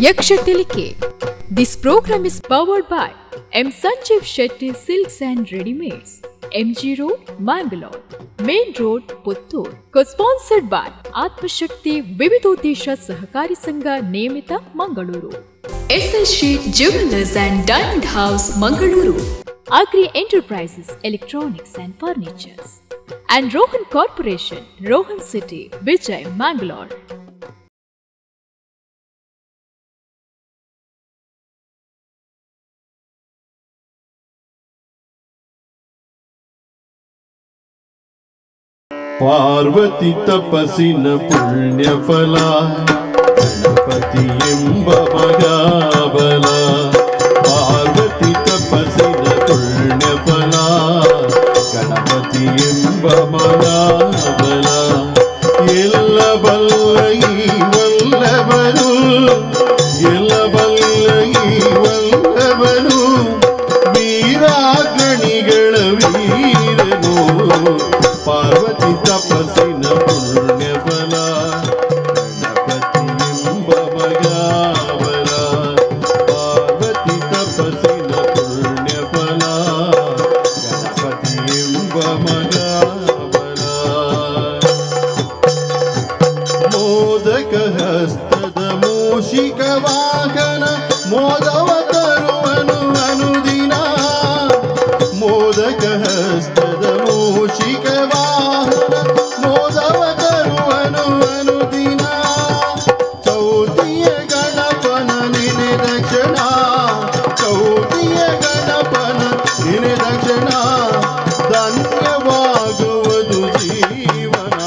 Yaksha Tilike. This program is powered by M. Sanjeev Shetty Silks and Readymades, MG Road, Mangalore, Main Road, Puttur. Co-sponsored by Atmashakti Vividodesha Sahakari Sangha Niyamita, Mangaluru. SL Sheet Jewelers and Diamond House, Mangaluru. Agri Enterprises, Electronics and Furnitures. And Rohan Corporation, Rohan City, Vijay, Mangalore. Parvati ತಪಸ್ಸಿನ ಪುಣ್ಯ ಫಲ ಗಣಪತಿ ಎಂಬ ಮಗಾಬಲ. ಪಾರ್ವತಿ ತಪಸ್ಸಿನ ಪುಣ್ಯ ಫಲ ಗಣಪತಿ ಎಂಬ ಮಗಾಬಲ. ಎಲ್ಲ ಬಲ್ಲ ಈ ವಲ್ಲಭನು, ಎಲ್ಲ ಬಲ್ಲ ಈ ವಲ್ಲಭನು, ವೀರಾಗಣಿಗಳ ವೀರನು. ಪಾರ್ವತಿ ತಪಸ್ಸಿನ ಪುಣ್ಯ ಫಲ ಗಣಪತಿ ಎಂಬ ಮಗಾಬಲ. ಪಾರ್ವತಿ ತಪಸ್ಸಿನ ಪುಣ್ಯ ಫಲ ಗಣಪತಿ ಎಂಬ ಮಗಾಬಲ. ಮೋದಕ ಹಸ್ತದ ಮೂಷಿಕ ವಾಹನ ಮೋದವ ತರುವನು ಅನುದಿನ. ಮೋದಕ ಹಸ್ತದ ಮೂಷಿಕ ವಾಹನ ಮೋದವ ತರುವನು ಅನುದಿನ. ಚೌತಿಯ ಗಣಪನ ನೆನೆದ ಕ್ಷಣ, ಚೌತಿಯ ಗಣಪನ ನೆನೆದ ಕ್ಷಣ, ಧನ್ಯವಾಗುವುದು ಜೀವನ.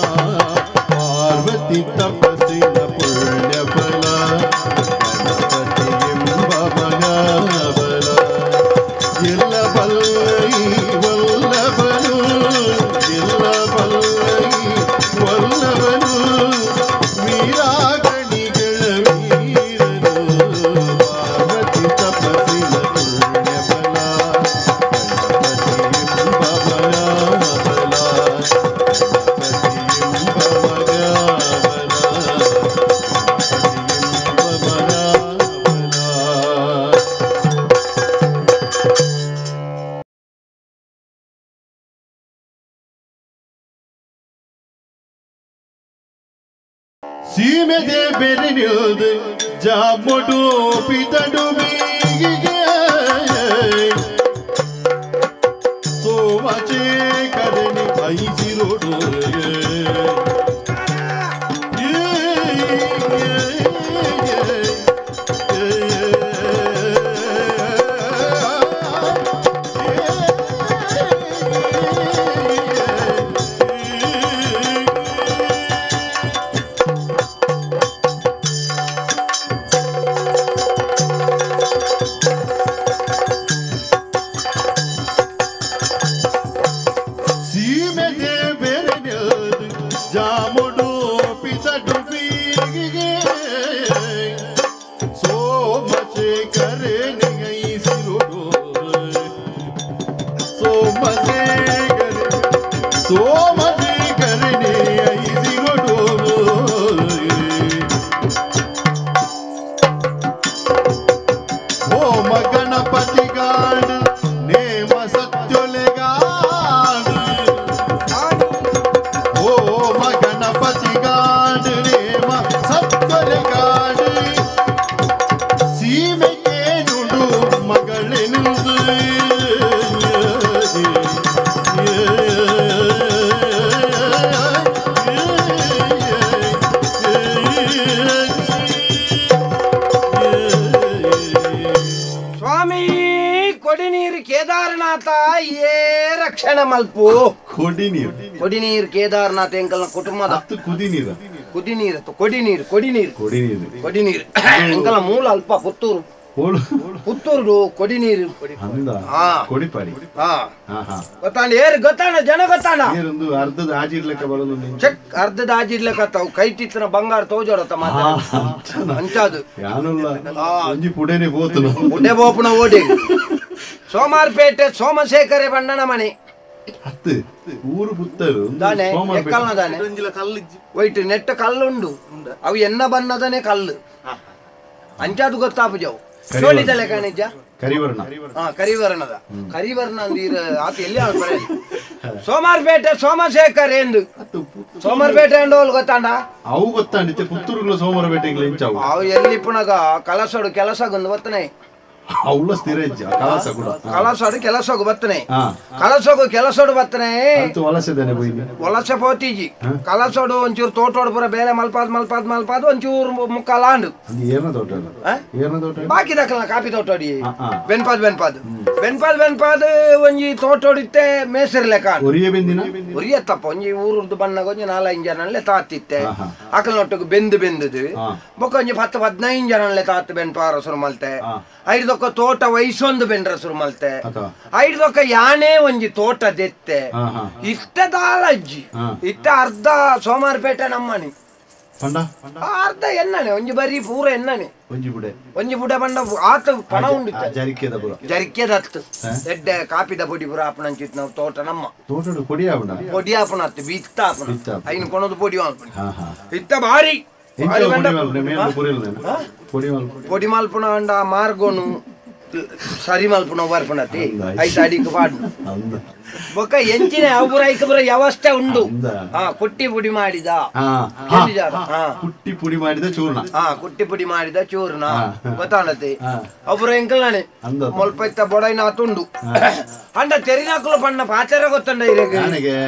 ಪಾರ್ವತಿ ತಪಸ್ಸಿನ ಪುಣ್ಯ ಫಲ ಗಣಪತಿ ಎಂಬ ಮಗಾಬಲ. ಎಲ್ಲ ಬಲ್ಲ ಈ ವಲ್ಲಭನು, ಎಲ್ಲ ಬಲ್ಲ ಈ ವಲ್ಲಭನು, ವೀರಾಗಣಿಗಳ ವೀರನು. ಪಾರ್ವತಿ ತಪಸ್ಸಿನ ಪುಣ್ಯ ಫಲ ಗಣಪತಿ ಎಂಬ ಮಗಾಬಲ. ಗಣಪತಿ ಎಂಬ ಮಗಾಬಲ, ಗಣಪತಿ ಎಂಬ ಮಗಾಬಲ. ಸೀಮೆದೆ ಬೆರೆ ನಿಲ್ದು ಜಾಮೊಡು ಪಿತಡು ಬೀಗಿಗೆ ಸೋಮಚೇ ಕರಣಿ ಐಸಿರೋಡು. ಸೀಮೆದೆ ಬೆರೆ ನಿಲ್ದು ಜಾಮುಡು ಪಿತಡು ಬೀಗಿಗೆ ಸೋಮಚೆ ಕರೆ ನಿಗೈಸಿರೋಡು. ಸೋಮಚೆ ಕರೆ, ಸೋಮಚೆ ಕರೆ ಐಸಿರೋಡು. ಓಮ ಗಣಪತಿ ಗಾಣ ನೇಮ ಸತ್ಯೊಲೆಗಾಣ. ಓಮ ಗಣಪತಿ ಗಾಣ ನೇಮ ಸತ್ಯೊಲೆಗಾಣ. ಸೀಮೆಗೆ ನುಡು ಮಗಳೆನುದು. ಸ್ವಾಮಿ ಕೊಡಿನೀರು ಕೇದಾರನಾಥ ಏ ರಕ್ಷಣೆ ಮಲ್ಪು. ಕೊಡಿನೀರು, ಕೊಡಿನೀರು ಕೇದಾರನಾಥ ಎಂಕಲ್ನ ಕುಟುಂಬದ ಹತ್ತು ಕುದಿ ನೀರು, ಕುದಿನೀರು ಕೊಡಿನೀರು ಕೊಡಿನೀರು ಕೊಡಿನೀರು ಕೊಡಿನೀರು ಎಂಕಲ್ನ ಮೂಲ ಅಲ್ಪ ಪುತ್ತೂರು, ಪುತ್ತೂರು ಕೊಡಿನೀರು. ಅಂದ ಕೊಡಿಪಾಡಿ. ಹಾ ಗೊತ್ತಾಂಡ ಏರು ಗೊತ್ತಾಂಡ ಜನ ಗೊತ್ತಾಂಡ. ಏರೊಂದು ಅರ್ಧದ ಆಜಿರ್ಲೆಕ್ಕ ಬರೋದು. ಚೆಕ್ ಅರ್ಧದ ಆಜಿರ್ಲೆಕ್ಕ ತಾವು ಕೈಟಿತ್ತಿನ ಬಂಗಾರ ತೋಜೋಡತ್ತ ಮಾತ ಅಂಚಾದು. ಯಾನುಲ್ಲ ಒಂಜಿ ಪುಡೇನೆ ಪೋತುನ ಪುಡೆ ಬೋಪುನ ಓಡಿ. ಸೋಮಾರ್ಪೇಟೆ ಸೋಮಶೇಖರೆ ಬಣ್ಣನ ಮನೆ. ಅತ್ತು ಊರು ಪುತ್ತರು ದಾನೆ ಎಕ್ಕಲ್ನ ದಾನೆ ಒಯ್ಟ್ ನೆಟ್ಟ ಕಲ್ಲುಂಡು ಅವು ಎನ್ನ ಬಣ್ಣದನೆ ಕಲ್ಲು ಅಂಚಾದು ಗೊತ್ತಾಪುಜವು ಸೋಳಿದಲೆ ಕಾಣಿಜ ಕರಿವರ್ಣ ಹಾ ಕರಿವರ್ಣದ ಕರಿವರ್ಣ ಅಂದೀರ ಆತ ಎಲ್ಲಿ ಸೋಮಾರ್ಪೇಟೆ ಸೋಮಶೇಖರ್ ಎಂದು ಸೋಮಾರ್ಪೇಟೆ ಅಂಡೋಲ್ ಗೊತ್ತಾಂಡ ಅವು ಗೊತ್ತಾಂಡಿತ್ತೆ ಪುತ್ತೂರುಗಳ ಸೋಮವಾರಪೇಟೆಗೆ ಇಂಚಾವು ಅವು ಎಲ್ಲಿ ಪುನಗ ಕಲಸೋಡು ಕೆಲಸಗೊಂದು ಬತ್ತನೆ ಅವಳ ಸ್ಥಿರ ಇಜ್ಜ ಕಲಸ ಕೂಡ ಕಲಸೋಡು ಕೆಲಸಗು ಬತ್ತನೆ ಕಲಸಗು ಕೆಲಸೋಡು ಬತ್ತನೆ ವಲಸೆದಾನೆ ಪೋಯಿನಿ ವಲಸೆ ಪೋತಿಜಿ ಕಲಸೋಡು ಒಂಚೂರು ತೋಟೋಡು ಪೂರ ಬೇಲೆ ಮಲ್ಪಾದ್ ಮಲ್ಪಾದ್ ಮಲ್ಪಾದ್ ಒಂಚೂರು ಮುಕ್ಕಾಲ ಆಂಡು ಏನ ತೋಟ ಏನ ತೋಟ ಬಾಕಿ ದಕ್ಕಲ್ನ ಕಾಪಿ ತೋಟೋಡಿ ಬೆನ್ಪಾದ್ ಬೆನ್ಪಾದ್ ಬೆನ್ಪಾದ್ ಬೆನ್ಪಾದ್ ಒಂಜಿ ತೋಟೋಡಿತ್ತೆ ಮೇಸರಿ ಲೆಕ್ಕ ಒರಿಯ ಬೆಂದಿನ ಒರಿಯ ತಪ್ಪ ಒಂಜಿ ಊರುರ್ದು ಬಣ್ಣಗ ಒಂಜಿ 4-5 ಜನಲೆ ತಾತಿತ್ತೆ ಅಕಲ್ನೊಟ್ಟುಗು ಬೆಂದು ಬೆಂದುದು ಬೊಕ್ಕ ಒಂಜಿ 10-15 ಜನಲೆ ತಾತು ಬೆನ್ಪಾರ ಶುರು ಮಲ್ತೆ ಐದೊಕ್ಕ ತೋಟ ವಯಸ್ಸೊಂದು ಬೆಂಡ್ರ ಶುರು ಮಲ್ತೆ ಐದೊಕ್ಕ ಯಾನೇ ಒಂಜಿ ತೋಟ ದೆತ್ತೆ ಇತ್ತ ದಾಲಜ್ಜಿ ಇತ್ತ ಅರ್ಧ ಸೋಮಾರ್ಪೇಟೆ ನಮ್ಮನಿ ಅರ್ಧ ಎಣ್ಣನೆ ಒಂಜಿ ಬರೀ ಪೂರ ಎಣ್ಣನೆ ಒಂಜಿ ಬುಡೆ ಬಂಡ ಆತ ಪಣ ಉಂಡು ಜರಿಕೆದತ್ತು ಎಡ್ಡೆ ಕಾಪಿದ ಪೊಡಿ ಪೂರ ಆಪಣಂಚಿತ್ ನಾವು ತೋಟ ನಮ್ಮ ತೋಟಡು ಪೊಡಿ ಆಪಣ ಪೊಡಿ ಆಪಣ ಬಿತ್ತ ಆಪಣ ಐನು ಕೊಣದು ಪೊಡಿ ಆಪಣ ಇತ್ತ ಭಾರಿ ಪೊಡಿ ಮಲ್ಪುಣ ಅಂಡ ಮಾರ್ಗೋನು ಸರಿ ಮಲ್ಪುಣ ಬರ್ಪಣತಿ ಐತ ಅಡಿಗೆ ಪಾಡು ಬೊಕ್ಕ ಎಂಚಿನ ಅವು ಐಕ ಪೂರ ವ್ಯವಸ್ಥೆ ಉಂಡು ಹಾ ಕುಟ್ಟಿ ಪುಡಿ ಮಾಡಿದ ಕುಟ್ಟಿ ಪುಡಿ ಮಾಡಿದ ಚೂರ್ಣ ಹಾ ಕುಟ್ಟಿ ಪುಡಿ ಮಾಡಿದ ಚೂರ್ಣ ಗೊತ್ತಾಣತಿ ಅವು ಎಂಕಲ್ನಾನೆ ಮೊಲ್ಪ ಇತ್ತ ಬೊಡೈನ ಆತುಂಡು ಅಂಡ ತೆರಿನಾಕುಲು ಬಣ್ಣ ಪಾಚರ ಗೊತ್ತಂಡ ಇರಗೆ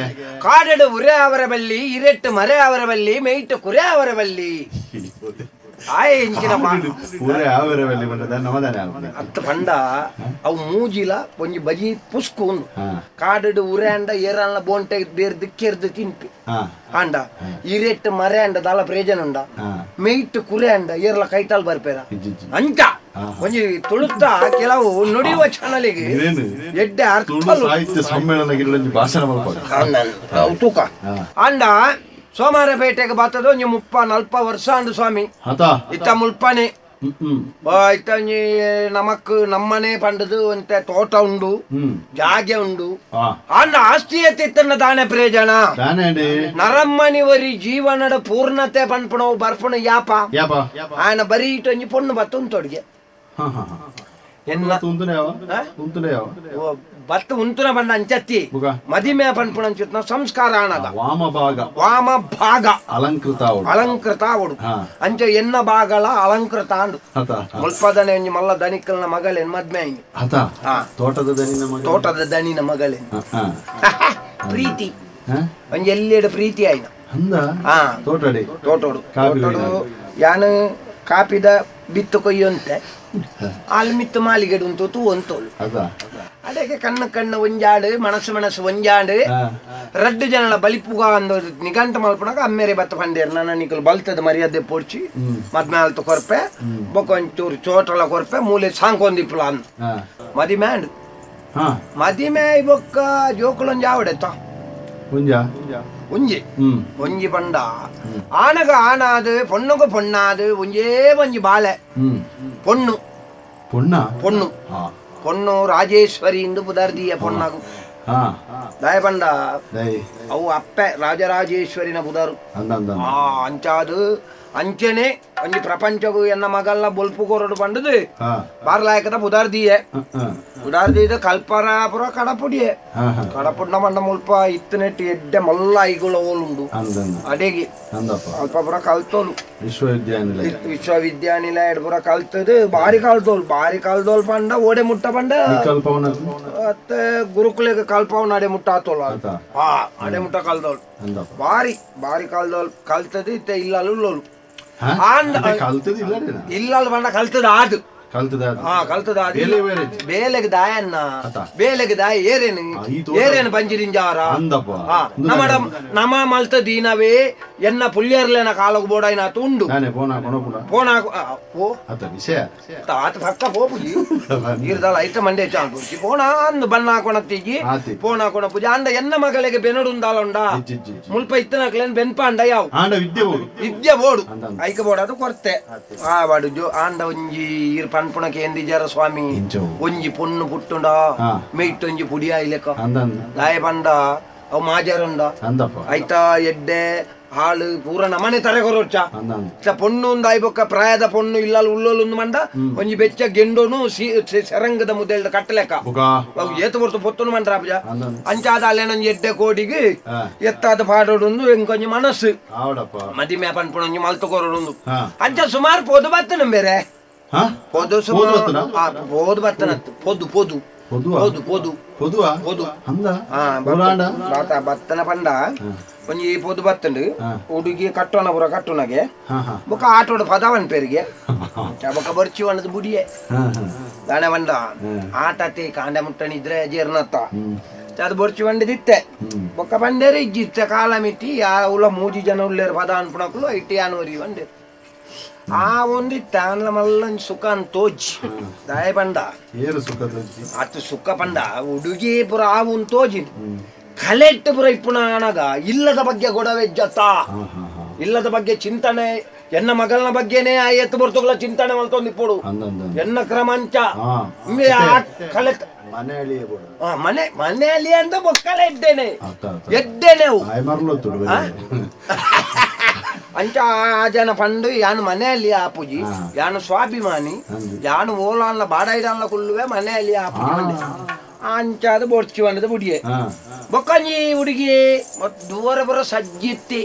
ಕಾಡೆಡು ಉರೆ ಅವರ ಬಲ್ಲಿ ಇರೆಟ್ಟು ಮರೆ ಅವರ ಬಲ್ಲಿ ಮೇಯ್ಟು ಕುರೆ ಅವರ ಬಲ್ಲಿ ಆಯ್ ಇಂಚಿನ ಅತ್ತ ಪಂಡ ಅವು ಮೂಜಿಲ ಒಂಜಿ ಬಜಿ ಪುಸ್ಕು ಉಂಡು ಕಾಡು ಉರೆ ಅಂಡ ಏರಲ್ಲ ಬೋಂಟೆ ಬೇರ್ದು ಕೆರ್ದು ತಿನ್ಪಿ ಅಂಡ ಇರೆಟ್ಟು ಮರೆ ಅಂಡ ದಾಲ ಪ್ರಯೋಜನ ಉಂಡ ಮೇಯ್ಟು ಕುರೆ ಅಂಡ ಏರ್ಲ ಕೈಟಾಲ್ ಬರ್ಪೇರ ಅಂಚ ಒಂಜಿ ತುಳುತ್ತ ಕೆಲವು ನುಡಿಯುವ ಚಾನಲಿಗೆ ಎಡ್ಡೆ ಅರ್ಥ ಸಾಹಿತ್ಯ ಸಮ್ಮೇಳನ ಭಾಷಣ ತೂಕ ಅಂಡ ಸೋಮಾರಪೇಟೆಗೆ ಬರ್ತದ ಒಂಜಿ 30-40 ವರ್ಷ ಅಂಡು ಸ್ವಾಮಿ ಇತ್ತ ಮುಲ್ಪನೆ ಇತ್ತ ಒಂಜಿ ನಮಕ್ ನಮ್ಮನೆ ಪಂಡದು ಒಂತೆ ತೋಟ ಉಂಡು ಜಾಗೆ ಉಂಡು ಅಂಡ ಆಸ್ತಿ ಎತ್ತಿತ್ತನ್ನ ದಾನೆ ಪ್ರಯೋಜನ ನರಮ್ಮನಿ ವರಿ ಜೀವನದ ಪೂರ್ಣತೆ ಪನ್ಪಣವು ಬರ್ಪಣ ಯಾಪ ಆಯನ ಬರೀ ಇಟ್ಟು ಒಂಜಿ ಪೊಣ್ಣು ಬತ್ತು ಉಂತೊಡಿಗೆ ಬತ್ತು ಉಂತುನ ಬಣ್ಣ ಅಂಚತ್ತಿ ಮದಿಮೆ ಪನ್ಪುಣ ಅಂಚುತ್ನ ಸಂಸ್ಕಾರ ಆನಗ ವಾಮ ಭಾಗ ವಾಮ ಭಾಗ ಅಲಂಕೃತ ಅಲಂಕೃತ ಅವಡು ಅಂಚ ಎನ್ನ ಭಾಗಲ ಅಲಂಕೃತ ಅಂಡು ಮುಲ್ಪದನೆ ಒಂಜಿ ಮಲ್ಲ ದನಿಕಲ್ನ ಮಗಳೇನ್ ಮದ್ಮೆ ಆಯ್ನಿ ತೋಟದ ದನಿನ ತೋಟದ ದನಿನ ಮಗಳೇನ್ ಪ್ರೀತಿ ಒಂಜಿ ಎಲ್ಲೆಡೆ ಪ್ರೀತಿ ಆಯ್ನ ತೋಟಡಿ ತೋಟೋಡು ತೋಟೋಡು ಯಾನು ಕಾಪಿದ ಬಿತ್ತು ಕೊಯ್ಯಂತೆ ಆಲ್ ಮಿತ್ತು ಮಾಲಿಗೆಡು ಉಂಟು ತೂ ಅಂತೋಳು ಅದಕ್ಕೆ ಕಣ್ಣು ಕಣ್ಣು ಒಂಜಾಡು ಮನಸ್ಸು ಮನಸ್ಸು ಒಂಜಾಡು ರಡ್ಡು ಜನಲ ಬಲಿಪುಗ ಅಂದ ನಿಘಂಟ ಮಲ್ಪನಾಗ ಅಮ್ಮೇರೆ ಬತ್ತ ಪಂಡೇರು ನನ್ನ ನಿಕಲು ಬಲ್ತದ ಮರ್ಯಾದೆ ಪೋಡ್ಚಿ ಮದ್ಮೆ ಆಲ್ತು ಕೊರ್ಪೆ ಬೊಕ್ಕ ಒಂಚೂರು ಚೋಟಲ ಕೊರ್ಪೆ ಮೂಲೆ ಸಾಂಕೊಂದಿಪ್ಪಲ ಅಂದ ಮದಿಮೆ ಅಂಡು ಮದಿಮೆ ಬೊಕ್ಕ ಜೋಕುಲೊಂಜಿ ಆವಡೆತ್ತ ಒಂಜಿ ಒಂಜಿ ಪಂಡ ಆನಗ ಆನಾದು ಪೊಣ್ಣುಗು ಪೊಣ್ಣಾದು ಒಂಜೇ ಒಂಜಿ ಬಾಲೆ ಪೊಣ್ಣು ಪೊಣ್ಣ ಪೊಣ್ಣು ಪೊಣ್ಣು ರಾಜೇಶ್ವರಿ ಇಂದು ಪುದರ್ದಿಯ ಪೊಣ್ಣಗು ದಯ ಪಂಡ ಅವು ಅಪ್ಪೆ ರಾಜರಾಜೇಶ್ವರಿನ ಪುದರು ಅಂಚಾದು ಅಂಚನೆ ಒಂಜಿ ಪ್ರಪಂಚಗು ಎನ್ನ ಮಗಲ್ಲ ಬೊಲ್ಪು ಕೊರಡು ಪಂಡದು ಬಾರ್ಲಾಯಕದ ಪುದರ್ದಿಯೆ ಪುದರ್ದಿದ ಕಲ್ಪರಾಪುರ ಕಡಪುಡಿಯೆ ಕಡಪುಡ್ನ ಪಂಡ ಮುಲ್ಪ ಇತ್ತನೆಟ್ಟು ಎಡ್ಡೆ ಮಲ್ಲ ಐಗುಳ ಓಲುಂಡು ಅಡೆಗೆ ಅಲ್ಪಪುರ ಕಲ್ತೋಲು ವಿಶ್ವವಿದ್ಯಾನಿಲಯ ವಿಶ್ವವಿದ್ಯಾನಿಲಯ ಪೂರ ಕಲ್ತದು ಬಾರಿ ಕಾಲ್ದೋಲ್ ಬಾರಿ ಕಾಲ್ದೋಲ್ ಪಂಡ ಓಡೆ ಮುಟ್ಟ ಪಂಡ ಮತ್ತೆ ಗುರುಕುಲೆಗೆ ಕಲ್ಪವನ ಅಡೆ ಮುಟ್ಟ ಆತೋಲ್ ಅಡೆ ಮುಟ್ಟ ಕಲ್ದೋಲ್ ಬಾರಿ ಬಾರಿ ಕಾಲ್ದೋಲ್ ಕಲ್ತದು ಇತ್ತ ಇಲ್ಲಲು ಉಳ್ಳೋಲು ಇಲ್ಲಲ್ ಪಂಡ ಕಲ್ತದ ಆದು ಕಲ್ತದ ಬೇಲೆಗೆ ದಾಯನ್ನ ಬೇಲೆಗೆ ದಾಯ ಏರೇನು ಏರೇನು ಬಂಜಿರಿಂಜಾರ ನಮ್ಮಡ ನಮ ಮಲ್ತ ದೀನವೇ ಎನ್ನ ಪುಲ್ಯರ್ಲೆನ ಕಾಲಗು ಬೋಡಾಯಿನ ಆತ ಉಂಡು ಪೋಣ ಆತ ಪಕ್ಕ ಪೋಪುಜಿ ಈರ್ದಾಲ ಐತ ಮಂಡೆ ಚಾಂಪುಜಿ ಪೋಣ ಅಂದು ಬಣ್ಣ ಕೊಣತ್ತಿಜಿ ಪೋಣ ಕೊಣಪುಜಿ ಅಂಡ ಎನ್ನ ಮಗಳಿಗೆ ಬೆನಡುಂದಾಲ ಉಂಡ ಮುಲ್ಪ ಇತ್ತನಕ್ಲೇನ್ ಬೆನ್ಪಾಂಡ ಯಾವ ವಿದ್ಯೆ ಬೋಡು ಐಕ ಬೋಡದು ಕೊರ್ತೆ ಆ ವಾಡು ಜೋ ಆಂಡ ಒಂಜಿ ಈರ್ ಪನ್ಪುಣಕ್ಕೆ ಎಂದಿಜಾರ ಸ್ವಾಮಿ ಒಂಜಿ ಪೊಣ್ಣು ಪುಟ್ಟುಂಡ ಮೇಯ್ಟೊಂಜಿ ಪುಡಿ ಆಯ್ಲೆಕ್ಕ ದಾಯ ಪಂಡ ಅವು ಮಾಜಾರುಂಡ ಆಯ್ತಾ ಎಡ್ಡೆ ಹಾಳು ಪೂರ ನಮನೆ ತರೆ ಕೊರೊಚ್ಚ ಪೊಣ್ಣು ಒಂದು ಆಯ್ಬೊಕ್ಕ ಪ್ರಾಯದ ಪೊಣ್ಣು ಇಲ್ಲ ಉಳ್ಳೋಲು ಮಂಡ ಒಂಜಿ ಬೆಚ್ಚ ಗೆಂಡೋನು ಸೆರಂಗದ ಮುದ್ದೆಲ್ದ ಕಟ್ಟಲೆಕ್ಕ ಅವು ಏತು ಹೊರ್ತು ಪೊತ್ತನು ಮಂಡ್ರ ಅಪ್ಪ ಅಂಚಾದ ಅಲ್ಲೇನೊಂಜಿ ಎಡ್ಡೆ ಕೋಡಿಗೆ ಎತ್ತಾದ ಪಾಡೋಡೊಂದು ಎಂಕೊಂಜಿ ಮನಸ್ಸು ಮದಿಮೆ ಪನ್ಪುಣೊಂಜಿ ಮಲ್ತು ಕೊರೊಡೊಂದು ಅಂಚ ಸುಮಾರು ಪೊದು ಬತ್ತನ ಬೇರೆ ಪೊದು ಸುಮಾರು ಪೊದು ಬತ್ತನತ್ತು ಪೊದು ಪೊದು ಪೊದು ಪೊದು ಪೊದು ಬತ್ತನ ಪಂಡ ಒಂಜಿ ಪೊದು ಬತ್ತಂಡು ಹುಡುಗಿ ಕಟ್ಟೋಣ ಪುರ ಕಟ್ಟುನಗೆ ಬೊಕ್ಕ ಆಟೋಡು ಪದವನ್ ಪೇರಿಗೆ ಬೊಕ್ಕ ಬರ್ಚಿ ವಣ್ಣದ ಬುಡಿಯೆ ದಾಣೆ ಬಂಡ ಆಟತೆ ಕಾಂಡ ಮುಟ್ಟಣಿದ್ರೆ ಜೀರ್ಣತ್ತ ಅದು ಬೊರ್ಚಿ ಬಂಡದಿತ್ತೆ ಬೊಕ್ಕ ಬಂಡೇರೆ ಇಜ್ಜಿತ್ತೆ ಕಾಲ ಮಿಟ್ಟಿ ಆ ಉಲ್ಲ ಮೂಜಿ ಜನ ಉಳ್ಳೇರು ಪದ ಅನ್ಪುಣಕ್ಲು ಇಟ್ಟಿ ಆನೋರಿ ಬಂಡೇರು ಆ ಒಂದಿತ್ತ ಆನ್ಲ ಮಲ್ಲಂಜಿ ಸುಖ ಅಂತ ತೋಜಿ ದಾಯ ಬಂಡ ಅತ್ತು ಸುಖ ಪಂಡ ಹುಡುಗಿ ಪುರ ಆ ಒಂದು ತೋಜಿ ಕಲೆಕ್ಟ್ ಪುರ ಇಪ್ಪುನ ಅನಗ ಇಲ್ಲದ ಬಗ್ಗೆ ಗೊಡವೆಜ್ಜತ್ತ ಇಲ್ಲದ ಬಗ್ಗೆ ಚಿಂತನೆ ಎನ್ನ ಮಗಳನ ಬಗ್ಗೆನೇ ಆ ಎತ್ತು ಬರ್ತೋಗ್ಲ ಚಿಂತನೆ ಮಲ್ತೊಂದು ಇಪ್ಪೋಡು ಎನ್ನ ಕ್ರಮಾಂಚ ಕಲೆಕ್ಟ್ ಮನೆ ಮನೆಯಲ್ಲಿ ಅಂತ ಬೊಕ್ಕಲೆ ಎದ್ದೇನೆ ಎದ್ದೇನೆ ಅಂಚ ಆ ಜನ ಪಂಡು ಯಾನು ಮನೆಯಲ್ಲಿ ಆಪುಜಿ ಯಾನು ಸ್ವಾಭಿಮಾನಿ ಯಾನು ಓಲಾನ್ಲ ಬಾಡೈಡಾನ್ಲ ಕುಳ್ಳುವೆ ಮನೆಯಲ್ಲಿ ಆಪುಜಿ ಅಂಚಾದ ಬೊರ್ಚಿ ಬಂದದ ಬುಡಿಯೆ ಬೊಕ್ಕಂಜಿ ಹುಡುಗಿ ದೂರ ಬರೋ ಸಜ್ಜಿತ್ತಿ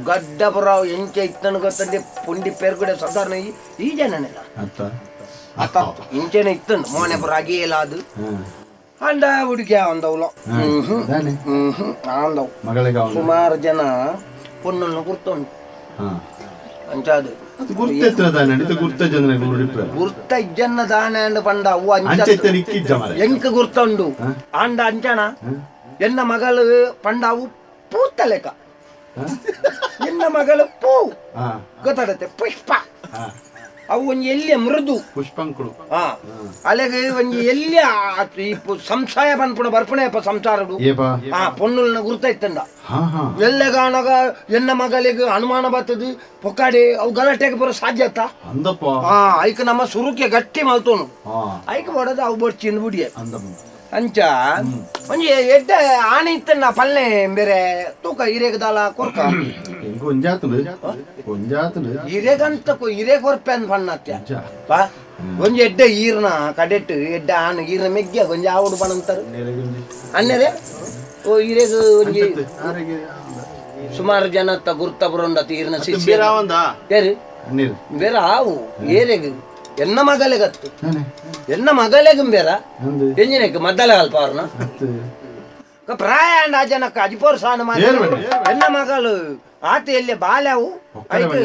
ಗಡ್ಡ ಬರೋ ಎಂಚ ಇತ್ತನು ಗೊತ್ತಂದೆ ಪುಂಡಿ ಪೇರ್ಗುಡೆ ಸಾಧಾರಣ ಈ ಜನನೆಲ್ಲ ಅತ್ತ ಇಂಚೆನೆ ಇತ್ತನು ಮೋನೆ ಬರೋ ಅಗೇಲಾದು ಅಂಡ ಹುಡುಗಿ ಅಂದವಳು ಅಂದವು ಸುಮಾರು ಜನ ಪೊಣ್ಣನ್ನು ಗುರ್ತುಂಟು ಅಂಚಾದು ಗುರ್ತ ಇಜ್ಜನ್ನ ದಾನೆ ಅಂಡ್ ಪಂಡ ಅವು ಎಂಕ ಗುರ್ತುಂಡು ಆಂಡ ಅಂಚಣ ಎನ್ನ ಮಗಳು ಪಂಡ ಅವು ಪೂತ್ತಲೆಕ ಎನ್ನ ಮಗಳು ಪೂ ಗೊತ್ತಾಡತ್ತೆ ಪುಷ್ಪ ಅವು ಒಂಜಿ ಎಲ್ಲಿಯ ಮೃದು ಪುಷ್ಪಂಕುಳು ಅಲೆಗೆ ಒಂಜಿ ಎಲ್ಲಿಯ ಈ ಸಂಸಾಯ ಪನ್ಪುಣ ಬರ್ಪಣೆಯಪ್ಪ ಸಂಸಾರಡು ಆ ಪೊಣ್ಣುಲ್ನ ಗುರ್ತ ಇತ್ತಂಡ ಎಲ್ಲೆಗಾನಗ ಎನ್ನ ಮಗಳಿಗೆ ಅನುಮಾನ ಬರ್ತದೆ ಪೊಕ್ಕಾಡಿ ಅವು ಗಲಾಟೆಗೆ ಬರೋ ಸಾಧ್ಯತ ಐಕ್ ನಮ್ಮ ಸುರುಕೆ ಗಟ್ಟಿ ಮಲ್ತೋನು ಐಕ್ ಬಡೋದು ಅವು ಬಡ್ಚಿಂದು ಬುಡಿಯ ಅಂಚ ಒಂಜಿ ಎಡ್ಡೆ ಆನೆ ಇತ್ತಣ್ಣ ಪಲ್ಲೆ ಬೇರೆ ತೂಕ ಹಿರೇಗದಾಲ ಕೊರ್ಕ ಹಿರೇಗಂತ ಹಿರೇ ಕೊರ್ಪೆ ಅಂದ್ ಪಣ್ಣತ್ಯ ಬಾ ಒಂಜಿ ಎಡ್ಡೆ ಈರ್ನ ಕಡೆಟ್ಟು ಎಡ್ಡೆ ಆನೆ ಈರ್ನ ಮೆಗ್ಗ ಒಂಜಿ ಆವುಡು ಪಣಂತಾರೆ ಅನ್ನರೇ ಓ ಹಿರೇಗ ಒಂಜಿ ಸುಮಾರು ಜನ ಗುರ್ತ ಬರೋಂಡತ್ ಈರ್ನ ಶಿಷ್ಯ ಯಾರು ಬೇರೆ ಆವು ಏರೆಗ್ ಎನ್ನ ಮಗಲೆಗತ್ತು ಎನ್ನ ಮಗಲೆಗು ಬೇರ ಎಂಜಿನಕ್ಕೆ ಮದ್ದಲೆ ಅಲ್ಪ ಅವ್ರನ್ನ ಪ್ರಾಯ ಅಂಡ್ ಆ ಜನಕ್ಕೆ ಅಜಿಪೋರ್ ಸಾನ ಮಾಡಿ ಎನ್ನ ಮಗಳು ಆತ ಎಲ್ಲಿ ಬಾಲ್ಯವು ಆಯ್ತು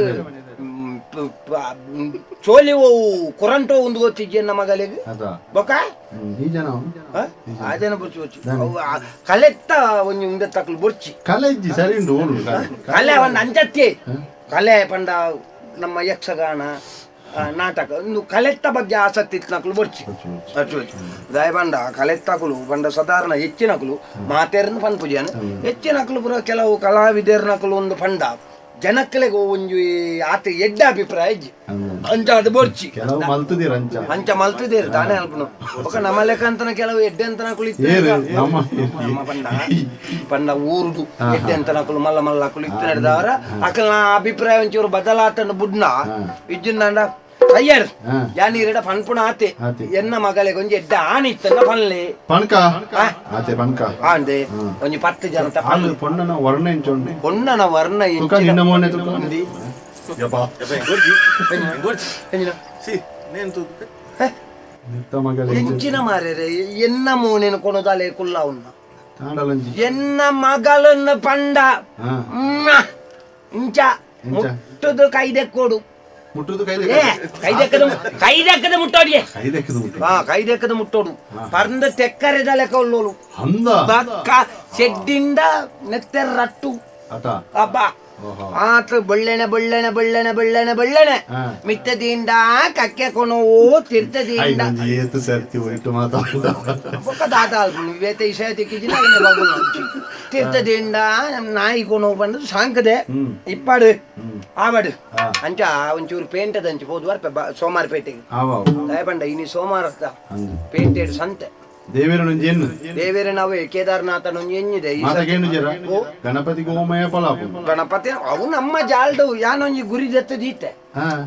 ಚೋಲಿ ಹೋವು ಕುರಂಟೋ ಒಂದು ಗೊತ್ತಿಜ್ಜಿ ಎನ್ನ ಮಗಲಿಗೆ ಬೊಕ್ಕ ಆ ಜನ ಬೊಚ್ಚಿ ಬೊಚ್ಚಿ ಕಲೆತ್ತ ಒಂಜಿ ಉಂಡೆ ತಕ್ಲು ಬೊಚ್ಚಿ ಕಲೆ ಸರಿ ಕಲೆ ಒಂದು ಅಂಚತ್ತಿ ಕಲೆ ಪಂಡ ನಮ್ಮ ಯಕ್ಷಗಾನ ನಾಟಕ ಇನ್ನು ಕಲೆತ್ತ ಬಗ್ಗೆ ಆಸಕ್ತಿ ಇತ್ತು ಬೊಚ್ಚಿ ಅಚ್ಚು ದಾಯ ಬಂಡ ಕಲೆತ್ತಕುಲು ಬಂಡ ಸಾಧಾರಣ ಹೆಚ್ಚಿನಕುಲು ಮಾತೇರನ್ನು ಪನ್ಪುಜಾನ ಹೆಚ್ಚಿನಕುಲು ಪುರ ಕೆಲವು ಕಲಾವಿದರ್ನಕುಲು ಒಂದು ಪಂಡ ಜನಕ್ಕಲೆಗೆ ಒಂಜಿ ಆತ ಎಡ್ಡ ಅಭಿಪ್ರಾಯ ಇಜ್ಜಿ ಅಂಚ ಅದು ಬೊರ್ಚಿ ಅಂಚ ಮಲ್ತುದೇರು ತಾನೇ ಅಲ್ಪನು ఒక ನಮ್ಮ ಲೆಕ್ಕಂತನ ಕೆಲವು ಎಡ್ಡೆ ಅಂತನಕುಲು ಇತ್ತು ಪಂಡ ಪಂಡ ಊರುಡು ಎಡ್ಡೆ ಅಂತನಕುಲು ಮಲ್ಲ ಮಲ್ಲಕುಲು ಇತ್ತು ನಡೆದವರ ಅಕಲ್ನ ಅಭಿಪ್ರಾಯ ಒಂಚೂರು ಬದಲಾತನ ಬುಡ್ನ ಇಜ್ಜಿಂದಾಂಡ ಅಯ್ಯರ್ ಯಾನೀರಡ ಪನ್ಪುಣ ಆತೆ ಎನ್ನ ಮಗಳಿಗೆ ಒಂಜಿ ಎಡ್ಡೆ ಆನೆ ಇತ್ತನ್ನ ಪನ್ಲೆ ಪಣ್ಕ ಆತೆ ಪಣ್ಕ ಆಂದೆ ಒಂಜಿ 10 ಜನ ಪೊಣ್ಣನ ವರ್ಣ ಎಂಚೊಂಡೆ ಪೊಣ್ಣನ ವರ್ಣ ತುಕ ನಿನ್ನ ಮೋನೆ ತುಕ ಯಪ್ಪ ಎಂಜಿನ ಸಿ ನೇನ್ ತುಕ ನಿತ್ತ ಮಗಳೆ ಎಂಚಿನ ಮಾರೆರೆ ಎನ್ನ ಮೋನೆನ ಕೊನದಾಲೆ ಕುಲ್ಲವುನ್ನ ತಾಂಡಲಂಜಿ ಎನ್ನ ಮಗಳನ್ನ ಪಂಡ ಇಂಚ ಮುಟ್ಟುದು ಕೈದೆಕ್ಕೋಡು ಮುಟ್ಟುದು ಕೈದೆಕ್ಕದ ಮುಟ್ಟೋಡಿಯೆ ಕೈದೆಕ್ಕದ ಮುಟ್ಟೋಡು ಹಾ ಕೈದೆಕ್ಕದ ಮುಟ್ಟೋಡು ಪರ್ಂದ ತೆಕ್ಕರೆದ ಲೆಕ್ಕ ಉಳ್ಳೋಳು ಅಂದ ಬಕ್ಕ ಸೆಡ್ಡಿಂದ ನೆತ್ತೆರ ರಟ್ಟು ಅತ ಅಬ್ಬಾ ಆತ ಬೊಳ್ಳೆಣೆ ಬೊಳ್ಳೆಣೆ ಬೊಳ್ಳೆಣೆ ಬೊಳ್ಳೆಣೆ ಬೊಳ್ಳೆಣೆ ಮಿತ್ತದಿಂದ ಕಕ್ಕೆ ಕೊನವು ತಿರ್ತದಿಂದ ತಿರ್ತದಿಂದ ನಾಯಿ ಕೊನವು ಬಂದು ಸಾಂಕದೆ ಇಪ್ಪಾಡು ಆವಡು ಅಂಚ ಒಂಚೂರು ಪೇಂಟದ ಅಂಚು ಹೋದ್ ವಾರ ಸೋಮಾರ ಪೇಟೆಗೆ ದಯಪಂಡ ಇನಿ ಸೋಮಾರ ಪೇಂಟೆಡ್ ಸಂತೆ ದೇವೇರ ನಾವು ಕೇದಾರನಾಥ ಎನ್ನಿದೆ ಗಣಪತಿ ಗೋಮಯ ಪಲಾಪು ಗಣಪತಿ ಅವು ನಮ್ಮ ಜಾಲ್ಡು ಯಾನೊಂಜಿ ಗುರಿ ದತ್ತ ದೀತೆ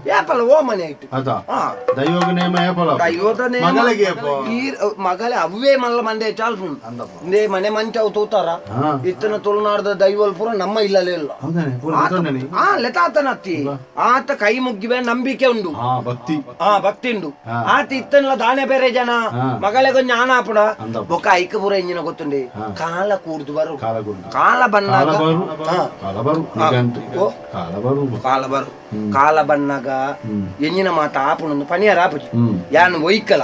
ಯಾಪಲ ಓ ಮನೆ ಇಟ್ಟು ದೈವಗ ನೇಮ ಯಾಪಲ ದೈವದ ನೇಮ ಮಗಲೆ ಅವೇ ಮಲ್ಲ ಮಂದೆ ಚಾಲ್ಪು ಇಂದೇ ಮನೆ ಮಂಚ ಅವು ತೂತಾರ ಇತ್ತನ ತುಳುನಾಡದ ದೈವಲ್ ಪೂರ ನಮ್ಮ ಇಲ್ಲಲೇ ಇಲ್ಲ ಆ ಲೆತಾತನತ್ತಿ ಆತ ಕೈ ಮುಗ್ಗಿವೆ ನಂಬಿಕೆ ಉಂಡು ಭಕ್ತಿ ಭಕ್ತಿ ಉಂಡು ಆತ ಇತ್ತನಲ್ಲ ದಾನೆ ಬೇರೆ ಜನ ಮಗಳೆಗೆ ಜ್ಞಾನ ಆಪುಣ ಬೊಕ್ಕ ಐಕ ಪೂರ ಎಂಜಿನ ಗೊತ್ತುಂಡಿ ಕಾಲ ಕೂಡ್ದು ಬರು ಕಾಲ ಬನ್ನಾಗ ಕಾಲ ಬರು ಕಾಲ ಬನ್ನಾಗ ಎಂಜಿನ ಮಾತ ಆಪುಣ ಪನಿಯಾರ ಆಪುಜಿ ಯಾನ್ ಒಯ್ಕಲ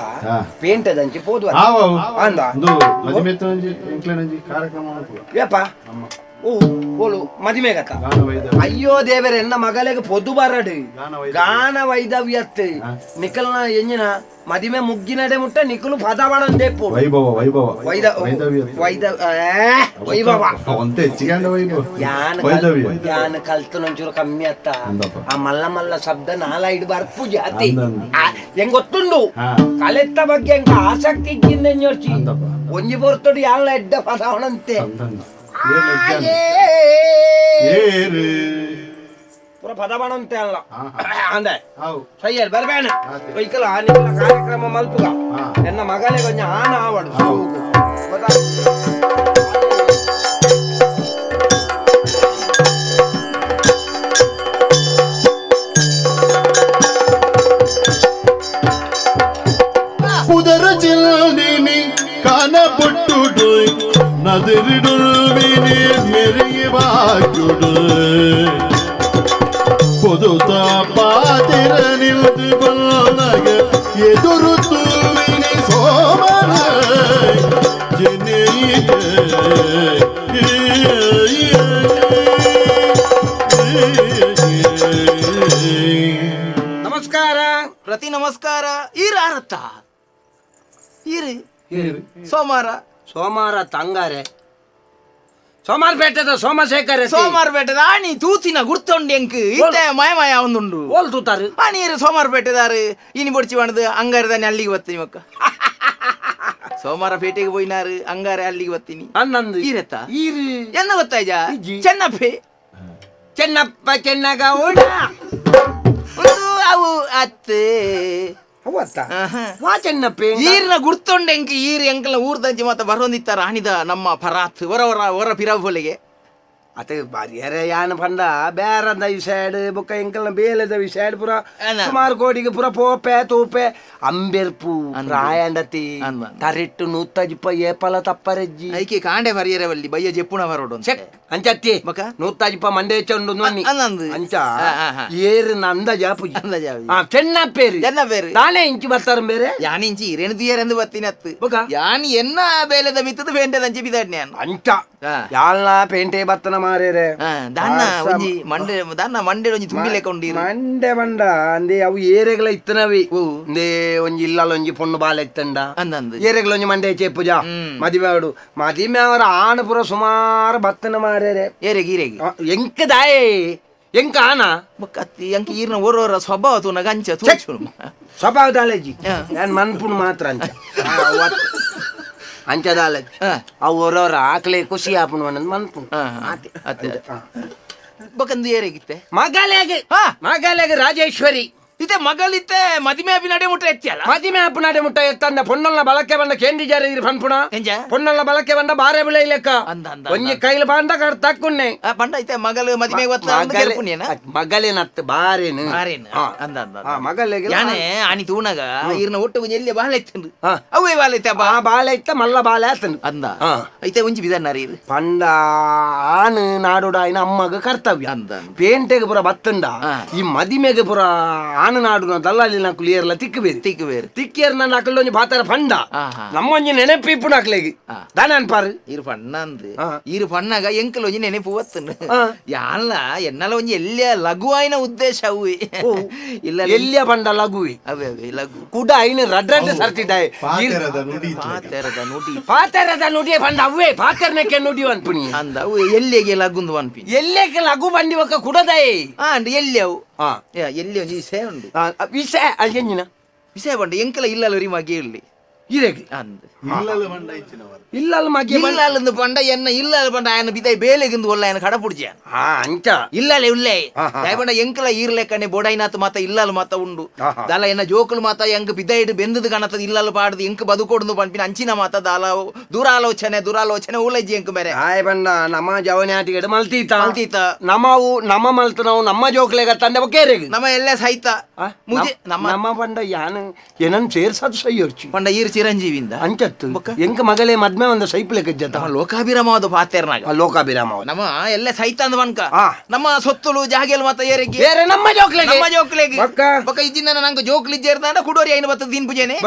ಪೇಂಟದಂಚಿ ಪೋದು ಅಂದ ಏಪ ಓ ಓಲು ಮದಿಮೆ ಗತ ಅಯ್ಯೋ ದೇವರೇ ಎನ್ನ ಮಗಲೆಗೆ ಪೊದು ಬರಡು ಗಾನ ವೈದವ್ಯತ್ ನಿಕಲ್ನ ಎಂಜಿನ ಮದಿಮೆ ಮುಗ್ಗಿನಡೆ ಮುಟ್ಟ ನಿಕಲು ಪದವಣ ದೇಪು ವೈಭವ ವೈಭವ ವೈಭವ ಯಾನ್ ಕಲ್ತನೊಂಚೂರು ಕಮ್ಮಿ ಅತ್ತ ಆ ಮಲ್ಲ ಮಲ್ಲ ಶಬ್ದ ನಾಲೈಡ್ ಬರ್ಪುಜಿ ಅತಿ ಹೆಂಗ್ ಗೊತ್ತುಂಡು ಕಲೆತ್ತ ಬಗ್ಗೆ ಹೆಂಗ ಆಸಕ್ತಿ ಇದ್ದಿಂದ ಎಂಜೋರ್ಚಿ ಒಂಜಿ ಬರ್ತಡು ಯಾನ್ಲ ಎಡ್ಡ ಪದವಣಂತೆ ಪೂರ ಪದಬಣಂತೆ ಅಲ್ಲ ಅಂದೆ ಸಯ್ಯರ್ ಬರ್ಬೇಣ ಒಯ್ಕಲ ನಿನ್ನ ಕಾರ್ಯಕ್ರಮ ಮಲ್ಪುಗ ಎನ್ನ ಮಗಲೇ ಕೊಂಚ ಆನ ಆವಡು ಪುದರ ಚಿಲ್ದಿನಿ ಕಾನ ಪೊಟ್ಟುಡು ನದಿರಿಡುವಿನಿ ಮೆರಿಗೆ ಬಾಕ್ಯುಡು పొదుత పాతిర నిల్దు బల్లగ ఎదురు తూవిని సోమన ನಮಸ್ಕಾರ ಪ್ರತಿ ನಮಸ್ಕಾರ ಈರ ಅರ್ಥ ಈರಿ ಸೋಮಾರ ಸೋಮಾರ ತಂಗಾರೆ ಸೋಮಾರ ಪೇಟೆದ ಸೋಮಶೇಖರ ಸೋಮಾರ ಪೇಟೆದ ಆಣಿ ತೂತಿನ ಗುರ್ತೊಂಡು ಎಂಕ್ ಇತ್ತೆ ಮಯ ಮಯ ಒಂದುಂಡು ಓಲ್ ತೂತಾರು ಆಣಿ ಇರು ಸೋಮಾರ ಪೇಟೆದಾರು ಇನಿ ಬೊಡ್ಚಿ ಬಣ್ಣದು ಅಂಗಾರದಾನೆ ಅಲ್ಲಿಗೆ ಬತ್ತೀನಿ ಮಕ್ಕ ಸೋಮಾರ ಪೇಟೆಗೆ ಪೋಯಿನಾರು ಅಂಗಾರೆ ಅಲ್ಲಿಗೆ ಬತ್ತೀನಿ ಅನ್ನಂದು ಈರೆತ್ತ ಈರು ಎನ್ನ ಗೊತ್ತಾಯ್ಜ ಚೆನ್ನಪ್ಪೆ ಚೆನ್ನಪ್ಪ ಚೆನ್ನಗೌಡ ಒಂದು ಅವು ಅತ್ತೆ ಈರ್ನ ಗುರ್ತೊಂಡೆ ಎಂಕ್ ಈರ್ ಎಂಕಲ್ನ ಊರ್ದಂಚಿ ಮಾತ ಬರೋಂದಿತ್ತಾರ ಆಣಿದ ನಮ್ಮ ಪರಾತ್ ಹೊರ ಹೊರ ಹೊರ ಪಿರಬೋಲಿಗೆ ಅತ ಬಾರಿಯರೆ ಯಾನ ಪಂಡ ಬೇರಂದ ಈ ಸೈಡ್ ಬೊಕ್ಕ ಎಂಕಲ್ನ ಬೇಲೆದ ಈ ಸೈಡ್ ಪೂರ ಸುಮಾರು ಕೋಡಿಗೆ ಪೂರ ಪೋಪೆ ತೂಪೆ ಅಂಬೆರ್ಪು ರಾಯಂಡತಿ ತರಿಟ್ಟು ನೂತ್ತಜಿಪ್ಪ ಏಪಲ ತಪ್ಪರೆಜ್ಜಿ ಐಕೆ ಕಾಂಡೆ ಬರಿಯರೆ ಬಲ್ಲಿ ಬಯ್ಯ ಜೆಪ್ಪುಣ ಬರೋಡು ಚೆಕ್ ಅಂಚತ್ತಿ ಬೊಕ್ಕ ನೂತ್ತಜಿಪ್ಪ ಮಂಡೆ ಚೆಂಡು ನೊನ್ನಿ ಅಂಚ ಏರು ಅಂದಾಜ ಪುಜಿ ಅಂದಾಜ ಚೆನ್ನ ಪೇರು ಚೆನ್ನ ಪೇರು ತಾನೇ ಇಂಚಿ ಬರ್ತಾರ ಬೇರೆ ಯಾನ್ ಇಂಚಿ ಇರೇನು ದುಯರೆಂದು ಬತ್ತೀನಿ ಅತ್ತು ಬೊಕ್ಕ ಯಾನ್ ಎನ್ನ ಬೇಲೆದ ಮಿತ್ತದ ಪೇಂಟೆದಂಚಿ ಬಿದಾಡ್ನೆ ಅಂಚ ಯಾಲ್ನ ಪೇಂಟೆ ಬತ್ತನ ಮಾರೇರೆ ದಾನ್ನ ಒಂಜಿ ಮಂಡೆ ದಾನ್ನ ಮಂಡೆ ಒಂಜಿ ತುಂಬಿಲೆಕ ಉಂಡು ಮಂಡೆ ಬಂಡ ಅಂದೆ ಅವು ಏರೆಗಳ ಇತ್ತನವಿ ಇಂದೇ ಒಂಜಿ ಇಲ್ಲಲ ಒಂಜಿ ಪೊಣ್ಣು ಬಾಲ ಇತ್ತಂಡ ಏರೆಗಳ ಒಂಜಿ ಮಂಡೆ ಚೇಪುಜ ಮದಿಮೆ ಅವಡು ಮದಿಮೆ ಅವರ ಆಣ ಪೂರ ಸುಮಾರು ಬತ್ತನ ಮಾರೇರೆ ಏರೆಗೆ ಈರೆಗೆ ಎಂಕದಾಯೇ ಎಂಕ ಆನ ಕತ್ತಿ ಎಂಕ ಈರ್ನ ಓರೋರ ಸ್ವಭಾವ ತೂನ ಗಂಚ ತೂಚು ಸ್ವಭಾವ ದಾಲೇಜಿ ನಾನು ಮನ್ಪುಣ್ ಮಾತ್ರ ಅಂಚ ಅಂಚದಾಲ ಅವು ಹೊರವರ ಆಕಲೆ ಖುಷಿ ಆಪುಣ ಮನ್ಪುಣ್ ಬಕಂದು ಏರೆಗಿತ್ತೆ ಮಗಲೆಗೆ ಮಗಲೆಗೆ ರಾಜೇಶ್ವರಿ ಇತ್ತೆ ಮಗಳಿತ್ತೆ ಮದಿಮೆ ಅಪಿ ನಡೆ ಮುಟ್ಟ ಎತ್ತಿಯಲ್ಲ ಮದಿಮೆ ಅಪ್ಪು ನಡೆ ಮುಟ್ಟ ಎತ್ತಂದ ಪೊನ್ನಲ್ಲ ಬಳಕೆ ಬಂದ ಕೇಂದ್ರಿ ಜಾರಿ ಪನ್ಪುಣ ಪೊನ್ನಲ್ಲ ಬಳಕೆ ಬಂದ ಬಾರೆ ಬಿಳೆ ಲೆಕ್ಕ ಒಂಜಿ ಕೈಲಿ ಬಾಂಡ ತಕ್ಕುನ್ನೆ ಪಂಡ ಇತ್ತೆ ಮಗಳು ಮದಿಮೆ ಮಗಳೇನತ್ತು ಬಾರೇನು ಬಾರೇನು ಅಂದ ಮಗಳಿಗೆ ಯಾನೆ ಆನಿ ತೂನಗ ಈರ್ನ ಒಟ್ಟು ಒಂಜಿ ಎಲ್ಲಿ ಬಾಳೆ ಇತ್ತಂದು ಅವೇ ಬಾಳೆ ಇತ್ತ ಆ ಬಾಳೆ ಇತ್ತ ಮಲ್ಲ ಬಾಳೆ ಆತನು ಅಂದ ಐತೆ ಒಂಜಿ ಬಿದನ್ನಾರಿ ಇದು ಪಂಡ ಆನು ನಾಡುಡ ಆಯ್ನ ಅಮ್ಮಗ ಕರ್ತವ್ಯ ಅಂದ ಪೇಂಟೆಗೆ ಪೂರ ಬತ್ತಂಡ ಈ ಮದಿಮೆಗೆ ಪೂರ ಆನ ನಾಡುನ ದಲ್ಲಾಲಿ ನಾಕುಲು ಏರ್ಲ ತಿಕ್ಕಬೇರು ತಿಕ್ಕಬೇರು ತಿಕ್ಕಿಯರ್ ನನ್ನ ಅಕಲ್ ಪಾತರ ಪಂಡ ನಮ್ಮೊಂಜಿ ನೆನಪು ಇಪ್ಪು ನಾಕ್ಲೆಗ್ ದಾನ ಅನ್ಪಾರು ಇರು ಪಣ್ಣ ಅಂದ್ ಇರು ಪಣ್ಣಾಗ ಎಂಕಲ್ ಒಂಜಿ ನೆನಪು ಬತ್ತನು ಯಾನ್ಲ ಎನ್ನಲ ಒಂಜಿ ಎಲ್ಲಿಯ ಲಘುವಾಯಿನ ಉದ್ದೇಶ ಅವು ಇಲ್ಲ ಎಲ್ಲಿಯ ಪಂಡ ಲಘುವಿ ಅವೇ ಅವೇ ಲಘು ಕುಡ ಐನ ರಡ್ರಡ್ ಸರ್ತಿದಾಯ್ ಪಾತೆರದ ನುಡಿ ಪಾತೆರದ ನುಡಿ ಪಾತೆರದ ನುಡಿಯೇ ಪಂಡ ಅವೇ ಪಾತೆರ್ನಕ್ಕೆ ನುಡಿ ಅನ್ಪುನಿ ಅಂದ ಅವು ಎಲ್ಲಿಗೆ ಲಗುಂದು ಅನ್ಪಿ ಎಲ್ಲಿಗೆ ಲಘು ಬಂಡಿ ಒಕ್ಕ ಕುಡದಾಯ್ ಅಂಡ್ ಎಲ್ಲಿ ಅವು ಎಲ್ಲಿ ಒಂಜಿ ವಿಷಯ ಉಂಡು ವಿಷಯ ಎಂಜಿನ ವಿಷಯ ಪಂಡ ಎಂಕಲ ಇಲ್ಲಲ್ಲ ರೀ ಮಗೆ ಇಲ್ಲಿ ಇರೆಗೆ ಅಂದ್ ಇಲ್ಲಲ್ಲ ಪಂಡ ಇಚ್ಚಿನವರು ಇಲ್ಲಲ್ಲ ಮಗೆ ಇಲ್ಲಲ್ಲಂದು ಪಂಡ ಎನ್ನ ಇಲ್ಲಲ್ಲ ಪಂಡ ಆಯನ ಬಿದೈ ಬೇಲೆಗಿಂದು ಒಲ್ಲ ಆಯನ ಕಡ ಪುಡ್ಜ ಅಂಚ ಇಲ್ಲಲೆ ಉಲ್ಲೇ ಪಂಡ ಎಂಕಲ ಈರ್ಲೆಕ್ಕನೆ ಬೋಡೈನಾತ್ ಮಾತ ಇಲ್ಲಲ್ ಮಾತ ಉಂಡು ದಾಲ ಎನ್ನ ಜೋಕುಲು ಮಾತ ಎಂಕ್ ಬಿದೈಡ್ ಬೆಂದದು ಕಾಣತದ ಇಲ್ಲಲ್ ಪಾಡ್ದು ಎಂಕ್ ಬದುಕೊಡುದು ಪನ್ಪಿನ ಅಂಚಿನ ಮಾತ ದಾಲ ದೂರಾಲೋಚನೆ ದೂರಾಲೋಚನೆ ಉಲಜ್ಜಿ ಎಂಕ್ ಬೇರೆ ಆಯ್ ಪಂಡ ನಮ್ಮ ಜವನಾಟಿಗಡ ಮಲ್ತೀತ ಮಲ್ತೀತ ನಮ್ಮವು ನಮ್ಮ ಮಲ್ತು ನಾವು ನಮ್ಮ ಜೋಕ್ಲೆಗ ತಂದೆ ಕೇರೆಗ್ ನಮ್ಮ ಎಲ್ಲ ಸಹಿತ ಮುಜೆ ನಮ್ಮ ನಮ್ಮ ಪಂಡ ಯಾನ್ ಏನನ್ ಸೇರ್ಸದು ಸೈಯೋರ್ಚಿ ಪಂಡ ಈರ್ ಚಿರಂಜೀವಿಂದ ಅಂಚತ್ತು ಎಂಕ ಮಗಲೇ ಮದ್ಮೆ ಒಂದು ಸೈಪ್ಲೆಕ್ ಜತ ಲೋಕಾಭಿರಾಮವಾದ ಪಾತೆರ್ನಾಗ ಲೋಕಾಭಿರಾಮ ನಮ್ಮ ಎಲ್ಲ ಸಹಿತ ಅಂದ ವನ್ಕ ನಮ್ಮ ಸೊತ್ತುಲು ಜಾಗೆಲ್ ಮಾತ ಏರೆಗೆ ಏರೆ ನಮ್ಮ ಜೋಕ್ಲೆಗೆ ನಮ್ಮ ಜೋಕ್ಲೆಗೆ ಬೊಕ್ಕ ಇಜ್ಜಿಂದ ನಂಗೆ ಜೋಕ್ಲಿ ಜೇರ್ದಾಂಡ ಕುಡೋರಿ ಐನ ಬತ್ತ ದಿನ್ ಪೂಜೆನೆ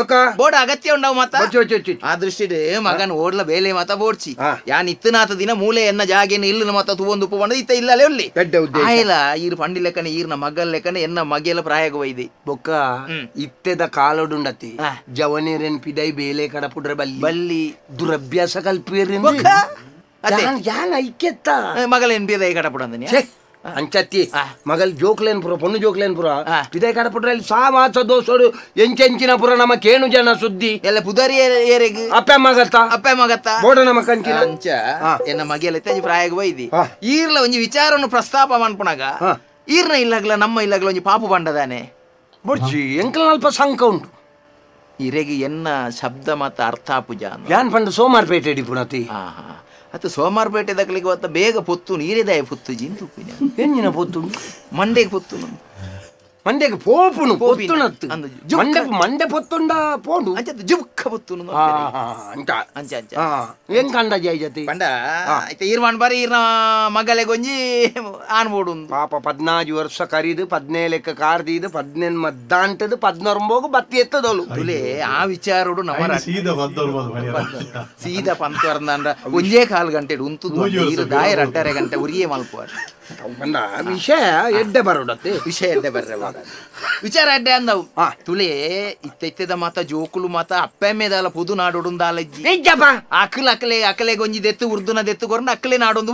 ಬೋಡ ಅಗತ್ಯ ಉಂಡವು ಮಾತ ಆ ದೃಷ್ಟಿಡ್ ಮಗನ್ ಓಡ್ಲ ಬೇಲೆ ಮಾತ ಬೋಡ್ಚಿ ಯಾನ್ ಇತ್ತನಾತ ದಿನ ಮೂಲೆ ಎನ್ನ ಜಾಗೆನ ಇಲ್ಲ ಮಾತ ತುವೊಂದು ಉಪ್ಪು ಬಂದ ಇತ್ತ ಇಲ್ಲಲೇ ಉಲ್ಲಿ ಆಯ್ಲ ಈರ್ ಪಂಡಿ ಲೆಕ್ಕನೆ ಈರ್ನ ಮಗಲ್ ಲೆಕ್ಕನೆ ಎನ್ನ ಮಗೆಲ ಪ್ರಾಯಗ ವೈದೆ ಬೊಕ್ಕ ಇತ್ತೆದ ಕಾಲೋಡುಂಡತಿ ಜವನೇರೇನ್ ಪಿದೈ ಬೇಲೆ ಕಡಪುಡ್ರೆ ಬಲ್ಲಿ ಬಲ್ಲಿ ದುರಭ್ಯಾಸ ಕಲ್ಪಿರಿ ಯಾನ್ ಐಕ್ಯತ್ತ ಮಗಲೇನ್ ಬಿದೈ ಕಡಪುಡಂದನಿ ಅಂಚತ್ತಿ ಮಗಲ್ ಜೋಕ್ಲೇನ್ ಪುರ ಪೊಣ್ಣು ಜೋಕ್ಲೇನ್ ಪುರ ಪಿದೈ ಕಡಪುಡ್ರೆ ಅಲ್ಲಿ ಸಾಮಾಸ ದೋಸೋಡು ಎಂಚೆಂಚಿನ ಪುರ ನಮ್ಮ ಕೇಣು ಜನ ಸುದ್ದಿ ಎಲ್ಲ ಪುದರಿ ಏರೆಗ್ ಅಪ್ಪ ಮಗತ್ತ ಅಪ್ಪ ಮಗತ್ತ ಬೋಡ ನಮ್ಮ ಕಂಚಿನ ಅಂಚ ಎನ್ನ ಮಗೆಲ ಇತ್ತ ಪ್ರಾಯಗ ವೈದಿ ಈರ್ಲ ಒಂಜಿ ವಿಚಾರವನ್ನು ಪ್ರಸ್ತಾಪ ಮನ್ಪುನಾಗ ಈರ್ನ ಇಲ್ಲಗ್ಲ ನಮ್ಮ ಇಲ್ಲಗ್ಲ ಒಂಜಿ ಪಾಪು ಬಂಡದಾನೆ ಬೊಡ್ಚಿ ಎಂಕಲ್ ಅಲ್ಪ ಸಂಕ ಉಂಟು ಇರೆಗೆ ಎನ್ನ ಶಬ್ದ ಮಾತ ಅರ್ಥ ಪೂಜಾ ಯಾನ್ ಪಂಡ ಸೋಮಾರ್ಪೇಟೆ ಡಿಪುಣತಿ ಅತ್ತ ಸೋಮಾರ್ಪೇಟೆ ದಕ್ಕಲಿಗೆ ಒತ್ತ ಬೇಗ ಪೊತ್ತು ನೀರಿದಾಯ ಪೊತ್ತು ಜಿಂತು ಎಂಜಿನ ಪೊತ್ತು ಮಂಡೆಗೆ ಪೊತ್ತು ಮಂಡೆಗೆ ಪೋಪುನು ಪೊತ್ತುನತ್ತು ಮಂಡೆ ಮಂಡೆ ಪೊತ್ತುಂಡ ಪೋಂಡು ಅಂಚ ಜುಕ್ಕ ಪೊತ್ತುನು ಅಂಚ ಅಂಚ ಅಂಚ ಏನ್ ಕಂಡ ಜೈ ಜತಿ ಪಂಡ ಐತ ಈರ್ವಾನ್ ಬಾರಿ ಈರ್ನ ಮಗಲೆ ಗೊಂಜಿ ಆನ್ ಬೋಡು ಪಾಪ 14 ವರ್ಷ ಕರಿದು 17ಕ್ಕೆ ಕಾರ್ದಿದು 18 ಮದ್ದಾಂಟದು 19 ಬತ್ತಿ ಎತ್ತದೋಲು ತುಲೆ ಆ ವಿಚಾರೋಡು ನಮ್ಮ ಸೀದಾ ಸೀದಾ ಪಂತವರ್ಂದ ಒಂಜೇ ಕಾಲು ಗಂಟೆ ಉಂತು ದಾಯರ್ ಅಡ್ಡರೆ ಗಂಟೆ ಉರಿಯೇ ಮಲ್ಪುವಾರ ವಿಷಯ ಎಡ್ಡೆ ಬರೋಡತ್ತೆ ವಿಷಯ ಎಡ್ಡೆ ಬರ್ರೆ ವಿಚಾರ ಅಡ್ಡೆ ಅಂದವು ತುಲೆ ಇತ್ತ ಮಾತ ಜೋಕುಲು ಮಾತ ಅಪ್ಪೆ ಮೇದಾಲ ಪುದು ನಾಡೋಡುಂದಾಲಜ್ಜಿ ಅಕಲ್ ಅಕಲೆ ಅಕಲೆ ಗೊಂಜಿ ದೆತ್ತು ಉರ್ದುನ ದೆತ್ತು ಕೊರ್ನ ಅಕ್ಕಲೆ ನಾಡೊಂದು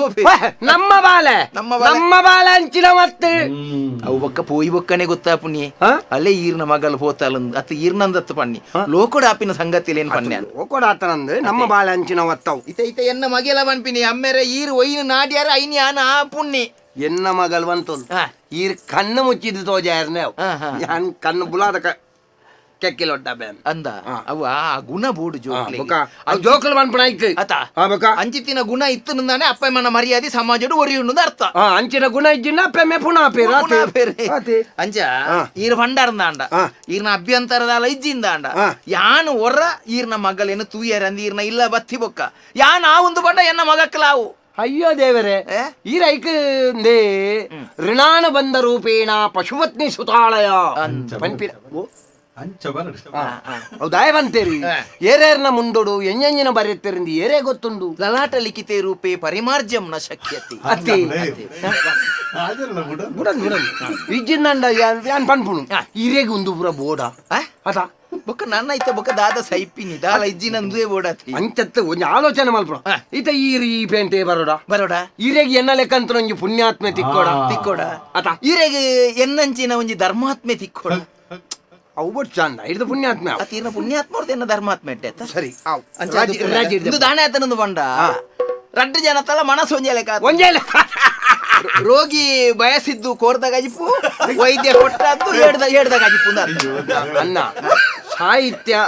ನಮ್ಮ ಬಾಲೆ ನಮ್ಮ ಬಾಲೆ ನಮ್ಮ ಬಾಲೆ ಅಂಚಿನ ಮತ್ತೆ ಅವು ಬೊಕ್ಕ ಪೋಯಿ ಬೊಕ್ಕನೆ ಗೊತ್ತಾ ಪುಣ್ಯ ಅಲ್ಲೇ ಈರ್ನ ಮಗಲ್ ಪೋತಲ್ ಅತ್ತ ಈರ್ನಂದತ್ತು ಪಣ್ಣಿ ಲೋಕೋಡ ಆಪಿನ ಸಂಗತಿ ಏನ್ ಪಣ್ಯ ಲೋಕೋಡ ಆತನಂದು ನಮ್ಮ ಬಾಲೆ ಅಂಚಿನ ಒತ್ತವು ಇತ ಇತ ಎನ್ನ ಮಗೆಲ ಪನ್ಪಿನಿ ಅಮ್ಮೇರೆ ಈರ್ ಒಯ್ನು ನಾಡ್ಯಾರ ಐನಿ ಆನ ಆ ಪುಣ್ಯ ಎನ್ನ ಮಗಲ್ ಬಂತು ಈರ್ ಕಣ್ಣು ಮುಚ್ಚಿದ್ದು ತೋಜಾರ್ನೆ ಯಾನ್ ಕಣ್ಣು ಬುಲಾದ ಕೆಕ್ಕಿಲೊಡ್ಡ ಬೇನ್ ಅಂದ ಅವ ಆ ಗುಣ ಬೋಡು ಜೋಕ್ಲೆ ಜೋಕಲ್ ಪನ್ಪುಣ ಐತೆ ಅತ ಅಂಚಿತ್ತಿನ ಗುಣ ಇತ್ತು ನಂದಾನೆ ಅಪ್ಪಮ್ಮನ ಮರ್ಯಾದೆ ಸಮಾಜಡು ಒರಿಯುಂಡು ಅರ್ಥ ಅಂಚಿನ ಗುಣ ಇಜ್ಜಿನ ಅಪ್ಪಮ್ಮೆ ಪುನಃ ಪೇರು ಅಂಚ ಈರ್ ಭಂಡಾರಂದಾಂಡ ಈರ್ನ ಅಭ್ಯಂತರದಾಲ ಇಜ್ಜಿಂದಾಂಡ ಯಾನು ಒರ್ರ ಈರ್ನ ಮಗಲೇನು ತೂಯರಂದ ಈರ್ನ ಇಲ್ಲ ಬತ್ತಿ ಬೊಕ್ಕ ಯಾನ್ ಆ ಒಂದು ಬಂಡ ಎನ್ನ ಮಗಕ್ಕಲಾವು ಅಯ್ಯೋ ದೇವರೇ ಈ ರೈಕ್ ಋಣಾನ ಬಂದ ರೂಪೇಣ ಪಶುಪತ್ನಿ ಸುತಾಳಯ ಪನ್ಪಿನ ಹೌದಾಯ ಬಂತೇರಿ ಏರೇರ್ನ ಮುಂದೊಡು ಎಂಜೆಂಜಿನ ಬರೆಯುತ್ತೇರಿಂದ ಏರೇ ಗೊತ್ತುಂಡು ಲಲಾಟ ಲಿಖಿತೆ ರೂಪೇ ಪರಿಮಾರ್ಜಂ ನ ಶಕ್ಯತೆ ಅತ್ತಿ ಬುಡನ್ ಬುಡನ್ ಇಜ್ಜಿಂದಂಡ ಯಾನ್ ಪನ್ಪುಣು ಇರೇಗ್ ಒಂದು ಪುರ ಬೋಡ ಅತ ಬೊಕ್ಕ ನನ್ನ ಐತ ಬೊಕ್ಕ ದಾದ ಸೈಪಿನಿ ದಾಲ ಇಜ್ಜಿನ ಅಂದುವೆ ಬೋಡತಿ ಅಂಚತ್ತು ಒಂಜಿ ಆಲೋಚನೆ ಮಲ್ಪುಣ ಈತ ಈರ್ ಈ ಪೇಂಟೆ ಬರೋಡ ಬರೋಡ ಈರೆಗ್ ಎನ್ನ ಲೆಕ್ಕಂತ ಒಂಜಿ ಪುಣ್ಯಾತ್ಮೆ ತಿಕ್ಕೋಡ ತಿಕ್ಕೋಡ ಅತ ಈರೆಗ್ ಎನ್ನಂಚಿನ ಒಂಜಿ ಧರ್ಮಾತ್ಮೆ ತಿಕ್ಕೋಡ ಅವು ಬಟ್ ಚಂದ ಹಿಡಿದು ಪುಣ್ಯಾತ್ಮೆ ಅತೀರ್ನ ಪುಣ್ಯಾತ್ಮ ಎನ್ನ ಧರ್ಮಾತ್ಮೆ ಇಟ್ಟೆ ಸರಿ ಇದು ದಾಣೆ ಆತನೊಂದು ಬಂಡ ರಡ್ಡು ಜನ ತಲ ಮನಸ್ಸು ಒಂಜೆ ಲೆಕ್ಕ ಒಂಜೆ ಲೆಕ್ಕ ರೋಗಿ ಬಯಸಿದ್ದು ಕೋರ್ದಾಗ ಅಜಿಪು ವೈದ್ಯ ಕೊಟ್ಟದ್ದು ಹೇಳ್ದಾಗ ಅಜಿಪು ಅನ್ನ ಸಾಹಿತ್ಯ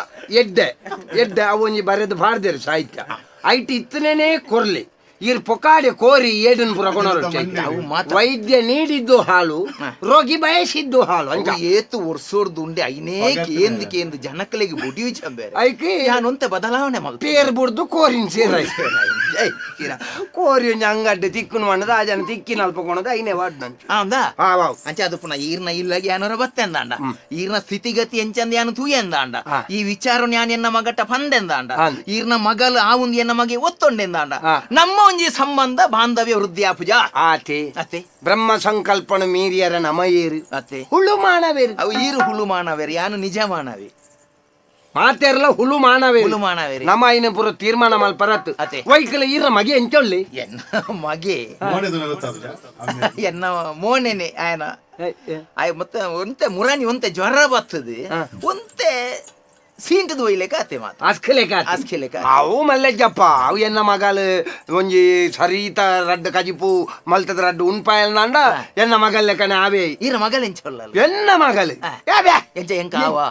ಎಡ್ಡೆ ಎಡ್ಡೆ ಅವೊಂಜಿ ಬರೆದು ಬಾರ್ದೇರು ಸಾಹಿತ್ಯ ಐಟ್ ಇತ್ತನೇನೆ ಕೊರ್ಲಿ ಈರ್ ಪೊಕಾಡೆ ಕೋರಿ ಏಡನ್ ಪುರ ವೈದ್ಯ ನೀಡಿದ್ದು ಹಾಲು ರೋಗಿ ಬಯಸಿದ್ದು ಹಾಲು ಅಂತ ಏತು ವರ್ಷೋರ್ದು ಉಂಡೆ ಐನೇ ಕೇಂದ್ ಕೇಂದ್ ಜನಕಲಿಗೆ ಬುಡಿಯು ಚಂಬೇರೆ ಐಕೆ ಯಾನೊಂತೆ ಬದಲಾವಣೆ ಮಗ ಪೇರ್ ಬುಡ್ದು ಕೋರಿನ್ ಸೇರ ಕೋರಿ ಒಂಜಿ ಅಂಗಡ್ಡೆ ತಿಕ್ಕುನು ಮಣ್ಣದ ಆ ಜನ ತಿಕ್ಕಿನ ಅಲ್ಪ ಕೊಣದ ಐನೇ ವಾಡ್ ಹೌದಾ ಅಂಚೆ ಅದು ಪುನಃ ಈರ್ನ ಇಲ್ಲಗೆ ಯಾನೋರ ಬತ್ತೆಂದಾಂಡ ಈರ್ನ ಸ್ಥಿತಿಗತಿ ಎಂಚಂದ ಯಾನು ತೂಯೆಂದಾಂಡ ಈ ವಿಚಾರ ಯಾನ್ ಎನ್ನ ಮಗಟ್ಟ ಪಂದೆಂದಾಂಡ ಈರ್ನ ಮಗಲು ಆ ಒಂದು ಎನ್ನ ಮಗೆ ಒತ್ತೊಂಡೆಂದಾಂಡ ನಮ್ಮ ಒಂಜಿ ಸಂಬಂಧ ಬಾಂಧವ್ಯ ವೃದ್ಧಿ ಆಪುಜಾ ಆತೆ ಅತ್ತೆ ಬ್ರಹ್ಮ ಸಂಕಲ್ಪನ ಮೀರಿಯರ ನಮ ಏರು ಅತ್ತೆ ಹುಳು ಮಾನವೇರು ಅವು ಈರು ಹುಳು ಮಾನವೇರು ಯಾನು ನಿಜ ಮಾನವಿ ಮಾತೆರ್ಲ ಹುಳು ಮಾನವೇ ಹುಳು ಮಾನವೇ ನಮ್ಮ ಐನ ಪೂರ ತೀರ್ಮಾನ ಮಲ್ಪರತ್ತು ವೈಕಲ ಈರ ಮಗೆ ಎಂಚೊಳ್ಳಿ ಎನ್ನ ಮಗೆ ಎನ್ನ ಮೋನೆನೆ ಆಯನ ಆಯ್ ಮತ್ತೆ ಒಂತೆ ಮುರಾನಿ ಒಂತೆ ಜ್ವರ ಬರ್ತದೆ ಒಂತೆ ಸೀಂಟದ ಒಯ್ಲೆಕ ಅತ್ತೆ ಮಾತು ಅಸ್ಕಲೇಕ ಅಸ್ಕಲೇಕ ಅವು ಮಲ್ಲೆಜ್ಜಪ್ಪ ಅವು ಎನ್ನ ಮಗಲು ಒಂಜಿ ಸರೀತ ರಡ್ಡು ಕಜಿಪು ಮಲ್ತದ ರಡ್ಡು ಉಣ್ಪಾಯಲ್ನಾಂಡ ಎನ್ನ ಮಗಲ್ಲೆಕನೆ ಆವೇ ಈರ ಮಗಲ್ ಎಂಚೊಲ್ಲ ಎನ್ನ ಮಗಲು ಎಂಚ ಎಂಕ ಆವಾ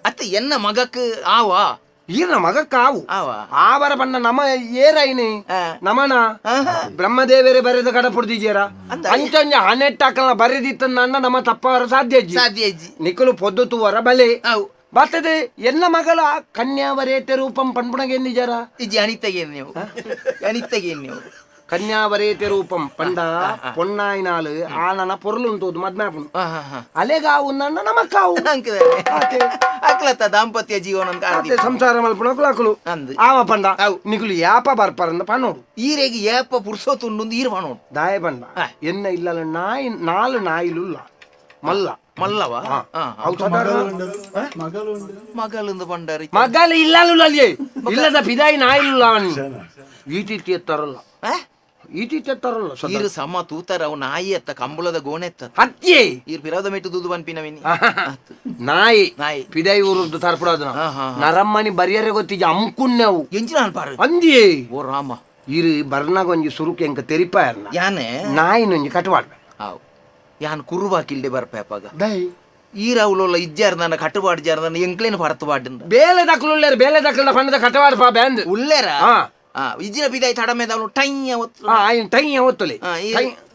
ಅತ್ತ ಎನ್ನ ಮಗಕ್ ಆವಾ ಈರ್ನ ಮಗಕ್ ಆವು ಆವ ಆವರ ಬಣ್ಣ ನಮ ಏರೈನಿ ನಮನ ಬ್ರಹ್ಮದೇವರೇ ಬರೆದ ಕಡಪುಡ್ದಿಜೇರ ಅಂಚೊಂಜ ಹಣೆಟ್ಟಾಕಲ್ನ ಬರೆದಿತ್ತ ನಮ್ಮ ತಪ್ಪವರ ಸಾಧ್ಯ ಸಾಧ್ಯ ನಿಕ್ಕಲು ಪೊದ್ದು ತೂವರ ಬಲೆ ಬರ್ತದೆ ಎನ್ನ ಮಗಳ ಕನ್ಯಾವರೇತೆ ರೂಪಂ ಪಂಪುಣಗೆ ಎಂದಿಜಾರ ಇಜ್ಜಿ ಅನಿತೆಗೆ ನೀವು ಅನಿತೆಗೆ ನೀವು ಕನ್ಯಾವರೇತೆ ರೂಪಂ ಪಂಡ ಪೊನ್ನಾಯಿನಾಲು ಆನನ ಪೊರ್ಲುಂಟು ಮದ್ಮಾಪುನು ಅಲೆಗಾವು ನನ್ನ ನಮಕ್ಕಾವು ಅಕ್ಲತ್ತ ದಾಂಪತ್ಯ ಜೀವನ ಸಂಸಾರ ಮಲ್ಪುಣ ಅಕ್ಲು ಆವ ಪಂಡ ನಿಗುಲು ಯಾಪ ಬರ್ಪರಂದ ಪನೋಡು ಈರೆಗೆ ಏಪ ಪುರ್ಸೋತುಂಡು ಈರ್ ಪನೋಡು ದಾಯ ಪಂಡ ಎನ್ನ ಇಲ್ಲಲ ನಾಯಿ ನಾಲು ನಾಯಿಲುಲ್ಲ ಮಲ್ಲ ಮಲ್ಲವ ಮಗಲು ಪಂಡರಿ ಮಗಲು ಇಲ್ಲಲುಲ್ಲ ಇಲ್ಲದ ಪಿದಾಯಿ ನಾಯಿಲುಲ್ಲ ಅವನು ಈಟಿ ಎತ್ತಾರಲ್ಲ ಈಟಿ ತರಲ್ಲ ಈರು ಸಮ ತೂತರ ಅವು ನಾಯಿ ಎತ್ತ ಕಂಬಳದ ಗೋಣೆ ಎತ್ತ ಹತ್ಯೆ ಈರು ಪಿರಾದ ಮೆಟ್ಟು ದೂದು ಬನ್ಪಿನವಿನಿ ನಾಯಿ ನಾಯಿ ಪಿದಾಯಿ ಊರುದ್ದು ತರ್ಪಡೋದನ ನರಮ್ಮನಿ ಬರಿಯರೆ ಗೊತ್ತಿಜ ಅಂಕುನ್ನೆವು ಎಂಚಿನ ಅನ್ಪಾರು ಅಂದಿಯೇ ಓ ರಾಮ ಇರು ಬರ್ನಾಗೊಂಜಿ ಸುರುಕು ಎಂಕ ತೆರಿಪಾಯರ್ನ ಯಾನೆ ನಾಯಿನೊಂಜಿ ಕಟವಾಡ್ಬೆ ಆವ್ ಯಾನ್ ಕುರುವಾಕಿಲ್ಡೆ ಬರ್ಪೇಪಾಗ ದೈ ಈರವುಲೋಲ ಇಜ್ಜಾರ್ದಾನ ಕಟ್ಟುಪಾಡು ಜಾರ್ದಾನ ಎಂಕ್ಲೇನು ಪರತು ಪಾಡ್ದ ಬೇಲೆ ದಕ್ಕಲು ಬೇಲೆ ದಕ್ಕಲ ಪಣ್ಣದ ಕಟವಾಡ್ ಪಾ ಬ್ಯಾಂದ್ ಉಲ್ಲೇರ ಇಜ್ಜಿನ ಬಿದಾಯಿ ತಡಮೇದವನು ಟೈಯ ಒತ್ತು ಟೈಯ ಒತ್ತಲಿ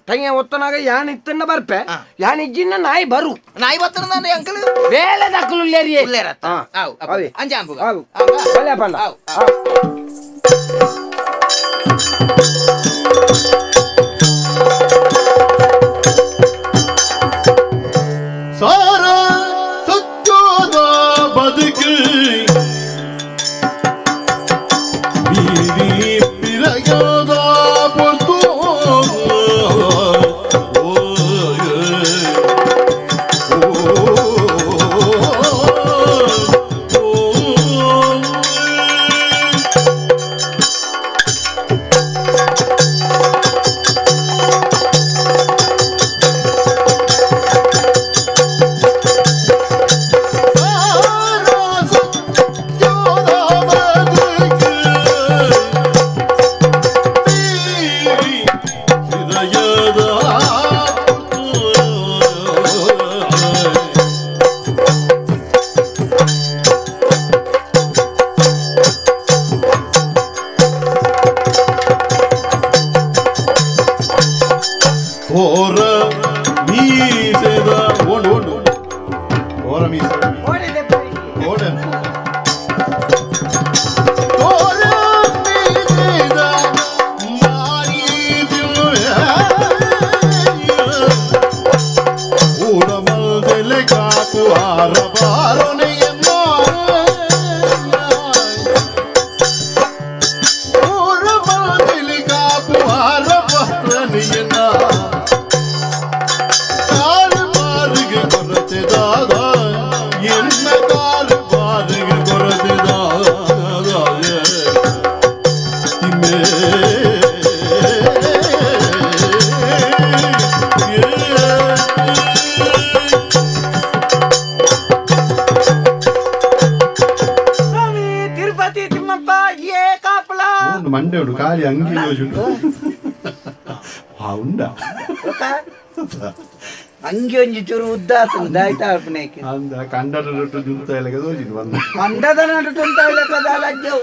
ಟೈಯ ಒತ್ತನಾಗ ಯಾನ್ ಇತ್ತನ್ನ ಬರ್ಪೆ ಯಾನ್ ಇಜ್ಜಿನ ನಾಯಿ ಬರು ನಾಯಿ ಬತ್ತನ ಅಂಕಲ್ ಬೇಲೆ ದಕ್ಕಲು ಉಲ್ಲೇರಿ ಉಲ್ಲೇರ ಸಾರ ಸತ್ಯೋದ ಬದುಕು ಬೀದಿ ಪಿರಯೋದ ಪೊರ್ತು ಅಂಗಿ ಒಂಜಿ ಚೂರು ಉದ್ದ ಆತುಂಡು ಆಯ್ತಾ ಅರ್ಪಣೆಗೆ ಅಂದ ಕಂಡದ ನಟ್ಟು ಜುಂತ ಇಲ್ಲಕ ತೋಜಿನ ಬಂದ ಕಂಡದ ನಟ್ಟು ಜುಂತ ಇಲ್ಲಕ ದಾಲಜ್ಜವು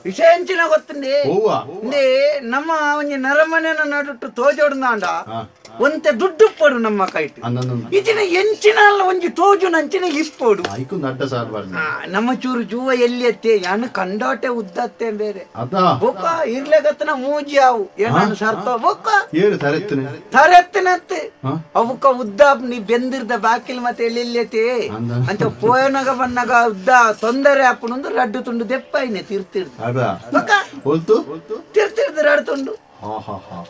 ವಿಷಯ ಎಂಚಿನ ಗೊತ್ತುಂಡೆ ಇಂದೇ ನಮ್ಮ ಒಂಜಿ ನರಮನೆನ ನಡುಟ್ಟು ತೋಜೋಡ್ದಾಂಡ ಒಂತೆ ದುಡ್ಡು ಪಡು ನಮ್ಮ ಕೈಟ್ ಇಚಿನ ಎಂಚಿನ ಒಂಜಿ ತೋಜು ನಂಚಿನ ಇಪ್ಪೋಡು ನಮ್ಮ ಚೂರು ಜೂವ ಎಲ್ಲಿ ಅತ್ತೆ ಯಾನು ಕಂಡಾಟೆ ಉದ್ದತ್ತೆ ಬೇರೆ ಬೊಕ್ಕ ಇರ್ಲೆಗತ್ತನ ಮೂಜಿ ಅವು ಏನನ್ನು ಸರ್ತ ಬೊಕ್ಕ ತರೆತ್ತಿನತ್ತೆ ಅವಕ್ಕ ಉದ್ದ ನೀ ಬೆಂದಿರ್ದ ಬಾಕಿಲ್ ಮತ್ತೆ ಎಲ್ಲಿ ಅಂತ ಪೋಯನಗ ಬಣ್ಣಗ ಉದ್ದ ತೊಂದರೆ ಅಪ್ಪನೊಂದು ರಡ್ಡು ತುಂಡು ದೆಪ್ಪಾಯಿನೆ ತಿರ್ತಿರ್ದು ತಿರ್ತಿರ್ದು ರಡ್ಡು ತುಂಡು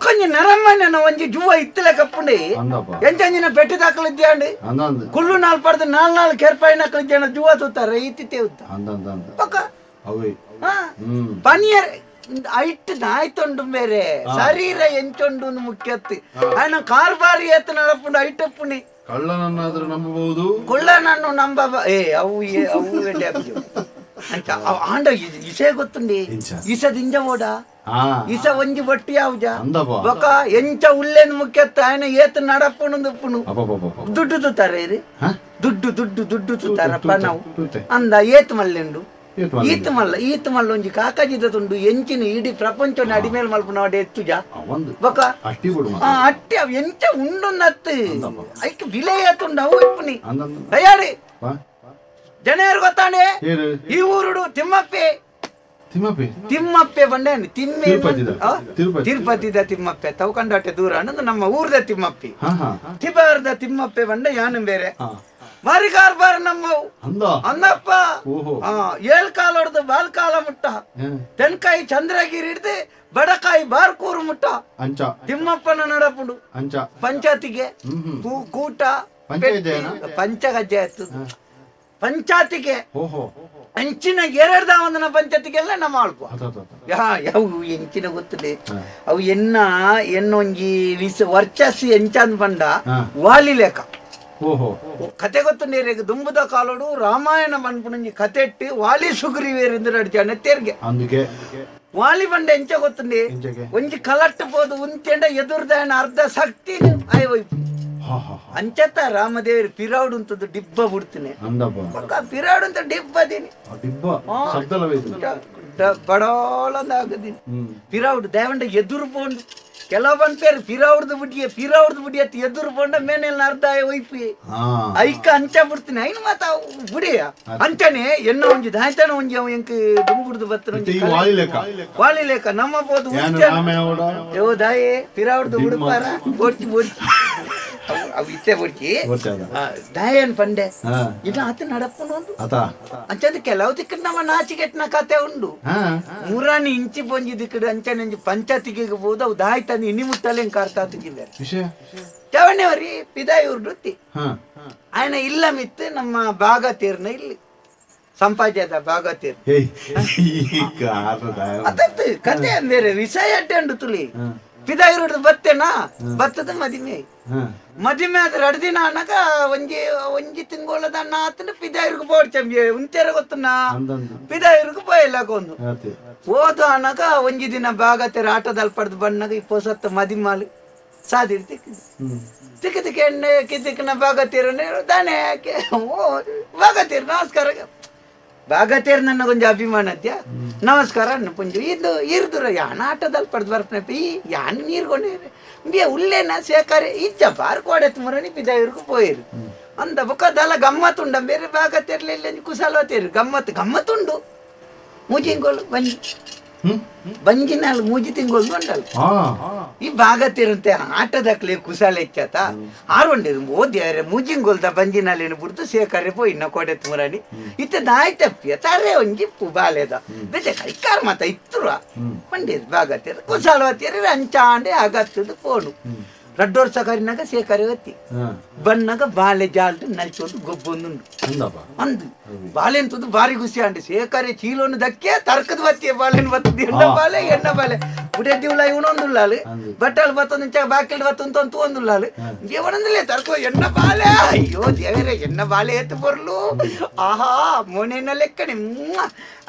ಕೊಂಚ ನರಮ್ಮನ ಒಂಜಿ ಜುವ ಇತ್ತಲೆ ಕಪ್ಪುಂಡಿ ಎಂಚಂಜಿನ ಪೆಟ್ಟಿ ದಾಖಲಿದ್ಯಾಂಡಿ ಕುಳ್ಳು ನಾಲ್ ಪಡ್ದು ನಾಲ್ ನಾಲ್ ಕೆರ್ಪಾಯಿ ನಕಲಿದ್ಯಾಣ ಜುವ ತೂತಾರೆ ಈತಿತೆ ಉದ್ದ ಪಕ್ಕ ಪನಿಯರ್ ಐಟ್ ನಾಯ್ತೊಂಡು ಬೇರೆ ಶರೀರ ಎಂಚೊಂಡು ಮುಖ್ಯತ್ತು ఆయన ಕಾರ್ಬಾರಿ ಎತ್ತ ನಡಪುಂಡು ಐಟಪ್ಪುನಿ ಕಳ್ಳನನ್ನಾದ್ರೂ ನಂಬಬಹುದು ಕುಳ್ಳನನ್ನು ನಂಬ ಏ ಅವು ಅವು ಅಂತ ಆಂಡ ಇಸೆ ಗೊತ್ತುಂಡಿ ಇಸ ದಿಂಜ ಓಡ ಇಸ ಒಂಜಿ ಬಟ್ಟಿ ಯಾವ್ಜ ಬೊಕ ಎಂಚ ಉಲ್ಲೇನು ಮುಖ್ಯತ್ತ ఆయన ಏತ ನಡಪುಣು ದುಡ್ಡು ತೂತಾರೆ ದುಡ್ಡು ದುಡ್ಡು ದುಡ್ಡು ತೂತಾರಪ್ಪ ನಾವು ಅಂದ ಏತ್ ಮಲ್ಲೆಂಡು ಈತ ಮಲ್ಲ ಈತ ಮಲ್ಲ ಒಂಜಿ ಕಾಕಾಜಿದ ತುಂಡು ಎಂಚಿನ ಇಡೀ ಪ್ರಪಂಚ ಅಡಿಮೇಲ್ ಮಲ್ಪುನ ಎತ್ತುಜ ಬೊಕ ಅಟ್ಟಿ ಅವ್ ಎಂಚ ಉಂಡುನ್ನತ್ತು ಐಕ್ ಬಿಲೆ ಏತುಂಡು ಅವು ಇಪ್ಪುನಿ ಅಯ್ಯಾಡಿ ಜನರು ಗೊತ್ತಾನೆ ಈ ಊರುಡು ತಿಮ್ಮಪ್ಪೆ ತಿಮ್ಮಪ್ಪೆ ಬಂಡೆ ತಿಮ್ಮೆ ತಿರುಪತಿದ ತಿಮ್ಮಪ್ಪೆ ತವಕಂಡಾಟೆ ದೂರ ಅನ್ನೋದು ನಮ್ಮ ಊರ್ದ ತಿಮ್ಮಪ್ಪೆ ತಿಬಾರ್ದ ತಿಮ್ಮಪ್ಪೆ ಬಂಡೆ ಯಾನು ಬೇರೆ ಬಾರಿ ಕಾರ್ಬಾರ್ ನಮ್ಮವು ಅಂದಪ್ಪ ಏಳ್ ಕಾಲ ಹೊಡೆದು ಬಾಲ್ ಕಾಲ ಮುಟ್ಟ ತೆನ್ಕಾಯಿ ಚಂದ್ರಗಿರಿ ಹಿಡ್ದು ಬಡಕಾಯಿ ಬಾರ್ಕೂರು ಮುಟ್ಟ ತಿಮ್ಮಪ್ಪನ ನಡಪುಡು ಪಂಚಾಯತಿಗೆ ಕೂಟ ಪಂಚಗಜ್ಜೆ ಆಯ್ತು ಪಂಚಾಯತಿಗೆ ಅಂಚಿನ ಎರಡ್ದ ಒಂದನ ಪಂಚಾಯತಿಗೆಲ್ಲ ನಮ್ಮ ಆಳ್ಕೊ ಯಾವ ಎಂಚಿನ ಗೊತ್ತಿದೆ ಅವು ಎನ್ನ ಎನ್ನೊಂಜಿ ವರ್ಚಸ್ಸು ಎಂಚಂದ್ ಬಂಡ ವಾಲಿ ಲೇಖ ಕತೆ ಗೊತ್ತು ನೀರಿಗೆ ದುಂಬುದ ಕಾಲೋಡು ರಾಮಾಯಣ ಮನ್ಪುಣಂಜಿ ಕತೆ ಇಟ್ಟು ವಾಲಿ ಸುಗ್ರೀವೇರಿಂದ ನಡಿಚಾನೆ ತೇರ್ಗೆ ವಾಲಿ ಬಂಡ ಎಂಚ ಗೊತ್ತುಂಡಿ ಒಂಜಿ ಕಲಟ್ಟು ಪೋದು ಉಂತೆಂಡ ಎದುರ್ದಾಯನ ಅರ್ಧ ಶಕ್ತಿ ಆಯ್ ಅಂಚತ್ತ ರಾಮದೇವರು ಪಿರಾವುಡು ಅಂತದ್ದು ಡಿಬ್ಬ ಬಿಡ್ತೀನಿ ಪಿರಾವುಡು ಅಂತ ಡಿಬ್ಬದೀನಿ ಬಡೋಳಂದ ಆಗದೀನಿ ಪಿರಾವುಡು ದೇವಂಡ ಎದುರು ಪೋಂಡು ಕೆಲವೊಂದು പേര് ಪಿರಾವ್ರದ್ದು ಬಿಡಿಯ ಪಿರಾವ್ರದ್ದು ಬಿಡಿ ಅತ್ತ ಎದುರು ಪೋಂಡ ಮೇನೆಲ್ಲ ಅರ್ಧ ಒಯ್ಪಿ ಐಕ ಅಂಚ ಬಿಡ್ತೀನಿ ಐನು ಮಾತ ಬಿಡಿಯ ಅಂಚನೆ ಎನ್ನ ಒಂಜಿ ದಾಯ್ತಾನ ಒಂಜಿ ಅವ ಎಂಕ್ ದುಂಬುಡ್ದು ಬತ್ತನ ವಾಲಿ ಲೇಖ ನಮ್ಮ ಪೋದು ದಾಯೆ ಪಿರಾವ್ರದ್ದು ಬಿಡುಪಾರ ಬೋಡ್ಚಿ ಬೋಡ್ಚಿ ಅವು ಇತ್ತೆ ಬೋಡ್ಚಿ ದಾಯನ್ ಪಂಡೆ ಇಲ್ಲ ಆತ ನಡಪುನು ಅಂಚಂದು ಕೆಲವು ದಿಕ್ಕ ನಮ್ಮ ನಾಚಿಕೆಟ್ನ ಕತೆ ಉಂಡು ಮುರಾನಿ ಇಂಚಿ ಪೊಂಜಿ ದಿಕ್ಕಡು ಅಂಚನೆ ಪಂಚಾಯತಿಗೆ ಹೋದ ಅವು ದಾಯ್ತಾನೆ ಇನಿ ಮುಟ್ಟಲೆ ಕಾರ್ತಾತಿದ್ದಾರೆ ಚವಣೆವರಿ ಪಿದಾಯೂರ್ ವೃತ್ತಿ ఆయన ಇಲ್ಲ ಮಿತ್ತು ನಮ್ಮ ಭಾಗತೀರ್ನ ಇಲ್ಲಿ ಸಂಪಾಜದ ಭಾಗತೀರ್ ಅದತ್ತು ಕತೆ ಬೇರೆ ವಿಷಯ ಅಡ್ಡೆ ಉಂಡು ತುಳಿ ಪಿದಾಯೂರು ಬತ್ತೇನಾ ಬತ್ತದ ಮದಿಮೆ ಮದಿಮೆ ಆದ್ರೆ ಎರಡು ದಿನ ಅನ್ನಾಗ ಒಂಜಿ ಒಂಜಿ ತಿಂಗಳದ ಅಣ್ಣ ಆತನ ಪಿದಾಯೂರ್ಗೆ ಬೋಡ್ಚಂಬಿ ಉಂತೇರ ಗೊತ್ತನ ಪಿದಾಯೂರ್ಗೆ ಪೋಯಲಾಗೊಂದು ಓದು ಅನ್ನಾಗ ಒಂಜಿ ದಿನ ಭಾಗತೀರ ಆಟದಲ್ಲಿ ಪಡೆದು ಬಣ್ಣಾಗ ಈ ಪೊಸತ್ತ ಮದಿಮಾಲು ಸಾದಿರ್ ತಿಕ್ಕ ತಿಕ್ಕ ತಿಕ್ಕ ಎಣ್ಣೆ ಕಿತಿಕ್ಕನ ಭಾಗತೀರನೇ ದಾನೆ ಯಾಕೆ ಓ ಭಾಗತೀರ್ ನಮಸ್ಕಾರ ಭಾಗತೀರ್ ನನಗೊಂಜಿ ಅಭಿಮಾನತ್ಯ ನಮಸ್ಕಾರ ಅಣ್ಣ ಪುಂಜು ಇದು ಇರ್ದುರ ಯಾನ ಆಟದಲ್ಲಿ ಪಡೆದು ಬರ್ಪನಪ್ಪ ಈ ಯಾನ್ ನೀರ್ಕೊಂಡೇ ಬೇ ಉಲ್ಲೇನ ಸೇಕಾರೆ ಇಜ್ಜ ಬಾರ್ ಕೋಡೆತ್ ಮುರಣಿ ಪಿದಾಯೂರ್ಗೆ ಪೋಯಿರು ಅಂದ ಬೊಕ್ಕದಲ್ಲ ಗಮ್ಮತ್ತುಂಡ ಬೇರೆ ಭಾಗತೀರ್ಲಿಲ್ಲ ಕುಸಲೋತೀರು ಗಮ್ಮತ್ತು ಗಮ್ಮತ್ತುಂಡು ಮೂಜಿಂಗೋಲು ಬಂಜಿ ಬಂಜಿನಲ್ಲಿ ಮೂಜಿ ತಿಂಗಳು ಉಂಡಲ್ಲ ಈ ಭಾಗತಿರಂತೆ ಆಟದಕ್ಲೆ ಕುಸಾಲ ಹೆಚ್ಚಾತ ಆರುಂಡಿರು ಓದ್ಯಾರೆ ಮೂಜಿಂಗೋಲ್ದ ಬಂಜಿನಲ್ಲಿ ಬಿಡ್ದು ಸೇಕರೆ ಪೋಯಿ ಇನ್ನ ಕೋಡೆತ್ ಮುರಾಣಿ ಇತ್ತ ದಾಯ್ತಪ್ಪಿಯ ತಾರೆ ಒಂಜಿ ಇಪ್ಪು ಬಾಲೆದ ಬೇತೆ ಕೈಕಾರ ಮಾತ ಇತ್ತುರ ಬಂಡಿರು ಭಾಗತಿರ ಕುಸಾಲವತ್ತಿರ ಅಂಚಾಂಡೆ ಆಗತ್ತದು ಫೋನು ರಡ್ಡೋರ್ ಸಕರಿನಾಗ ಸೇಕರೆ ಒತ್ತಿ ಬಣ್ಣಗ ಬಾಲೆ ಜಾಲ್ದು ನಲ್ಚೊಂದು ಗೊಬ್ಬೊಂದುಂಡು ಅಂದು ಬಾಲೆ ಅಂತದ್ದು ಭಾರಿ ಖುಷಿ ಅಂడి ಸೇಕರೆ ಚೀಲೋನು ದಕ್ಕೆ ತರ್ಕದ ಬತ್ತಿಯ ಬಾಳೆನ್ ಬತ್ತದ ಎಣ್ಣ ಬಾಲೆ ಎಣ್ಣ ಬಾಲೆ ಪುಡೆ ದಿವ್ಲ ಇವನೊಂದುಲ್ಲಾಲು ಬಟ್ಟಲ್ ಬತ್ತೊಂದು ಬಾಕಿಲ್ ಬತ್ತೊಂದು ತೂಂದುಲ್ಲಾಲು ಇವನೊಂದಿಲ್ಲ ತರ್ಕೋ ಎಣ್ಣ ಬಾಲೆ ಅಯ್ಯೋ ದೇವರೇ ಎಣ್ಣ ಬಾಲೆ ಎತ್ತು ಬರ್ಲು ಆಹಾ ಮೊನೆನ ಲೆಕ್ಕಣಿ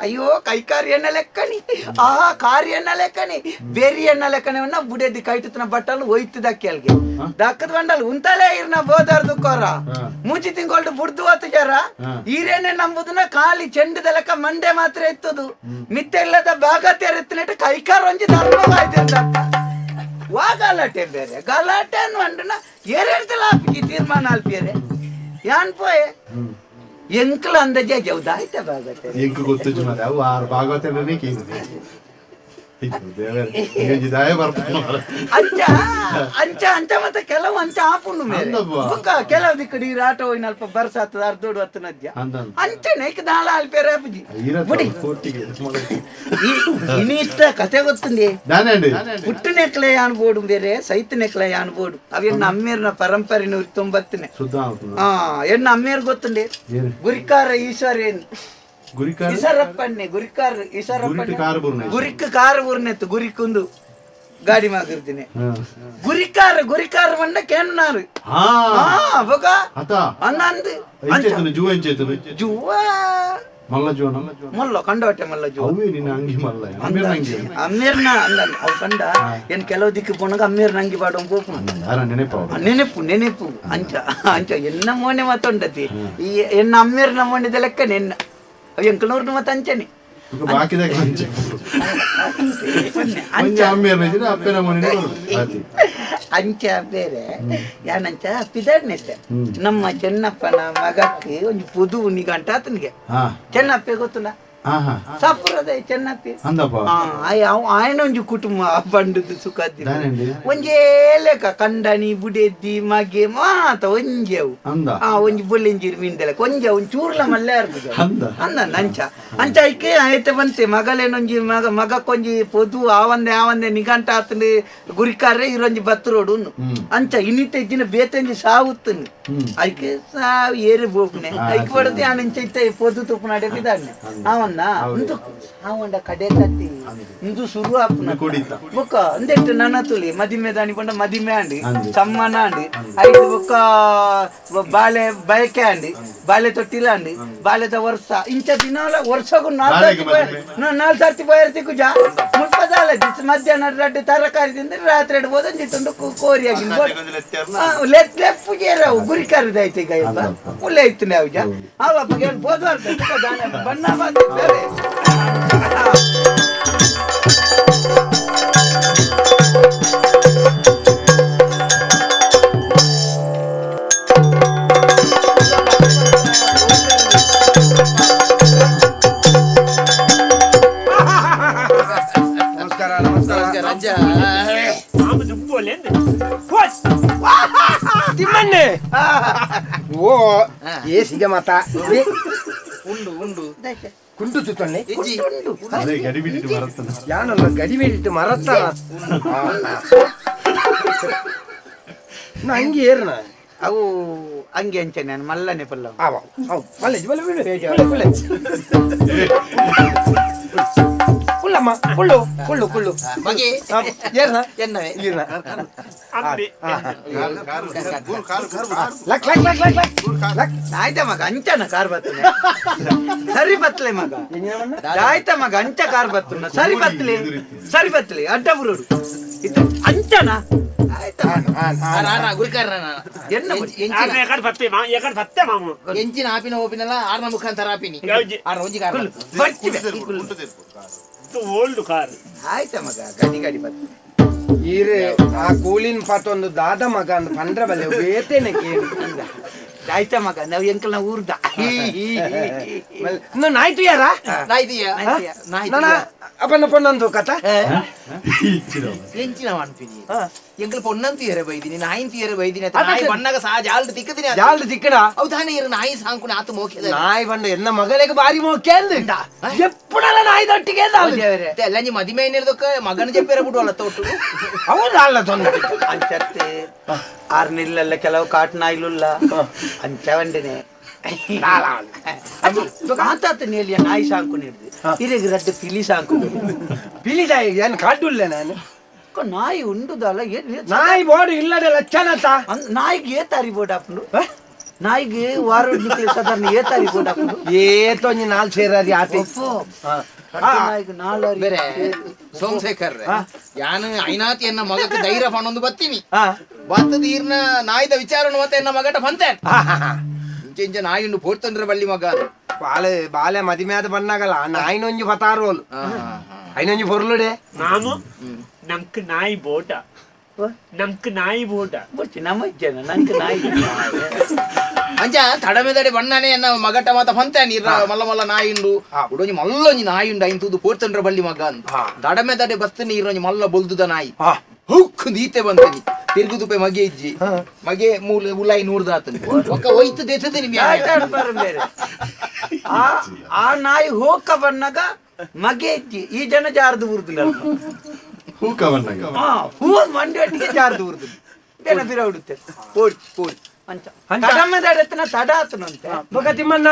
ಅಯ್ಯೋ ಕೈಕಾರಿ ಎಣ್ಣ ಲೆಕ್ಕಣಿ ಆಹಾ ಕಾರಿ ಎಣ್ಣ ಲೆಕ್ಕಣಿ ಬೇರಿ ಎಣ್ಣ ಲೆಕ್ಕಣಿ ಬುಡೆದಿ ಕೈಟುತ್ತನ ಬಟ್ಟಲು ಒಯ್ತದಕ್ಕೆ ಅಲ್ಗೆ ದಕ್ಕದ ಬಂಡಲ್ ಉಂತಲೇ ಇರ್ನ ಬೋದಾರ್ದು ಕೊರ ಮೂಚಿ ತಿಂಗೊಳ್ಡು ಬುಡ್ದು ಹೊತ್ತು ಜರ ಈರೇನೆ ನಂಬುದನ್ನ ಖಾಲಿ ಚೆಂಡದ ಲೆಕ್ಕ ಮಂಡೆ ಮಾತ್ರ ಎತ್ತದು ಮಿತ್ತೆ ಇಲ್ಲದ ಭಾಗ ತೆರೆತ್ತಿನಟ್ಟು ಕೈಕಾರ ಒಂಜಿ ಧರ್ಮವಾಯ್ತು. ವಾ ಗಲಾಟೆ ಬೇರೆ ಗಲಾಟೆ ಅನ್ವಂಡನ ಏರೆಡ್ತಲ ಆಪಿಜಿ ತೀರ್ಮಾನ ಆಲ್ಪಿಯರೆ ಯಾನ್ ಪೋಯೆ ಎಂಕಲ ಅಂದಜೆ ಜೌದಾಯ್ತ ಭಾಗವತೆ ಎಂಕು ಗೊತ್ತು ಮಾರೆ ಅವು ಆರು ಭಾಗವತನೇ ಕೇಳಿದೆ ಅಂಚ ಅಂಚ ಅಂಚ ಮತ್ತೆ ಕೆಲವು ಅಂಚ ಆಪುಂಡು ಮೇರೆ ಬೊಕ್ಕ ಕೆಲವು ದಿಕ್ಕಡಿ ಆಟೋ ಅಲ್ಪ ಬರ್ಸಾತದ ಅರ್ಧೋಡು ಹತ್ತು ನದ್ಯ ಅಂಚನೆ ಇಕ್ ದಾಳ ಆಲ್ಪೇರೆ ಆಪುಜಿ ಬುಡಿ ಇನಿತ್ತ ಕತೆ ಗೊತ್ತುಂದಿ ಪುಟ್ಟನೆಕ್ಲೆ ಯಾನ್ ಬೋಡು ಬೇರೆ ಸೈತನೆಕ್ಲೆ ಯಾನ್ ಬೋಡು ಅವೆನ್ನ ಅಮ್ಮೇರ್ನ ಪರಂಪರೆ 190 ಎನ್ನ ಅಮ್ಮೇರ್ ಗೊತ್ತುಂಡಿ ಗುರಿಕಾರ ಈಶ್ವರೇನ್ ಈಸರಪ್ಪಣ್ಣೆ ಗುರಿಕಾರ ಈಸರಪ್ಪಣ್ಣೆ ಗುರಿಕ್ ಕಾರ್ ಊರ್ನೆತ್ತು ಗುರಿಕುಂದು ಗಾಡಿ ಮಾಗಿರ್ತೀನಿ ಗುರಿಕಾರ ಗುರಿಕಾರ ಬಂಡ ಕೇನ್ನಾರು ಬೊಕ ಅನ್ನಂದು ಜುವ ಮಲ್ಲ ಜುವ ಮಲ್ಲ ಕಂಡವಟ್ಟೆ ಮಲ್ಲ ಜುವ ಅಮ್ಮೇರ್ನ ಅಂದ ಅವು ಕಂಡ ಏನ್ ಕೆಲವು ದಿಕ್ಕು ಪೋನಾಗ ಅಮ್ಮೇರ್ನ ಅಂಗಿ ಪಾಡೋ ಪೋಪು ನೆನಪು ನೆನಪು ಅಂಚ ಅಂಚ ಎನ್ನ ಮೋನೆ ಮಾತೊಂಡತಿ ಈ ಎನ್ನ ಅಮ್ಮೇರ್ನ ಮೋನೆದ ಲೆಕ್ಕ ನೆನ್ನ ಅವು ಎಂಕಲ್ನೂರ್ನ ಮತ್ತೆ ಅಂಚನೆ ಅಂಚ ಬೇರೆ ಯಾನಂಚ ಪಿದಾಡ್ನೆತ್ತೆ ನಮ್ಮ ಚೆನ್ನಪ್ಪನ ಮಗಕ್ಕೆ ಒಂದು ಪುದು ನಿಗಂಟ ಆತನಿಗೆ ಚೆನ್ನಪ್ಪೆ ಗೊತ್ತಲ್ಲ ಸಾಪುರದ ಚೆನ್ನಪ್ಪೆ ಆಯನ ಒಂಜಿ ಕುಟುಂಬ ಬಂಡದು ಸುಖ ಒಂಜೇ ಲೆಕ್ಕ ಕಂಡನಿ ಬುಡೆದ್ದಿ ಮಗೆ ಮಾತ ಒಂಜೆ ಅವು ಒಂಜಿ ಬೊಲ್ಲೆಂಜಿರು ಮೀನ್ದೆಲೆಕ್ಕ ಒಂಜೆ ಒಂಜಿ ಚೂರ್ಲ ಮಲ್ಲೆ ಅಂದ ಅಂಚ ಅಂಚ ಐಕೆ ಆಯ್ತ ಬಂತೆ ಮಗಲೇನೊಂಜಿ ಮಗ ಮಗಕ್ಕೊಂಜಿ ಪೊದು ಆವಂದೆ ಆವಂದೆ ನಿಗಂಟ ಆತಂದು ಗುರಿಕಾರೆ ಇರೊಂಜಿ ಬತ್ತರೋಡು ಅಂಚ ಇನ್ನಿತ ಇದ್ದಿನ ಬೇತಂಜಿ ಸಾವುತ್ತನು ಐಕೆ ಸಾವು ಏರಿ ಬೋಪನೆ ಐಕೆ ಬಡದೆ ಆನಂಚ ಇತ್ತ ಪೊದು ತುಪ್ಪನಾಡೆ ಬಿದ್ದಾನೆ ಅವನ್ನ ಇಂದು ಆವಂಡ ಕಡೆ ತತ್ತಿ ಇಂದು ಶುರು ಆಪುನ ಬೊಕ್ಕ ಅಂದೆಟ್ಟು ನನ್ನ ತುಳಿ ಮದಿಮೆ ದಾನಿ ಪಂಡ ಮದಿಮೆ ಅಂಡಿ ಸಮ್ಮನ ಅಂಡಿ ಐದು ಬೊಕ್ಕ ಬಾಳೆ ಬಯಕೆ ಅಂಡಿ ಬಾಳೆ ತೊಟ್ಟಿಲ ಅಂಡಿ ಬಾಳೆದ ವರ್ಷ ಇಂಚ ದಿನ ವರ್ಷಗೂ 4 ಸರ್ತಿ ಪೋಯರ್ತಿ ಕುಜ ಮುಲ್ಪದಾಲ ಮಧ್ಯಾಹ್ನ ರಡ್ಡು ತರಕಾರಿ ತಿಂದ್ರೆ ರಾತ್ರಿ ಇಡ್ಬೋದು ಅಂಜಿತ್ತುಂಡು ಕೋರಿ ಆಗಿ ಲೆಪ್ಪು ಜೇರವು ಗುರಿ ಕರಿದಾಯ್ತು ಈಗ ಮುಲ್ಲೆ ಇತ್ತು ನಾವು ಜ ಅವಪ್ಪ ಬೋದ್ವಾರ ಬಣ್ಣ ಬಂದಿದ್ದಾರೆ. ನಮಸ್ಕಾರ ನಮಸ್ಕಾರ ತಿಮ್ಮಣ್ಣೆ ಓ ಏ ಸಿಗ ಮಾತಾ ಉಂಡು ಉಂಡು ಕುಂಟು ಸುತ್ತಣ್ಣೆ ಯಾನಲ್ಲ ಗಡಿ ಬಿಟ್ಟು ಮರತ್ತ ಹಂಗೆ ಏರ್ನ ಅವು ಹಂಗೆ ಅಂಚೆ ನಾನು ಮಲ್ಲನೆ ಪಲ್ಲ ಹೌದು ಮಲ್ಲೆ ಮಲ್ಲೆ ಕುಳ್ಳಮ್ಮ ಕುಳ್ಳು ಕುಳ್ಳು ಕುಳ್ಳು ಮಗೆ ಏರ್ನ ಎನ್ನವೇ ಈರ್ನ luck luck luck luck luck luck ಆಯ್ತ ಮಗ ಅಂಚನ ಕಾರ್ ಬತ್ತನೆ ಸರಿ ಬತ್ತಲೆ ಮಗ ಆಯ್ತ ಮಗ ಅಂಚ ಕಾರ್ ಬತ್ತುನ ಸರಿ ಬತ್ತಲೆ ಸರಿ ಬತ್ತಲೆ ಅಡ್ಡ ಬುರುಡು ಇದು ಅಂಚನ ಆಯ್ತ ಎಂಚಿನ ಆಪಿನ ಓಪಿನಲ್ಲ ಆರ್ನ ಮುಖಾಂತರ ಆಪಿನಿ ಆರ್ನ ಒಂಜಿ car old car ಆಯ್ತ ಮಗ ಗಡಿ ಗಡಿ ಬತ್ತ ಈರೆ ಆ ಕೂಲಿನ ಪಾತೊಂದು ದಾದ ಮಗ ಅಂದ್ ಪಂದ್ರ ಬಲ್ಲೆ ಬೇತೇನೆ ಕೇಳಿ ಆಯ್ತ ಮಗ ನಾವು ಎಂಕಲ್ನ ಊರ್ದ ನಾಯ್ತು ಯಾರ ನಾಯ್ತು ಅಪ್ಪನ ಪೊನ್ನಂದು ಕಥ ಎಂಚಿನ ಅನ್ಪಿನಿ ಎಂಕಲ್ ಪೊನ್ನಂತು ಏರೆ ಬೈದಿನಿ ನಾಯಿನ್ ತೀರೆ ಬೈದಿನಿ ನಾಯಿ ಬಣ್ಣಗ ಸಾ ಜಾಲ್ಡ್ ತಿಕ್ಕದಿನಿ ಜಾಲ್ಡ್ ತಿಕ್ಕಡ ಹೌದಾನೆ ಇರು ನಾಯಿ ಸಾಂಕುನ ಆತು ಮೋಖ್ಯದ ನಾಯಿ ಬಣ್ಣ ಎನ್ನ ಮಗಳಿಗೆ ಬಾರಿ ಮೋಖ್ಯ ಅಂದು ಎಪ್ಪುಡಲ ನಾಯಿ ದೊಟ್ಟಿಗೆ ಎಲ್ಲ ನೀ ಮದಿಮೆ ಏನಿರ್ದಕ್ಕ ಮಗನ ಜೆಪ್ಪೇರ ಬಿಡುವಲ್ಲ ತೋಟು ಹೌದು ಅಲ್ಲ ತೊಂದರೆ ಅಂಚತ್ತೆ ಆರ್ನಿಲ್ಲಲ್ಲ ಕೆಲವು ಕಾಟ್ ನಾಯಿಲುಲ್ಲ ಅಂಚವಂಡನೆ ಆತಾತ ನೇಲಿಯ ನಾಯಿ ಸಾಂಕು ನೀಡ್ದು ಇರೆಗ್ ರಡ್ಡು ಪಿಲಿ ಸಾಂಕು ಪಿಲಿ ನಾಯಿ ಏನು ಕಾಟುಲ್ಲ ನಾನು ನಾಯಿ ಉಂಡುದಲ್ಲ ನಾಯಿ ಬೋಡು ಇಲ್ಲದೆ ಲಕ್ಷಣತ ನಾಯಿಗೆ ಏ ತಾರಿ ಬೋರ್ಡ್ ಹಾಕೊಂಡು ನಾಯಿಗೆ ವಾರ ಸಾಧಾರಣ ಏ ತಾರಿ ಬೋರ್ಡ್ ಹಾಕೊಂಡು ಏತೊಂಜಿ ನಾಲ್ ಸೇರಾರಿ ಆತೆ ನಾಯಿಗೆ ನಾಲ್ಕು ಬೇರೆ ಸೋಮಶೇಖರ್ ಯಾನು ಐನಾತಿ ಎನ್ನ ಮಗಕ್ಕೆ ಧೈರ್ಯ ಫಾಣೊಂದು ಬತ್ತೀನಿ ಬತ್ತದ ಈರ್ನ ನಾಯಿದ ವಿಚಾರ ಮತ್ತೆ ಎನ್ನ ಮಗಟ ಬಂತೆ ಇಂಚ ನಾಯಿ ಪೋಡ್ತಂದ್ರೆ ಬಳ್ಳಿ ಮಗ ಬಾಲೆ ಬಾಲೆ ಮದಿಮೆ ಆದ ಬಣ್ಣಾಗಲ್ಲ ನಾಯಿನೊಂಜಿ ಪತಾರೋಲು ಐನೊಂಜಿ ಪೊರ್ಲುಡೆ ನಾನು ನಂಕ್ ನಾಯಿ ಬೋಟ ನಂಕ್ ನಾಯಿ ಬೋಡ ಬೊಚ್ಚಿ ನಮ್ಮ ಜನ ನಂಕ್ ನಾಯಿ ಅಂಚ ತಡಮೆದಡೆ ಬಣ್ಣನೆ ಎನ್ನ ಮಗಟ ಮಾತ ಪಂತೆ ನೀರ ಮಲ್ಲ ಮಲ್ಲ ನಾಯಿ ಉಂಡು ಉಡೊಂಜಿ ಮಲ್ಲೊಂಜಿ ನಾಯಿ ಉಂಡು ಐನ್ ತೂದು ಪೋರ್ತಂಡ್ರ ಬಳ್ಳಿ ಮಗ ಅಂತ ತಡಮೆದಡೆ ಬಸ್ತ ನೀರೊಂಜಿ ಮಲ್ಲ ಬೊಲ್ದುದ ನಾಯಿ ಹುಕ್ ದೀತೆ ಬಂತನಿ ತಿರುಗುದುಪೆ ಮಗೆ ಇಜ್ಜಿ ಮಗೆ ಮೂಲ ಉಲಾಯಿ ನೂರ್ದಾತನಿ ಒಕ್ಕ ಒಯ್ತು ದೇತದೆ ನಿಮ್ಗೆ ಆ ನಾಯಿ ಹೋಕ ಬಣ್ಣಗ ಮಗೆ ಇಜ್ಜಿ ಈ ಜನ ಜಾರ್ದು ಊರ್ದಿಲ್ಲ ಹೂಕ ಬಣ್ಣಗ ಹೂ ಮಂಡಿ ಒಟ್ಟಿಗೆ ಜಾರ್ದು ಊರ್ದಿಲ್ಲ ಬೇರೆ ಬಿರ ಹುಡುತ್ತೆ ಪೋಡ್ ಪೋಡ್ ಅಂಚ ತಡಮೆದಡೆತ್ತನ ತಡ ಆತನಂತೆ ಬೊಕ ತಿಮ್ಮಣ್ಣ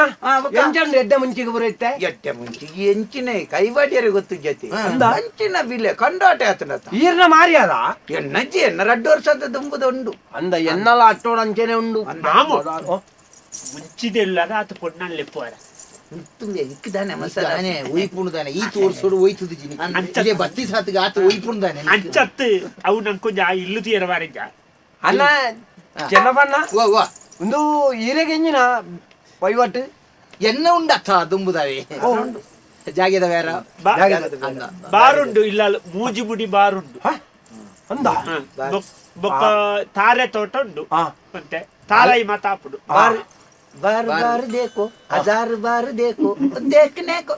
ಎಂಚಂಡು ಎಡ್ಡೆ ಮುಂಚಿಗೆ ಬರುತ್ತೆ ಎಡ್ಡೆ ಮುಂಚಿಗೆ ಎಂಚಿನ ಕೈವಾಡಿಯರಿಗೆ ಗೊತ್ತು ಜೊತೆ ಅಂಚಿನ ಬಿಲೆ ಕಂಡಾಟೆ ಆತನ ಈರ್ನ ಮಾರಿಯಾದ ಎನ್ನಜ್ಜಿ ಎನ್ನ ರಡ್ಡು ವರ್ಷದ ದುಂಬುದ ಉಂಡು ಅಂದ ಎನ್ನಲ ಅಟ್ಟೋಡ ಅಂಚೆನೆ ಉಂಡು ಮುಂಚಿದೆಲ್ಲ ಆತ ಪೊಣ್ಣಲ್ಲಿ ಪೋರ ಒಯ್ಪುಣದಾನೆ ಈ ತೋರ್ಸೋಡು ಒಯ್ತುದು ಜಿನಿ ಅಂಚೆ ಬತ್ತಿ ಸಾತಿಗೆ ಆತ ಒಯ್ಪುಣದಾನೆ ಅಂಚತ್ತು ಅವು ನಂಗೆ ಕೊಂಚ ಆ ಇಲ್ಲು ತೀರ ವಾರಿಂಜ ಅಲ್ಲ ಚೆನ್ನಬಣ್ಣ ಒಂದು ಈರೆಗೆಂಜಿನ ವಹಿವಾಟು ಎನ್ನ ಉಂಡತ್ತ ದುಂಬುದಾವೆ ಜಾಗೆದ ಬೇರ ಬಾರುಂಡು ಇಲ್ಲ ಮೂಜಿ ಮುಡಿ ಬಾರುಂಡು ಅಂದ ಬೊಕ್ಕ ತಾರೆ ತೋಟ ಉಂಡು ಮತ್ತೆ ತಾರಾಯಿ ಮಾತಾಪುಡು बार बार देखो हजार बार देखो देखने को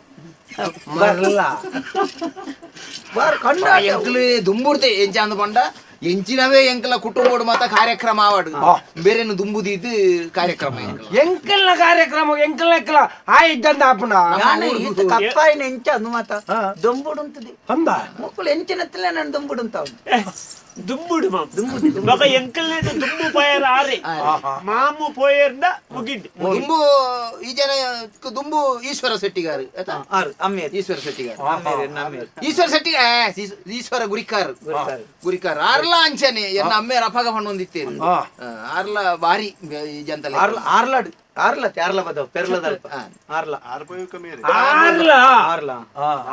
ಮರಲ ಬಾರ್ ಕಂಡ ಎಂಕಲು ದುಂಬುರ್ತೆ ಎಂಚ ಅಂದ ಪಂಡ ಎಂಚಿನವೇ ಎಂಕಲ ಕುಟುಂಬೋಡು ಮಾತ ಕಾರ್ಯಕ್ರಮ ಆವಾಡು ಬೇರೆನು ದುಂಬುದಿದ್ದು ಕಾರ್ಯಕ್ರಮ ಎಂಕಲ್ನ ಕಾರ್ಯಕ್ರಮ ಎಂಕಲ್ನ ಎಂಕಲ ಆ ಇದ್ದಂದ ಆಪುಣ ನಾನು ಈತ ಕಪ್ಪಾಯಿನ ಎಂಚ ಅಂದು ಮಾತ ದುಂಬುಡುಂತದೆ ಅಂದ ಮಕ್ಕಳು ಎಂಚಿನತ್ತಲೇ ನಾನು ದುಂಬುಡುಂತ ದುಂಬುಡು ಮಾಮ ಬೊಕ ಎಂಕಲ್ನ ದುಂಬು ಪೋಯರ್ ಆರೆ ಮಾಮು ಪೋಯರ್ದ ಮುಗಿಂಡು ದುಂಬು ಈ ಜನ ದುಂಬು ಈಶ್ವರ ಶೆಟ್ಟಿಗಾರು ಈಶ್ವರ ಶೆಟ್ಟಿಗಾರು ಈಶ್ವರ ಶೆಟ್ಟಿ ಈಶ್ವರ ಗುರಿಕಾರ್ ಗುರಿಕಾರ್ ಆರ್ಲ ಅಂಚನೆ ಎನ್ನ ಅಮ್ಮೇರ ಅಪಗ ಪಣ್ಣೊಂದಿತ್ತೇರು ಆರ್ಲ ಬಾರಿ ಜಂತಲೆ ಆರ್ಲಾಡು ಆರ್ಲ ಆರ್ಲ ಬದವ್ ಪೆರ್ಲದಲ್ಪ ಆರ್ಲ ಆರ್ಲ ಆರ್ಲ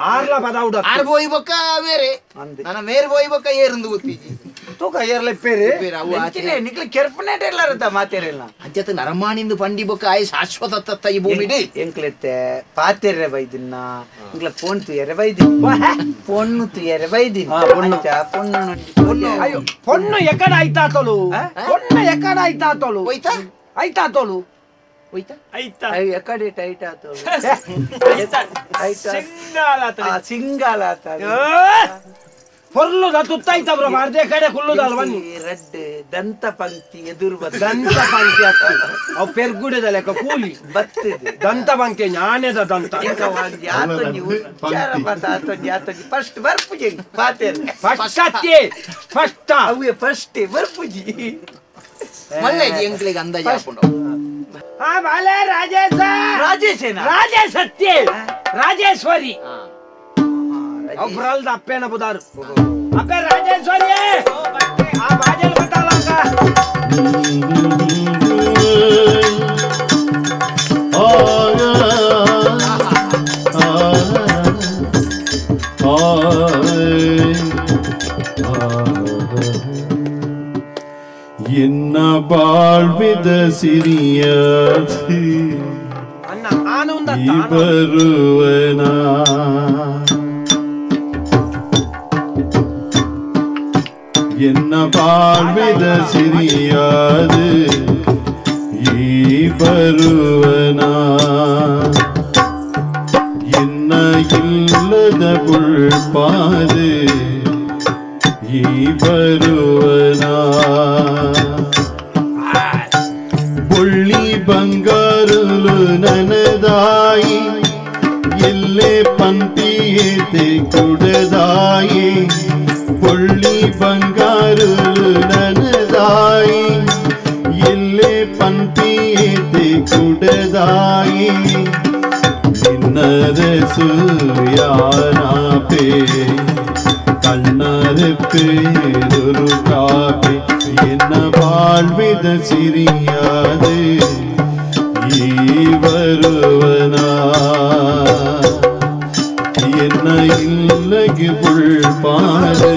ಆರ್ಲ ಬದೌಡ ಆರ್ ಬೋಯ್ ಬೊಕ್ಕ ಮೇರೆ ನನ್ನ ಮೇರ್ ಬೋಯ್ ಬೊಕ್ಕ ಏರಂದು ಗೊತ್ತಿಜಿ ತೂಕ ಏರ್ಲ ಪೇರೆ ಎಂಚಿನೆ ನಿಕ್ಲ ಕೆರ್ಪನೇಟ ಎಲ್ಲಾರತ್ತ ಮಾತೇರೆಲ್ಲ ಅಂಚತ ನರಮಾನಿಂದು ಪಂಡಿ ಬೊಕ್ಕ ಆಯ್ ಶಾಶ್ವತ ತತ್ತ ಈ ಭೂಮಿಡಿ ಎಂಕ್ಲೆತ್ತೆ ಪಾತೆರ್ರೆ ಬೈದಿನ್ನ ಇಂಕ್ಲ ಫೋನ್ ತುಯರೆ ಬೈದಿನ್ ಪೊಣ್ಣು ತುಯರೆ ಬೈದಿನ್ ಅಂಚ ಪೊಣ್ಣು ಪೊಣ್ಣು ಅಯ್ಯೋ ಪೊಣ್ಣು ಎಕಡ ಐತಾತಲು ಪೊಣ್ಣು ಎಕಡ ಐತಾತಲು ಹೋಯ್ತಾ ಐತಾತಲು ಹೋಯ್ತಾ ಐತಾ ಎಕಡೆ ಟೈಟ್ ಆತು ಸಿಂಗಾಲ ಸಿಂಗಾಲ ಆತ ಪೊರ್ಲುದ ತುತ್ತಾಯ್ತ ಬ್ರೋ ಅರ್ಧ ಕಡೆ ಕುಲ್ಲುದಲ್ವ ಬನ್ನಿ ರಡ್ಡ್ ದಂತ ಪಂಕ್ತಿ ಎದುರು ದಂತ ಪಂಕ್ತಿ ಅತ್ತ ಅವು ಪೆರ್ಗುಡೆದ ಲೆಕ್ಕ ಕೂಲಿ ಬತ್ತಿದೆ ದಂತ ಪಂಕ್ತಿ ಜ್ಞಾನದ ದಂತ ಫಸ್ಟ್ ಬರ್ಪುಜಿ ಪಾತೇರ್ ಫಸ್ಟ್ ಅತ್ತೆ ಫಸ್ಟ್ ಅವೇ ಫಸ್ಟ್ ಬರ್ಪುಜಿ ಮಲ್ಲೆ ಎಂಕ್ಲಿಗೆ ಅಂದಾಜು ಹಾಕೊಂಡು ಆ ಬಾಲೆ ರಾಜೇಶ ರಾಜೇಶ್ ರಾಜೇಶ್ ಅತ್ತೆ ರಾಜೇಶ್ವರಿ ಒಬ್ರಲ್ದ ಅಪ್ಪೇನ ಬುದಾರು ಅಪ್ಪೆ ರಾಜೇಶ್ವರಿ ಆ ಬಾಜಲ್ ಬತ್ತಾಲಂಕ ಎನ್ನ ಬಾಳ್ವಿದ ಸಿರಿಯತಿ ಅಣ್ಣ ಆನಂದ ಬರುವನ என்ன வாழ்வித சிறியாது பருவனா என்ன இல்லத புல்பாது பருவனா ಬೊಳ್ಳಿ ಬಂಗಾರುಲು ನನದಾಯಿ ಎಲ್ಲೆ ಪಂಪಿಯೇತೆ ಕುಡದಾಯಿ ಬೊಳ್ಳಿ ಬಂಗಾರುಲು ನನದಾಯಿ ಎಲ್ಲೆ ಪಂಪಿಯೇತೆ ಕುಡದಾಯಿ ನಿನ್ನರಸು ಯಾನಾಪೆ ಕಣ್ಣರೆ பேரொரு காப்பி என்ன வாழ்வித சிறியாது வருவனா என்ன இல்லகு புள்பாடு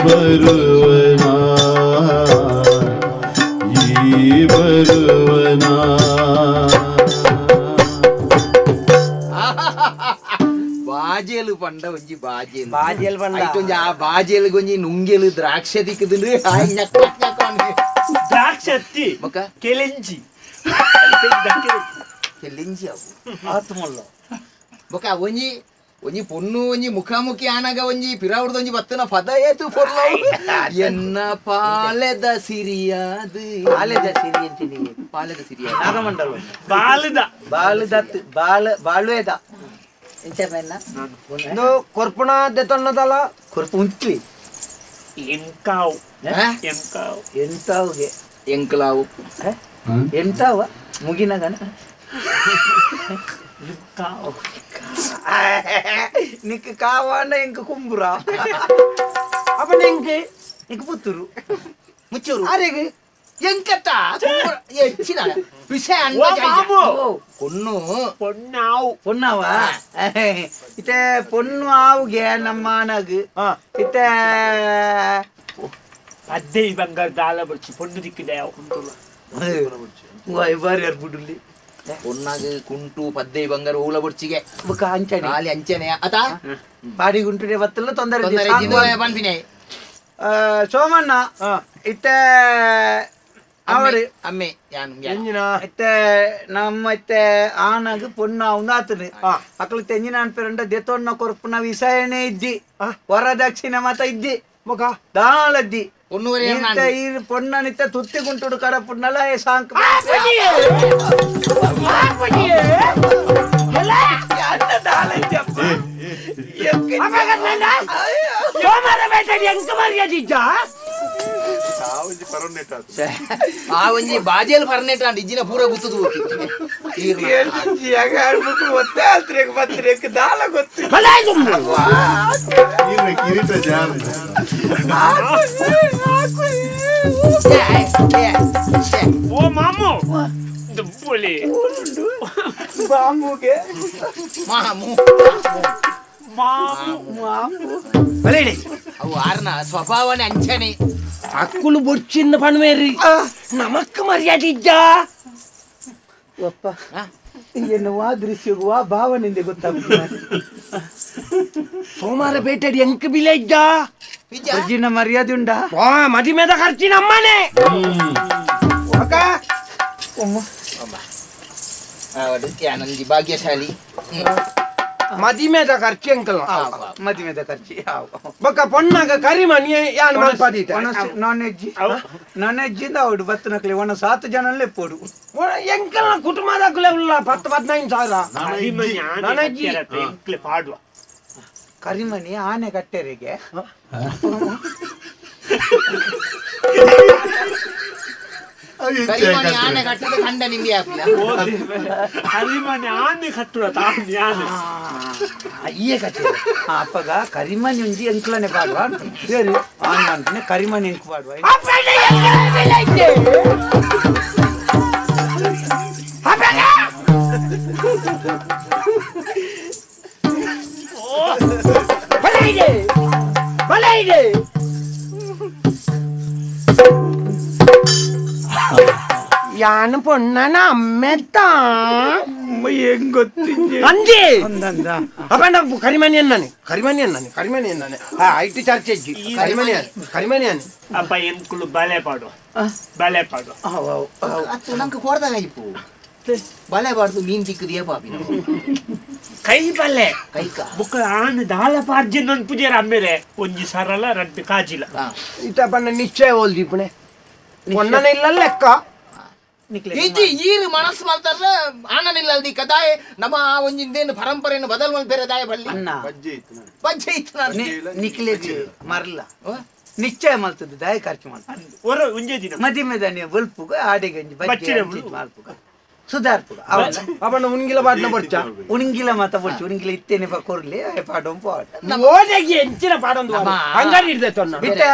வருவனா வருவனா. ಬಾಜೇಲು ಪಂಡ ಒಂಜಿ ಬಾಜೇಲು ಬಾಜೇಲು ಪಂಡ ಐಟೊಂಜಿ ಆ ಬಾಜೇಲು ಗೊಂಜಿ ನುಂಗೆಲು ದ್ರಾಕ್ಷೆ ದಿಕ್ಕುದುಂಡು ದ್ರಾಕ್ಷೆ ಅತ್ತಿ ಬೊಕ ಕೆಲೆಂಜಿ ಕೆಲೆಂಜಿ ಅವು ಆತ್ಮಲ್ಲ ಬೊಕ ಒಂಜಿ ಒಂಜಿ ಪೊಣ್ಣು ಒಂಜಿ ಮುಖಾಮುಖಿ ಆನಾಗ ಒಂಜಿ ಪಿರಾವುಡ್ದ ಒಂಜಿ ಬತ್ತನ ಪದ ಏತು ಪೊರ್ಲವು ಎನ್ನ ಪಾಲೆದ ಸಿರಿಯಾದು ಪಾಲೆದ ಸಿರಿ ಅಂತೀನಿ ಪಾಲೆದ ಸಿರಿಯ ನಾಗಮಂಡಲ ಬಾಲದ ಬಾಲದತ್ ಬಾಲ ಬಾಳ್ವೇದ ಎಂಚ ಇಂದು ಕೊರ್ಪುಣ ದೆತೊನ್ನದಲ ಕೊರ್ಪು ಉಂತ್ಲಿ ಎಂಕಾವು ಎಂಕಾವು ಎಂತಾವುಗೆ ಎಂಕಲಾವು ಎಂತಾವ ಮುಗಿನಗನ ನಿಕ್ ಕಾವಾಂಡ ಎಂಕ ಕುಂಬುರ ಅಪ್ಪ ಎಂಕೆ ನಿಕ್ ಪುತ್ತೂರು ಮುಚ್ಚೂರು ಅರೆಗೆ ಎಂಕತ್ತ ಹೆಚ್ಚಿನ ವಿಷಯ ಪೊಣ್ಣು ಪೊಣ್ಣಾವು ಪೊಣ್ಣಾವ ಇತ್ತೆ ಪೊಣ್ಣು ಆವುಗೆ ನಮ್ಮ ಅನಗು ಇತ್ತೆ ಅದೇ ಬಂಗಾರ ದಾಲ ಬರ್ಚಿ ಪೊಣ್ಣು ದಿಕ್ಕಿದೆ ಬಾರಿ ಅರ್ಬುಡುಲ್ಲಿ ಪೊನ್ನಾಗ ಕುಂಟು ಪದ್ದೆ ಬಂಗಾರ ಹೂಲ ಬೊಡ್ಚಿಗೆ ಬೊಕ ಅಂಚನೆ ಖಾಲಿ ಅಂಚನೆ ಅತ ಬಾಡಿ ಗುಂಟುಡೆ ಬತ್ತಲ್ಲ ತೊಂದರೆ ಪನ್ಪಿನೆ ಸೋಮಣ್ಣ ಇತ್ತೆ ಅವರು ಅಮ್ಮೆ ಇತ್ತೆ ನಮ್ಮ ಇತ್ತೆ ಆನಗ ಪೊಣ್ಣು ಅವಂದಾತನು ಅಕ್ಲು ತೆಂಗಿನ ಅನ್ಪೇರಂಡ ದೆತೊಣ್ಣ ಕೊರ್ಪುನ ವಿಷಯನೇ ಇದ್ದಿ ವರದಕ್ಷಿಣೆ ಮಾತ ಇದ್ದಿ ಬೊಕ ದಾಳದ್ದಿ ಪೊಣ್ಣನಿತ್ತ ತುತ್ತಿ ಗುಂಟುಡು ಕಡಪುಡ್ನಲ ಸಾಂಕ್ ಆ ಒಂಜಿ ಬಾಜೇಲ್ ಫರ್ನೆಟ್ ಅಂಡ್ ಇಜ್ಜಿನ ಪೂರ ಗುತ್ತದು ಓ ಮಾಮು ದುಬ್ಬೊಲಿ ಬಾಂಬುಗೆ ಮಾಮು ಮಾಮು ಮಾಮು ಅವು ಆರ್ನ ಸ್ವಭಾವನೆ ಅಂಚನೆ ಅಕ್ಕುಲು ಬೊಡ್ಚಿನ್ನ ಪಣ್ವೇರಿ ನಮಕ್ ಮರ್ಯಾದೆ ಇಜ್ಜಾ ಒಪ್ಪ ಎನ್ನುವ ದೃಶ್ಯಗುವ ಭಾವನೆಂದೇ ಗೊತ್ತಾಗ್ತದೆ ಸೋಮಾರ ಪೇಟೆಡಿ ಎಂಕ್ ಬಿಲೆ ಇಜ್ಜಾ ಅಜ್ಜಿನ ಮರ್ಯಾದೆ ಉಂಡಾ ಮದಿಮೆದ ಖರ್ಚಿ ನಮ್ಮನೆ ಅಕ್ಕ ಭಾಗ್ಯಶಾಲಿ ಮದಿಮೆದ ಖರ್ಚು ಎಂಕಲ್ ಮದಿಮೆದ ಖರ್ಚು ಬೊಕ್ಕ ಪೊಣ್ಣಾಗ ಕರಿಮಣಿ ಯಾನ್ ಮಲ್ಪದೀತ non veg non veg ಇಂದ ಅವಡು ಬತ್ತನಕ್ಲೆ ಒಣ 7 ಜನಲ್ಲೇ ಪೋಡು ಎಂಕಲ್ನ ಕುಟುಂಬದಾಕಲೆ ಉಲ್ಲ 10 15 ಸಾವಿರ ಎಂಕ್ಲೆ ಪಾಡುವ ಕರಿಮಣಿ ಆನೆ ಕಟ್ಟೆರಿಗೆ ಕರಿಮಣಿ ಆನೆ ಕಟ್ಟದ ಕಂಡ ನಿಂಗೆ ಕರಿಮಣಿ ಆನೆ ಕಟ್ಟುವ ತಾನು ಆನೆ ಅಯ್ಯೇ ಕಟ್ಟೆ ಅಪ್ಪಗ ಕರಿಮಣಿ ಒಂಜಿ ಎಂಕ್ಲನೆ ಪಾಡುವ ಸರಿ ಆನ್ ಅಂತಾನೆ ಕರಿಮಣಿ ಎಂಕ್ ಪಾಡುವ ಯಾನು ಪೊಣ್ಣನ ಅಮ್ಮೆತ್ತ ಅಂಜಿ ಅಪ್ಪ ಕರಿಮಣಿ ಅನ್ನಾನೆ ಕರಿಮಣಿ ಅನ್ನಾನೆ ಕರಿಮಣಿ ಅನ್ನಾನೆ IT charge ಅಜ್ಜಿ ಕರಿಮಣಿ ಕರಿಮಣಿ ಅನ್ನ ಅಪ್ಪ ಎಂಕುಲು ಬಲೆ ಪಾಡುವ ಬಲೆ ಪಾಡುವ ನಂಗೆ ಕೊಡ್ದಾಗ ಇಪ್ಪು ಬಲೆ ಬಾರ್ದು ಮೀನ್ ತಿಕ್ಕದಿಯ ಪಾಪಿ ಕೈ ಬಲೆ ಕೈಕ ಬುಕ್ಕ ಆನ್ ದಾಲ ಪಾರ್ಜಿ ನನ್ ಪೂಜೆ ಅಮ್ಮೇಲೆ ಒಂಜಿ ಸರಲ ರಡ್ಡು ಕಾಜಿಲ ಇತ್ತಪ್ಪನ ನಿಶ್ಚಯ ಓಲ್ದಿಪ್ಪಣೆ ಪೊಣ್ಣನ ಇಲ್ಲ ಲೆಕ್ಕ ಇಜ್ಜಿ ಈರು ಮನಸ್ಸು ಮಾಡ್ತಾರ ಆನನಿಲ್ಲ ಅಲ್ದಿ ಕದಾಯ ನಮ್ಮ ಆ ಒಂಜಿಂದೇನು ಪರಂಪರೆಯನ್ನು ಬದಲ್ ಮಲ್ ಬೇರೆ ದಾಯ ಬಳ್ಳಿ ಅಣ್ಣ ಬಜ್ಜೆ ಇತ್ತು ನಾನು ನಿಕ್ಲೆಗ್ ಮರಲ ನಿಶ್ಚಯ ಮಲ್ತದ್ದು ದಾಯ ಖರ್ಚು ಮಾಡ್ತಾರೆ ಒರ ಒಂಜೇ ದಿನ ಮದಿಮೆದಾನೆ ಬಲ್ಪುಗ ಆಡೆಗಂಜಿ ಬಜ್ಜೆ ಮಲ್ಪುಗ ಸುಧಾರ್ಪುಗ ಅವನ ಉಣ್ಗಿಲ ಪಾಡ್ನ ಬೊಡ್ಚ ಉಣ್ಗಿಲ ಮಾತ ಬೊಡ್ಚ ಉಣ್ಗಿಲ ಇತ್ತೇನೆ ಕೊರ್ಲಿ ಪಾಡೊಂದು ಪಾಡ ಓದೆಗೆ ಎಂಚಿನ ಪಾಡೊಂದು ಅಂಗಡಿ ಹಿಡ್ದೆ ಇತ್ತ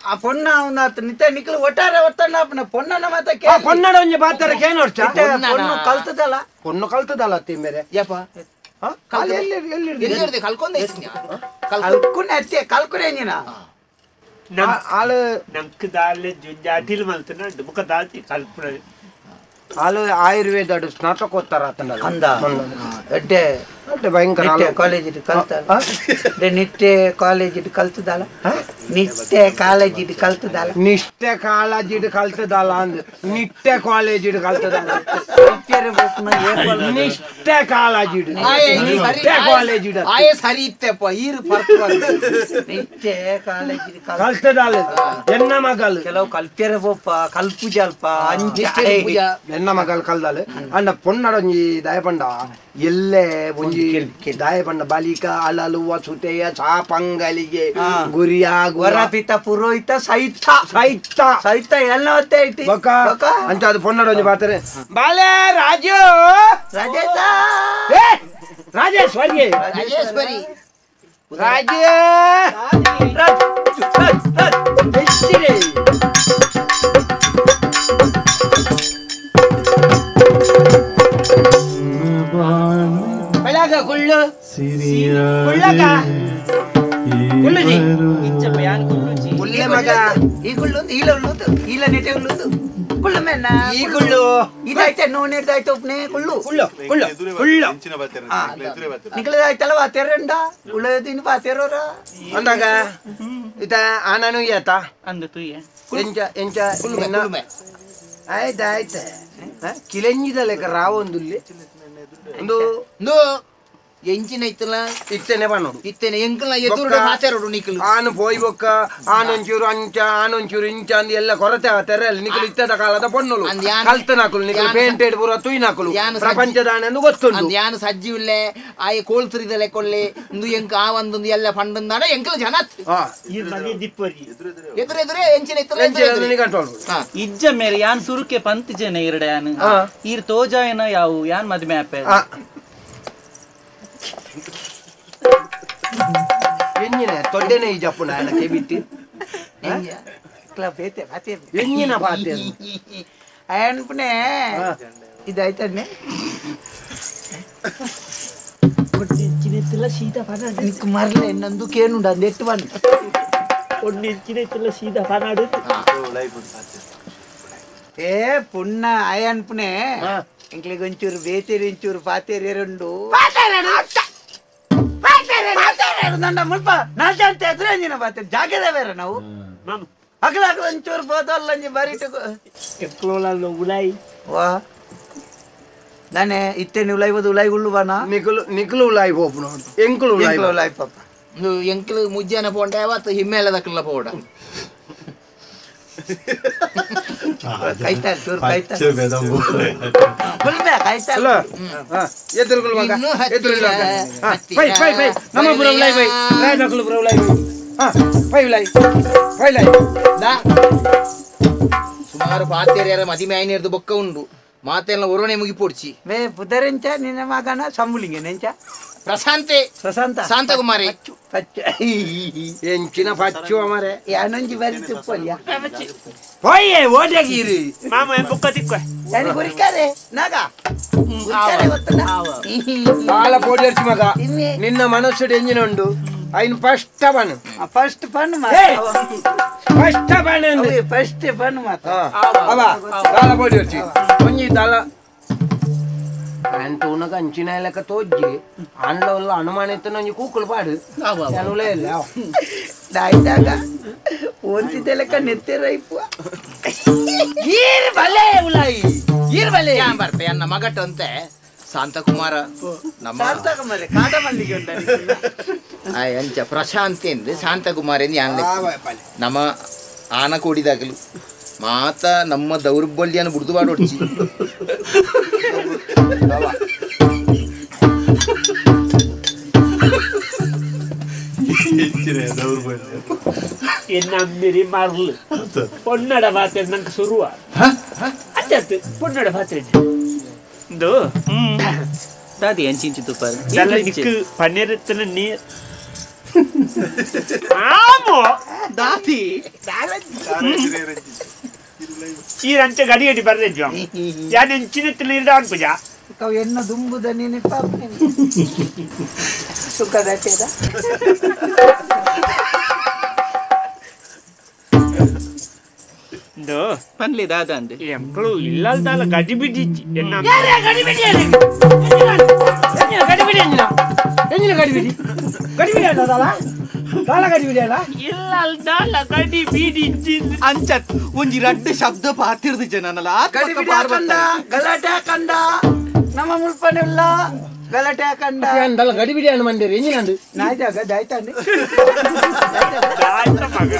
ಆ ಪೊಣ್ಣ ಅವನಾತ ನಿತ್ತ ನಿಕ್ಲು ಒಟ್ಟಾರೆ ಒತ್ತಣ್ಣ ಅಪ್ಪನ ಪೊಣ್ಣನ ಮಾತ ಪೊನ್ನಡ ಒಂಜಿ ಪಾತ್ರ ಕೇನೋಡ್ಚ ಪೊಣ್ಣು ಕಲ್ತದಲ್ಲ ಪೊಣ್ಣು ಕಲ್ತದಲ್ಲ ಅತ್ತಿ ಮೇರೆ ಯಪ್ಪ ಎಲ್ಲಿ ಕಲ್ಕೊಂಡೆ ಕಲ್ಕುನೆ ಅತ್ತೆ ಕಲ್ಕುನೆ ನೀನ ಆಳು ನಂಕ್ ದಾಲೆ ಅಟಿಲ್ ಮಲ್ತನ ಬುಕ್ಕ ದಾತಿ ಕಲ್ಪುನ ಆಳು ಆಯುರ್ವೇದ ಸ್ನಾತಕೋತ್ತರ ಅಂದ ಎಡ್ಡೆ Nitte ಭಯಂಕರ ಕಾಲೇಜ್ ಕಲ್ತ ನಿಟ್ಟೆ ಕಾಲೇಜ್ ಕಲ್ತದಲ್ಲ ನಿಟ್ಟೆ ಕಾಲೇಜ್ ಕಲ್ತದಲ್ಲ ನಿಷ್ಠೆ ಕಾಲೇಜ್ ಕಲ್ತದಲ್ಲ ಅಂದ್ ನಿಟ್ಟೆ ಕಾಲೇಜ್ ಕಲ್ತದಲ್ಲ ನಿಷ್ಠೆ ಕಾಲೇಜ್ ನಿಟ್ಟೆ ಕಾಲೇಜ್ ಆಯೆ ಸರಿ ಇತ್ತೆಪ್ಪ ಈರು ನಿಟ್ಟೆ ಕಾಲೇಜ್ ಕಲ್ತದಲ್ಲ ಎನ್ನ ಮಗಲ್ ಕೆಲವು ಕಲ್ಪೇರೆ ಪೋಪ ಕಲ್ಪುಜ ಅಲ್ಪ ಎನ್ನ ಮಗಲ್ ಕಲ್ದಾಲ ಅಣ್ಣ ಪೊನ್ನಡೊಂಜಿ ದಯಪಂಡ ಎಲ್ಲೆ ಒಂಜಿ ದಾಯಪಂಡ ಬಾಲಿಕ ಅಲಲುವ ಸುತೆಯ ಸಾಪಂಗಲಿಗೆ ಗುರಿಯ ವರಪಿತ ಪುರೋಹಿತ ಸೈತ ಸೈತ ಸೈತ ಎಲ್ಲ ಒತ್ತೆ ಇಟ್ಟಿ ಅಂತ ಅದು ಪೊನ್ನಡೊಂಜಿ ಬಾತಾರೆ ಬಾಲೆ ರಾಜು ರಾಜೇಶ ರಾಜೇಶ್ವರಿ ರಾಜೇಶ್ವರಿ ರಾಜು ಬೆಳಗ ಕುಳ್ಳು ಕುಳ್ಳಕ ಕುಳ್ಳುಜಿ ಕುಳ್ಳೆ ಮಗ ಈ ಕುಳ್ಳು ಈಲ ಉಳ್ಳುದು ಈಲ ನೆಟೆ ಉಳ್ಳುದು ಕುಳ್ಳು ಮೇನ ಈ ಕುಳ್ಳು ಇದಾಯ್ತೆ ನೂನೆಡ್ದಾಯ್ತು ಒಪ್ನೆ ಕುಳ್ಳು ಕುಳ್ಳು ಕುಳ್ಳು ಕುಳ್ಳು ನಿಕ್ಲದಾಯ್ತಲ್ಲ ವಾತೇರಂಡ ಉಳ್ಳದಿನ ವಾತೇರೋರ ಅಂದಾಗ ಇತ ಆನನು ಏತ ಅಂದು ತುಯ್ಯ ಎಂಚ ಎಂಚ ಆಯ್ತು ಆಯ್ತು ಕಿಲೆಂಜಿದ ಲೆಕ್ಕ ರಾವೊಂದುಲ್ಲಿ ಒಂದು ಎಂಚಿನ ಇತ್ತಲ್ಲ ಇತ್ತೇನೆ ಬನ್ನೋಡು ಇತ್ತೇನೆ ಎಂಕಲ್ನ ಎದುರುಡ ಮಾತಾಡೋಡು ನಿಕ್ಲು ಆನು ಪೋಯ್ ಬೊಕ್ಕ ಆನೊಂಚೂರು ಅಂಚ ಆನೊಂಚೂರು ಇಂಚ ಅಂದ್ ಎಲ್ಲ ಕೊರತೆ ಆತಾರೆ ಅಲ್ಲಿ ನಿಕ್ಲು ಇತ್ತದ ಕಾಲದ ಪೊನ್ನುಲು ಕಲ್ತನಾಕುಲು ನಿಕ್ಲು ಪೇಂಟೆಡ್ ಪೂರ ತುಯ್ನಾಕುಲು ಪ್ರಪಂಚದ ಆನೆಂದು ಗೊತ್ತುಂಡು ಯಾನು ಸಜ್ಜಿ ಉಲ್ಲೆ ಆಯೆ ಕೋಲ್ತುರಿದಲೆ ಕೊಲ್ಲೆ ಇಂದು ಎಂಕ ಆ ಒಂದೊಂದು ಎಲ್ಲ ಪಂಡಂದಾಡ ಎಂಕಲ್ ಜನ ಎದುರು ಎದುರೇ ಎಂಚಿನ ಇತ್ತಲ್ಲ ಇಜ್ಜ ಮೇರೆ ಯಾನ್ ಸುರುಕೆ ಪಂತ್ ಜನ ಇರಡ ಯಾನ್ ಈರ್ ತೋಜಾಯನ ಯಾವು ಯಾನ್ ಮದ್ಮೆ ಆಪೆ ಎಂಜಿನ ತೊಡ್ಡೆನೆ ಈ ಜಪ್ಪುನ ಕೆಬಿಟ್ಟಿ ಎಂಜಿನ ಪಾತೆ ಅನ್ಪನೆ ಇದಾಯ್ತಾನೆ నీకు మరలే నందుకేనుండు అందు ఎట్టు వన్ ఏ పున్న అయ అన్పునే ఇంట్లో కొంచూరు బేతేరు ఇంచూరు పాతేరు రెండు ಮುಲ್ಪ ನಾಲ್ಕು ಎದುರಂಜಿನ ಪಾತೆ ಜಾಗದ ಬೇರೆ ನಾವು ಅಗಲ ಅಗಲ ಒಂಚೂರು పోదోళ్ళంజి ಬರಿಟು ವಾ ನಾನೇ ಇತ್ತೇನೆ ಉಲಾಯ್ಬೋದು ಉಲಾಯ್ ಉಳ್ಳುವನ ನಿಕುಲು ನಿಕುಲು ಉಲಾಯ್ ಪೋಪುನ ಎಂಕುಲು ಉಲಾಯ್ ಉಲಾಯ್ ಪಾಪ ಎಂಕುಲು ಮುಜ್ಜಾನ ಪೋಂಡ ಯಾವತ್ತು ಹಿಮ್ಮೇಲೆ ದಕ್ಕಲ ಪೋಡ ಕೈತಾಲ್ ಚೂರು ಕೈತಾಲ್ ಕೈತಾಲ್ ಎದುರುಗಳು ಮಗ ಎದುರುಗಳು five five five ನಮ್ಮ ಪುರ ಉಲಾಯ್ ಫೈ ರಾಯನಕುಲು ಪುರ ಉಲಾಯ್ ಫೈ ಹಾ ಫೈ ಉಲಾಯ್ ಫೈ ಉಲಾಯ್ ದಾ ಸುಮಾರು ಪಾತೇರಿಯರ ಮದಿಮೆ ಆಯ್ನೇರ್ದು ಬೊಕ್ಕ ಉಂಡು ಮಾತೆಲ್ಲ ಒರವಣೆ ಮುಗಿಪೋಡ್ಚಿ ವೇ ಪುದರೆಂಚ ನಿನ್ನ ಮಗನ ಸಂಬುಲಿಂಗೆ ನೆಂಚ ಪ್ರಶಾಂತೆ ಪ್ರಶಾಂತ ಶಾಂತಕುಮಾರಿ ಪಚ್ಚ ಎಂಚಿನ ಪಚ್ಚು ಅಮರೆ ಯಾನೊಂಜಿ ಬರಿ ತುಪ್ಪಲಿಯ ಪೋಯೆ ಓಟಗಿರಿ ಮಾಮ ಬೊಕ್ಕ ತಿಕ್ಕ ಯಾನಿ ಗುರಿಕಾರೆ ನಾಗ ಗುರಿಕಾರೆ ಗೊತ್ತನ ಬಾಲ ಪೋಡಿಯರ್ಚಿ ಮಗ ನಿನ್ನ ಮನಸ್ಸು ಎಂಜಿನ ಉಂಡು ಐನ್ ಫಸ್ಟ್ ಬನ್ ಫಸ್ಟ್ ಬನ್ ಫಸ್ಟ್ ಬನ್ ಫಸ್ಟ್ ಬನ್ ಮಾತ ಅವ ದಾಲ ಪೋಡಿಯರ್ಚಿ ಒಂಜಿ ದಾಲ ಅಂಟು ಉನಗ ಅಂಚಿನ ಲೆಕ್ಕ ತೋಜ್ಜಿ ಆಂಡ್ಲ ಉಲ್ಲ ಅನುಮಾನ ಇತ್ತು ಒಂಜಿ ಕೂಕುಲು ಪಾಡು ಅನುಲೇ ಇಲ್ಲ ದಾಯ್ದಾಗ ಓಂತಿದ್ದೆ ಲೆಕ್ಕ ನೆತ್ತೆರೈಪು ಈರ್ ಬಲೆ ಉಲಾಯಿ ಈರ್ ಬಲೆ ಯಾನ್ ಬರ್ಪೆ ಅನ್ನ ಮಗಟ್ಟು ಅಂತೆ ಶಾಂತಕುಮಾರ ನಮ್ಮ ಶಾಂತಕುಮಾರ ಕಾಡ ಮಲ್ಲಿಗೆ ಉಂಟ ಅಂಚ ಪ್ರಶಾಂತಿ ಎಂದು ಶಾಂತಕುಮಾರ್ ಎಂದು ಯಾನ್ ನಮ್ಮ ಆನ ಕೂಡಿದಾಗಲು ಮಾತ ನಮ್ಮ ದೌರ್ಬಲ್ಯನ ಬುಡ್ದು ಬಾಡೊಡ್ಚಿ ಎನ್ನ ಮರ್ಲು ಪೊನ್ನಡ ಬಾತೆ ನಂಗೆ ಶುರುವ ಅಚ್ಚತ್ತು ಪೊನ್ನಡ ಬಾತೆ ಇಂದು ದಾದಿ ಎಂಚಿಂಚಿ ತುಪ್ಪ ನಿಕ್ಕು ಪನ್ನಿರತ್ತನ ನೀರ್ ಆಮೋ ದಾದಿ ಈ ರಂಚ ಗಡಿ ಗಡಿ ಬರ್ರೆ ಯಾನ್ ಎಂಚಿನ ನೀರ್ದ ಅನ್ಪುಜ ಎನ್ನ ದುಂಬುದ ನೆನಪ ಸುಖದ ಪನ್ಲಿ ದಾದ ಅಂದೆ ಎಂಕಳು ಇಲ್ಲಲ್ದಾಲ ಗಡಿ ಬಿಡಿಚ್ಚಿ ಎನ್ನ ಗಡಿ ಬಿಡಿ ಗಡಿ ಬಿಡಿ ಎಂಜಿನ ಗಡಿಬಿಡಿ ಗಡಿಬಿಡಿ ಅಲ್ಲ ದಾಲ ದಾಲ ಗಡಿಬಿಡಿ ಅಲ್ಲ ಇಲ್ಲ ದಾಲ ಗಡಿಬಿಡಿ ಅಂಚತ್ ಒಂಜಿ ರಡ್ಡು ಶಬ್ದ ಪಾತಿರ್ದು ಜನನಲ್ಲ ಗಡಿಬಿಡಿ ಕಂದ ಗಲಾಟೆ ಕಂದ ನಮ್ಮ ಮುಲ್ಪನಿಲ್ಲ ಗಲಾಟೆ ಕಂದ ದಾಲ ಗಡಿಬಿಡಿ ಅನ್ನ ಮಂದಿರಿ ಎಂಜಿನ ಅಂದು ನಾಯ್ದಾಗ ದಾಯ್ತಾಂಡಿ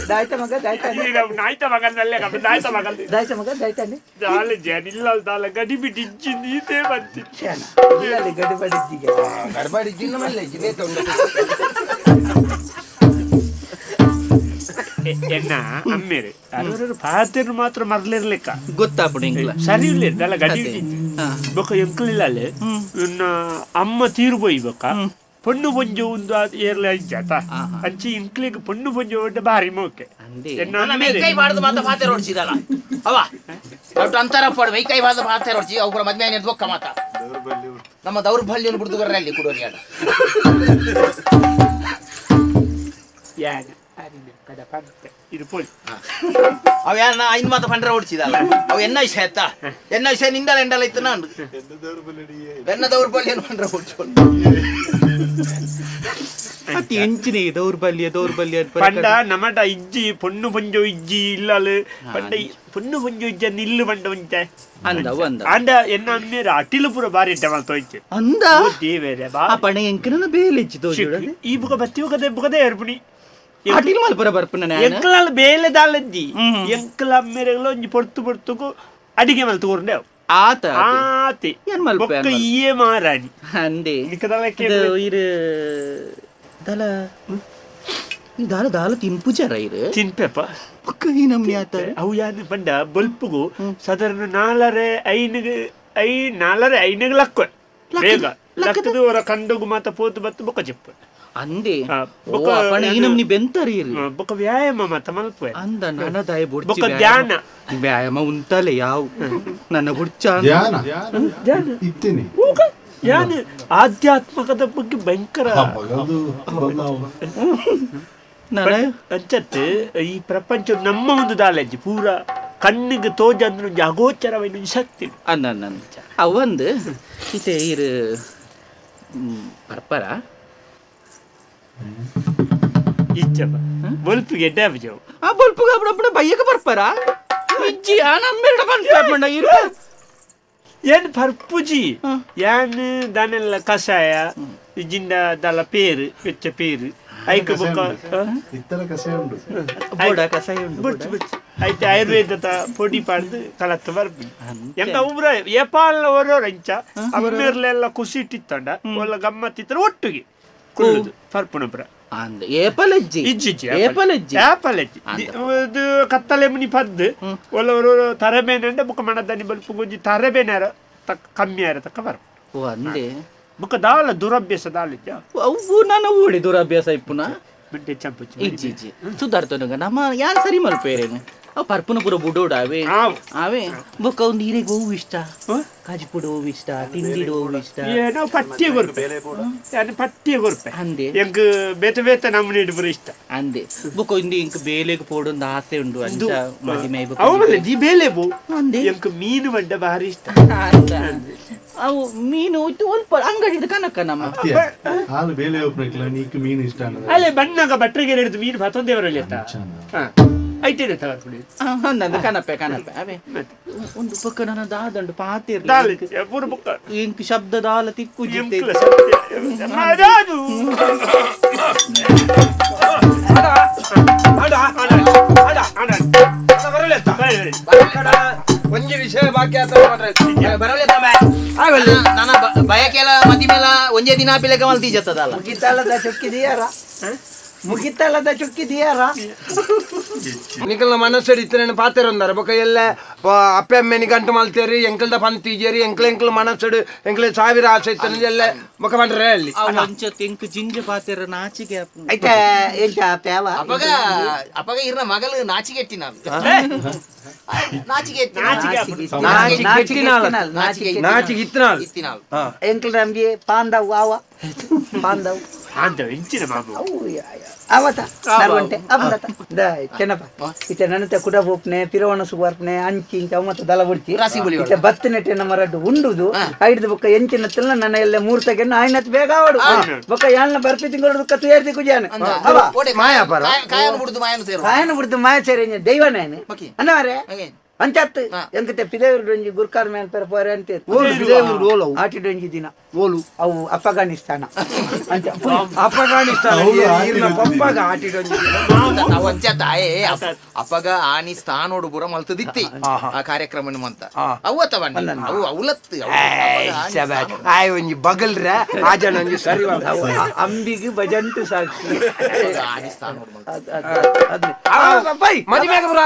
ದಾಯ್ತ ಮಗ ದಾಯ್ತಾಂಡಿ ನಾಯ್ತ ಮಗನಲ್ಲೇ ದಾಯ್ತ ಮಗ ದಾಯ್ತ ಮಗ ದಾಯ್ತಾಂಡಿ ದಾಲ ಜನ ಇಲ್ಲ ದಾಲ ಗಡಿಬಿಡಿ ಇಜ್ಜಿ ಬಂತಿ ಗಡಿಬಡಿಜ್ಜಿಗೆ ಗಡ್ಬಡಿಜ್ಜಿನ ಮಲ್ಲೆ ಇದೇ ತೊಂದರೆ ಎನ್ನ ಅಮ್ಮೇರೆ ಅರವರು ಪಾತಿರ್ ಮಾತ್ರ ಮರ್ಲಿರ್ಲಿಕ್ಕ ಗೊತ್ತಾಪುಡು ಎಂಕ್ಲ ಸರಿ ಇಲ್ಲ ದಲ ಗಡಿ ಬೊಕ್ಕ ಎಂಕ್ಲಿಲ್ಲ ಇನ್ನ ಅಮ್ಮ ತೀರು ಪೋಯಿ ಬೊಕ್ಕ ಪೊಣ್ಣು ಪೊಂಜು ಒಂದು ಏರ್ಲ ಅಂಚಾತ ಅಂಚಿ ಇಂಕ್ಲಿಗೆ ಪೊಣ್ಣು ಪೊಂಜು ಒಡ್ಡ ಬಾರಿ ಮೋಕೆ ಕೈ ಬಾರ್ದು ಮಾತ್ರ ಪಾತೆ ರೋಡ್ಸಿದಲ್ಲ ಅವ ಅಟ್ಟು ಅಂತರ ಪಾಡು ಮೈ ಬಾರ್ದು ಪಾತೆ ರೋಡ್ಸಿ ಅವು ಪೂರ ಮದ್ವೆ ಬೊಕ್ಕ ಮಾತ ನಮ್ಮ ದೌರ್ಬಲ್ಯವನ್ನು ಬಿಡ್ದು ಬರ್ರೆ ಅಲ್ಲಿ ಕುಡೋರಿ ಆಡ ಯಾನ ಅವ ಯಾನ ಐನ್ ಮಾತ ಪಂಡ್ರ ಓಡಿಸಿದಲ್ಲ ಅವ ಎನ್ನ ವಿಷಯ ಆಯ್ತಾ ಎನ್ನ ವಿಷಯ ನಿಂದಲ ಎಂಡಲ ಇತ್ತು ನಾನು ಎನ್ನ ದೌರ್ಬಲ್ಯ ಪಂಡ್ರ ಓಡಿಸ್ಕೊಂಡು ಅತಿ ಎಂಚಿನ ದೌರ್ಬಲ್ಯ ದೌರ್ಬಲ್ಯ ಪಂಡ ನಮಟ ಇಜ್ಜಿ ಪೊಣ್ಣು ಪೊಂಜೋ ಇಜ್ಜಿ ಇಲ್ಲಲು ಪಂಡ ಪೊಣ್ಣು ಪೊಂಜೋ ಇಜ್ಜ ನಿಲ್ಲು ಪಂಡ ಒಂಚೆ ಅಂದ ಅಂದ ಅಂಡ ಎನ್ನ ಅಮ್ಮೇರ ಅಟಿಲು ಪೂರ ಬಾರಿ ಇಟ್ಟ ತೋಯ್ತು ಅಂದ ದೇವೇರೆ ಬಾ ಆ ಪಣ ಎಂಕನ ಬೇಲೆ ಇಜ್ಜಿ ತೋಜುಡ ಈ ಬುಕ ಬತ್ತಿ ಬುಕದೆ ಬುಕದೆ ಏರ್ಪುಣಿ ಅಟಿಲ್ ಮಲ್ಪರ ಬರ್ಪುನ ಎಂಕಲಾಲ್ ಬೇಲೆ ದಾಲಜ್ಜಿ ಎಂಕಲ ಅಮ್ಮೇರೆಗಳ ಒಂಜಿ ಪೊರ್ತು ಪೊರ್ತುಗು ಅಡಿಗೆ ಮಲ್ತು ಕೊರ್ಂಡೆ ಆತ ಆತೆ ಏನ್ ಮಲ್ಪೆ ಬೊಕ್ಕ ಈಯೇ ಮಾರಾಣಿ ಅಂದೆ ನಿಕದಲ ಇರು ದಲ ಈ ದಾಲ ದಾಲ ತಿನ್ಪುಜಾರ ಇರು ತಿನ್ಪೆಪ್ಪ ಬೊಕ್ಕ ಈ ನಮ್ನಿ ಆತ ಅವು ಯಾನ್ ಪಂಡ ಬೊಲ್ಪುಗು ಸಾಧಾರಣ ನಾಲರೆ ಐನಿಗೆ I ನಾಲರೆ ಐನಿಗೆ ಲಕ್ಕ ಬೇಗ ಲಕ್ಕದು ಅವರ ಕಂಡುಗು ಮಾತ ಪೋತು ಬತ್ತು ಬೊಕ್ಕ ಚಿಪ್ಪು ಅಂದೆ ಅಪ್ಪಣ ಈ ನಮ್ನಿ ಬೆಂತರಿ ಬೊಕ್ಕ ವ್ಯಾಯಾಮ ಮಾತ ಮಲ್ಪೆ ಅಂದ ನನ್ನ ದಾಯ ಬೊಡ್ಚಿ ಬೊಕ್ಕ ಧ್ಯಾನ ವ್ಯಾಯಾಮ ಉಂತಲೆ ಯಾವ ನನ್ನ ಬುಡ್ಚ ಧ್ಯಾನ ಇತ್ತೇನೆ ಯಾನು ಆಧ್ಯಾತ್ಮಕದ ಬಗ್ಗೆ ಭಯಂಕರ ಅಂಚತ್ತು ಈ ಪ್ರಪಂಚ ನಮ್ಮ ಒಂದು ದಾಲಜ್ಜಿ ಪೂರ ಕಣ್ಣಿಗೆ ತೋಜ ಅಂದ್ರೆ ಒಂಜಿ ಅಗೋಚರವೈನ ಒಂಜಿ ಶಕ್ತಿ ಅಂದ ಅವೊಂದು ಇತ್ತೆ ಇರು ಪರ್ಪರ ಇಚ್ಚಪ್ಪ ಬೊಲ್ಪಿಗೆ ಎಡ್ಡೆ ಆಪುಜವು ಆ ಬೊಲ್ಪುಗೆ ಅಪ್ಪಡ ಬಯ್ಯಕ ಬರ್ಪರ ಇಜ್ಜಿ ಆ ನಮ್ಮೆರಡ ಪನ್ಪೆ ಇರು ಏನ್ ಪರ್ಪುಜಿ ಯಾನ್ ದಾನೆಲ್ಲ ಕಷಾಯ ಇಜ್ಜಿಂದ ದಲ ಪೇರು ಬೆಚ್ಚ ಪೇರು ಐಕ ಬೊಕ್ಕ ಇತ್ತರ ಕಷಾಯ ಉಂಟು ಬೋಡ ಕಷಾಯ ಉಂಟು ಬುಡ್ಚು ಬುಡ್ಚು ಐತೆ ಆಯುರ್ವೇದದ ಪೊಡಿ ಪಾಡ್ದು ಕಲತ್ತ ಬರ್ಪಿ ಎಂಕ ಉಬ್ರ ಏಪಾಲ ಒರೋರ್ ಅಂಚ ಅಮ್ಮೇರ್ಲೆಲ್ಲ ಖುಷಿ ಇಟ್ಟಿತ್ತಂಡ ಒಲ್ಲ ಗಮ್ಮತ್ತಿತ್ತರ ಒಟ್ಟಿಗೆ ಕುಳ್ಳುದು ಪರ್ಪುಣಪುರ ಅಂದ ಏಪಲಜ್ಜಿ ಇಜ್ಜಿಜ್ಜಿ ಏಪಲಜ್ಜಿ ಏಪಲಜ್ಜಿ ಇದು ಕತ್ತಲೆ ಮುನಿ ಪದ್ದು ಒಲ್ಲ ಒರೋರು ತರಬೇನಂಡ ಬುಕ್ಕ ಮಣದನಿ ಬಲ್ಪು ಗುಂಜಿ ತರಬೇನಾರ ತಕ್ಕ ಕಮ್ಮಿ ಆರ ತಕ್ಕ ಬರ ಓ ಅಂದೆ ಬುಕ್ಕ ದಾಲ ದುರಭ್ಯಾಸ ದಾಲಿಜ್ಜ ಅವು ನಾನು ಓಡಿ ದುರಭ್ಯಾಸ ಇಪ್ಪುನ ಇಜ್ಜಿ ಇಜ್ಜಿ ಸುಧಾರ್ತನುಗ ನಮ್ಮ ಯಾರು ಸರಿ ಮಲ್ಪೇರೇನು ಅವು ಪರ್ಪುನ ಪೂರ ಬುಡೋಡ ಅವೇ ಅವೇ ಬೊಕ್ಕ ಒಂದು ನೀರಿಗೆ ಹೂವು ಇಷ್ಟ ಕಾಜಿಪುಡು ಹೂವು ಇಷ್ಟ ತಿಂಡಿಡು ಹೂವು ಇಷ್ಟ ಏನೋ ಪಟ್ಟಿಯ ಕೊರ್ಪೆ ಯಾನು ಪಟ್ಟಿಯ ಕೊರ್ಪೆ ಅಂದೆ ಎಂಕ್ ಬೇತೆ ಬೇತೆ ನಮ್ಮನೆ ಇಡುಪುರ ಇಷ್ಟ ಅಂದೆ ಬೊಕ್ಕ ಒಂದು ಇಂಕ್ ಬೇಲೆಗೆ ಪೋಡೊಂದು ಆಸೆ ಉಂಡು ಅಂಚ ಮದಿಮೆ ಅವು ಜಿ ಬೇಲೆ ಬೋ ಎಂಕ್ ಮೀನು ಬಂಡ ಭಾರಿ ಇಷ್ಟ ಅವು ಮೀನು ಇತ್ತು ಒಲ್ಪ ಅಂಗಡಿ ಕನಕ ನಮ್ಮ ಹಾಲು ಬೇಲೆ ಒಬ್ಬ ನೀಕ್ ಮೀನು ಇಷ್ಟ ಅಲ್ಲೇ ಬಣ್ಣಗ ಬಟ್ರಿಗೆ ಹಿಡಿದು ಮೀನು ಪತ್ತೊಂದೇವರಲ್ಲಿ ಐತೇನೆ ತಗೊಂಡು ಅಂದಂದು ಕನಪೆ ಕನಪೆ ಅವೇ ಒಂದು ಪಕ್ಕ ನನ್ನ ದಾದಂಡು ಪಾತೆ ಇಂಕ್ ಶಬ್ದ ದಾಲ ತಿಕ್ಕು ಒಂಜಿ ವಿಷಯ ಬಾಕಿ ನನ್ನ ಬಯಕೆಲ್ಲ ಮದಿ ಮೇಲ ಒಂಜೇ ದಿನ ಪಿಲೆಕ ಮಲ್ತಿ ಜತ್ತದಲ್ಲ ಮುಗಿತಲ್ಲದ ಚೊಕ್ಕಿದೆಯಾರ ಮುಗಿತಲ್ಲದ ಚೊಕ್ಕಿದೆಯಾರ ನಿಕಲ್ನ ಮನಸ್ಸು ಇತ್ತನೇನು ಪಾತೆರೊಂದಾರ ಬೊಕ ಎಲ್ಲ ಅಪ್ಪೆ ಅಮ್ಮೆನಿ ಗಂಟು ಮಲ್ತೇರಿ ಎಂಕಲ್ದ ಪಂತಿಜೇರಿ ಎಂಕ್ಲ ಎಂಕ್ಲ ಮನಸ್ಸು ಎಂಕ್ಲ ಸಾವಿರ ಆಸೆ ಇತ್ತನ ಎಲ್ಲ ಬೊಕ ಪಂಡ್ರೆ ಅಲ್ಲಿ ಎಂಕ್ ಜಿಂಜ ಪಾತೆರ ನಾಚಿಕೆ ಐತೆ ಎಂಚ ಪ್ಯಾವ ಅಪಗ ಅಪಗ ಇರ್ನ ಮಗಲು ನಾಚಿಕೆ ಎತ್ತಿ ನಾನು ನಾಚಿಕೆ ನಾಚಿಕೆ ಇತ್ತಿನಾಲ್ ಇತ್ತಿನಾಲ್ ಎಂಕ್ಲ ನಮ್ಗೆ ಪಾಂದವ್ ಆವ ಪಾಂದವ್ ಪಾಂದವ್ ಇಂಚಿನ ಮಾಮು ಅವು ಅವತ ನರ್ವಂಟೆ ಅವತ the Chennappa ಇತ್ತೆ ನನತೆ ಕುಡ ಬೋಪ್ನೆ ಪಿರವಣ ಸುವಾರ್ಪನೆ ಅಂಚಿ ಇಂಚ ಅವ ಮತ್ತ ದಲ ಬುಡ್ಚಿ ಇತ್ತೆ ಬತ್ತನೆಟೆ ನಮ್ಮ ರಡ್ಡು ಉಂಡುದು ಐಡ್ದು ಬೊಕ್ಕ ಎಂಚಿನ ತಿಲ್ಲ ನನ್ನ ಎಲ್ಲ ಮೂರ್ತಗೆ ಆಯ್ನತ್ ಬೇಗ ಆವಡು ಬೊಕ್ಕ ಯಾಲ್ನ ಬರ್ಪಿ ತಿಂಗಳು ಕತ್ತು ಏರ್ದಿ ಕುಜಾನ ಅವ ಮಾಯಾಪರ ಕಾಯನ ಬುಡ್ದು ಮಾಯನ ಸೇರು ಕಾಯನ ಬುಡ್ದು ಮಾಯ ಸೇರಿ ದೈವನೇನೆ ಅನ್ನವರೆ ಅಂಚತ್ತು ಎಂಕತೆ ಪಿದೇವರು ಗುರ್ಕಾರ್ ಮೇಲ್ ಪೆರ ಪೋರೆ ಅಂತ ಆಟಿಡೊಂಜಿ ದಿನ ಓಲು ಅವು ಅಫ್ಘಾನಿಸ್ತಾನ ಅಂತ ಅಫ್ಘಾನಿಸ್ತಾನ ಪಪ್ಪಾಗ ಆಟಿಡೊಂಜಿ ತಾಯೇ ಅಪ್ಪಗ ಆನಿ ಸ್ಥಾನೋಡು ಪೂರ ಮಲ್ತದಿತ್ತಿ ಆ ಕಾರ್ಯಕ್ರಮ ಅಂತ ಅವು ಅಥವಾ ಅವು ಅವಲತ್ತು ಆಯ್ ಒಂಜಿ ಬಗಲ್ರ ಆ ಜನ ಒಂಜಿ ಸರಿ ಅಂಬಿಗೆ ಭಜಂಟು ಸಾಕ್ಷಿ ಆನಿ ಸ್ಥಾನೋಡು ಮದಿಮೆಗೆ ಬರ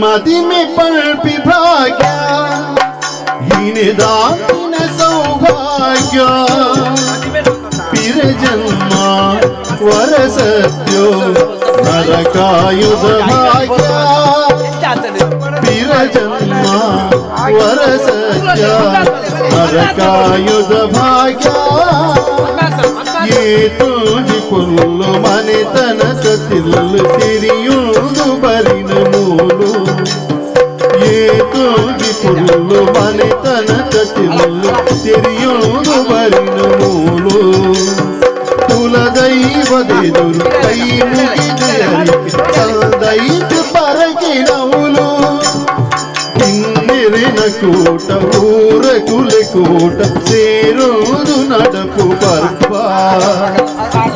ಮದಿಮೆ ಪಲ್ಪಿ ಭಾಗ್ಯ ಇನಿದಾನ ಸೌಭಾಗ್ಯ ಪಿರಜನ್ಮ ವರಸತ್ಯೋ ನರಕಾಯುಧ ಭಾಗ್ಯ ಪಿರಜನ್ಮ ವರಸತ್ಯ ನರಕಾಯುಧ ಭಾಗ್ಯ ಏತೋಜಿ ಪುಲ್ಲು ಮನೆತನ ಸತಿಲ್ಲು ತಿರಿಯುವುದು ಬರಿನ ಮೂಲು ಏತೋಜಿ ಪುಲ್ಲು ಮನೆತನ ಸತಿಲ್ಲು ತಿರಿಯುವುದು ಬರಿನ ಮೂಲು ಕುಲದೈವದೆದುರು ಕೈ ಮುಗಿದು ಸಂದೈತು ಪರಗಿನವುಲು ಕಿನ್ನಿರಿನ ಕೂಟ ಊರ ಕುಲೆ ಕೂಟ ಸೇರೋದು ನಡಪು ಪರ್ಪ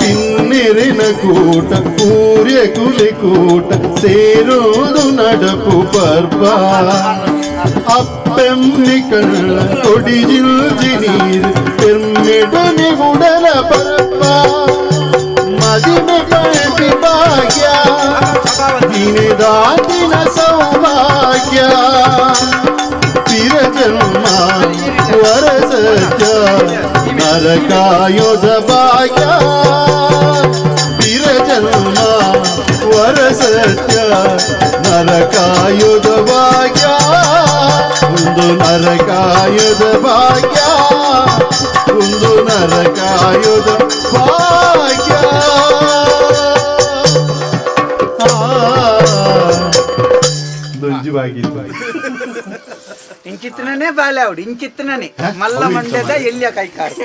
ಕಿನ್ನಿರಿನ ಕೂಟ ಊರ್ಯ ಕುಲೆ ಕೂಟ ಸೇರೋದು ನಡಪು ಪರ್ಪ ಅಪ್ಪೆಮ್ಮಿ ಕಳ್ಳ ಕೊಡಿಜಿಲ್ಜಿ ನೀರು ಪೆರ್ಮಿಡನೆ ಉಡಲ ಪರ್ಪ ಮದಿಮೆ ಪಲ್ಪಿ ಭಾಗ್ಯ ದಿನದಾದಿನ ಸೌಭಾಗ್ಯ ಚಿರಜನ್ಮ ವರಸತ್ಯ ನರಕಾಯುಧ ಭಾಗ್ಯ ಚಿರಜನ್ಮ ವರಸತ್ಯ ನರಕಾಯುಧ ಭಾಗ್ಯ ಒಂದು ನರಕಾಯುಧ ಭಾಗ್ಯ ಒಂದು ನರಕಾಯುಧ ಭಾಗ್ಯ ಇಂಚಿತ್ತನೇ ಬಾಲೆ ಅವಡು ಇಂಚಿತ್ತನೇ ಮಲ್ಲ ಮಂಡ್ಯದ ಎಲ್ಲಿಯ ಕೈಕಾರು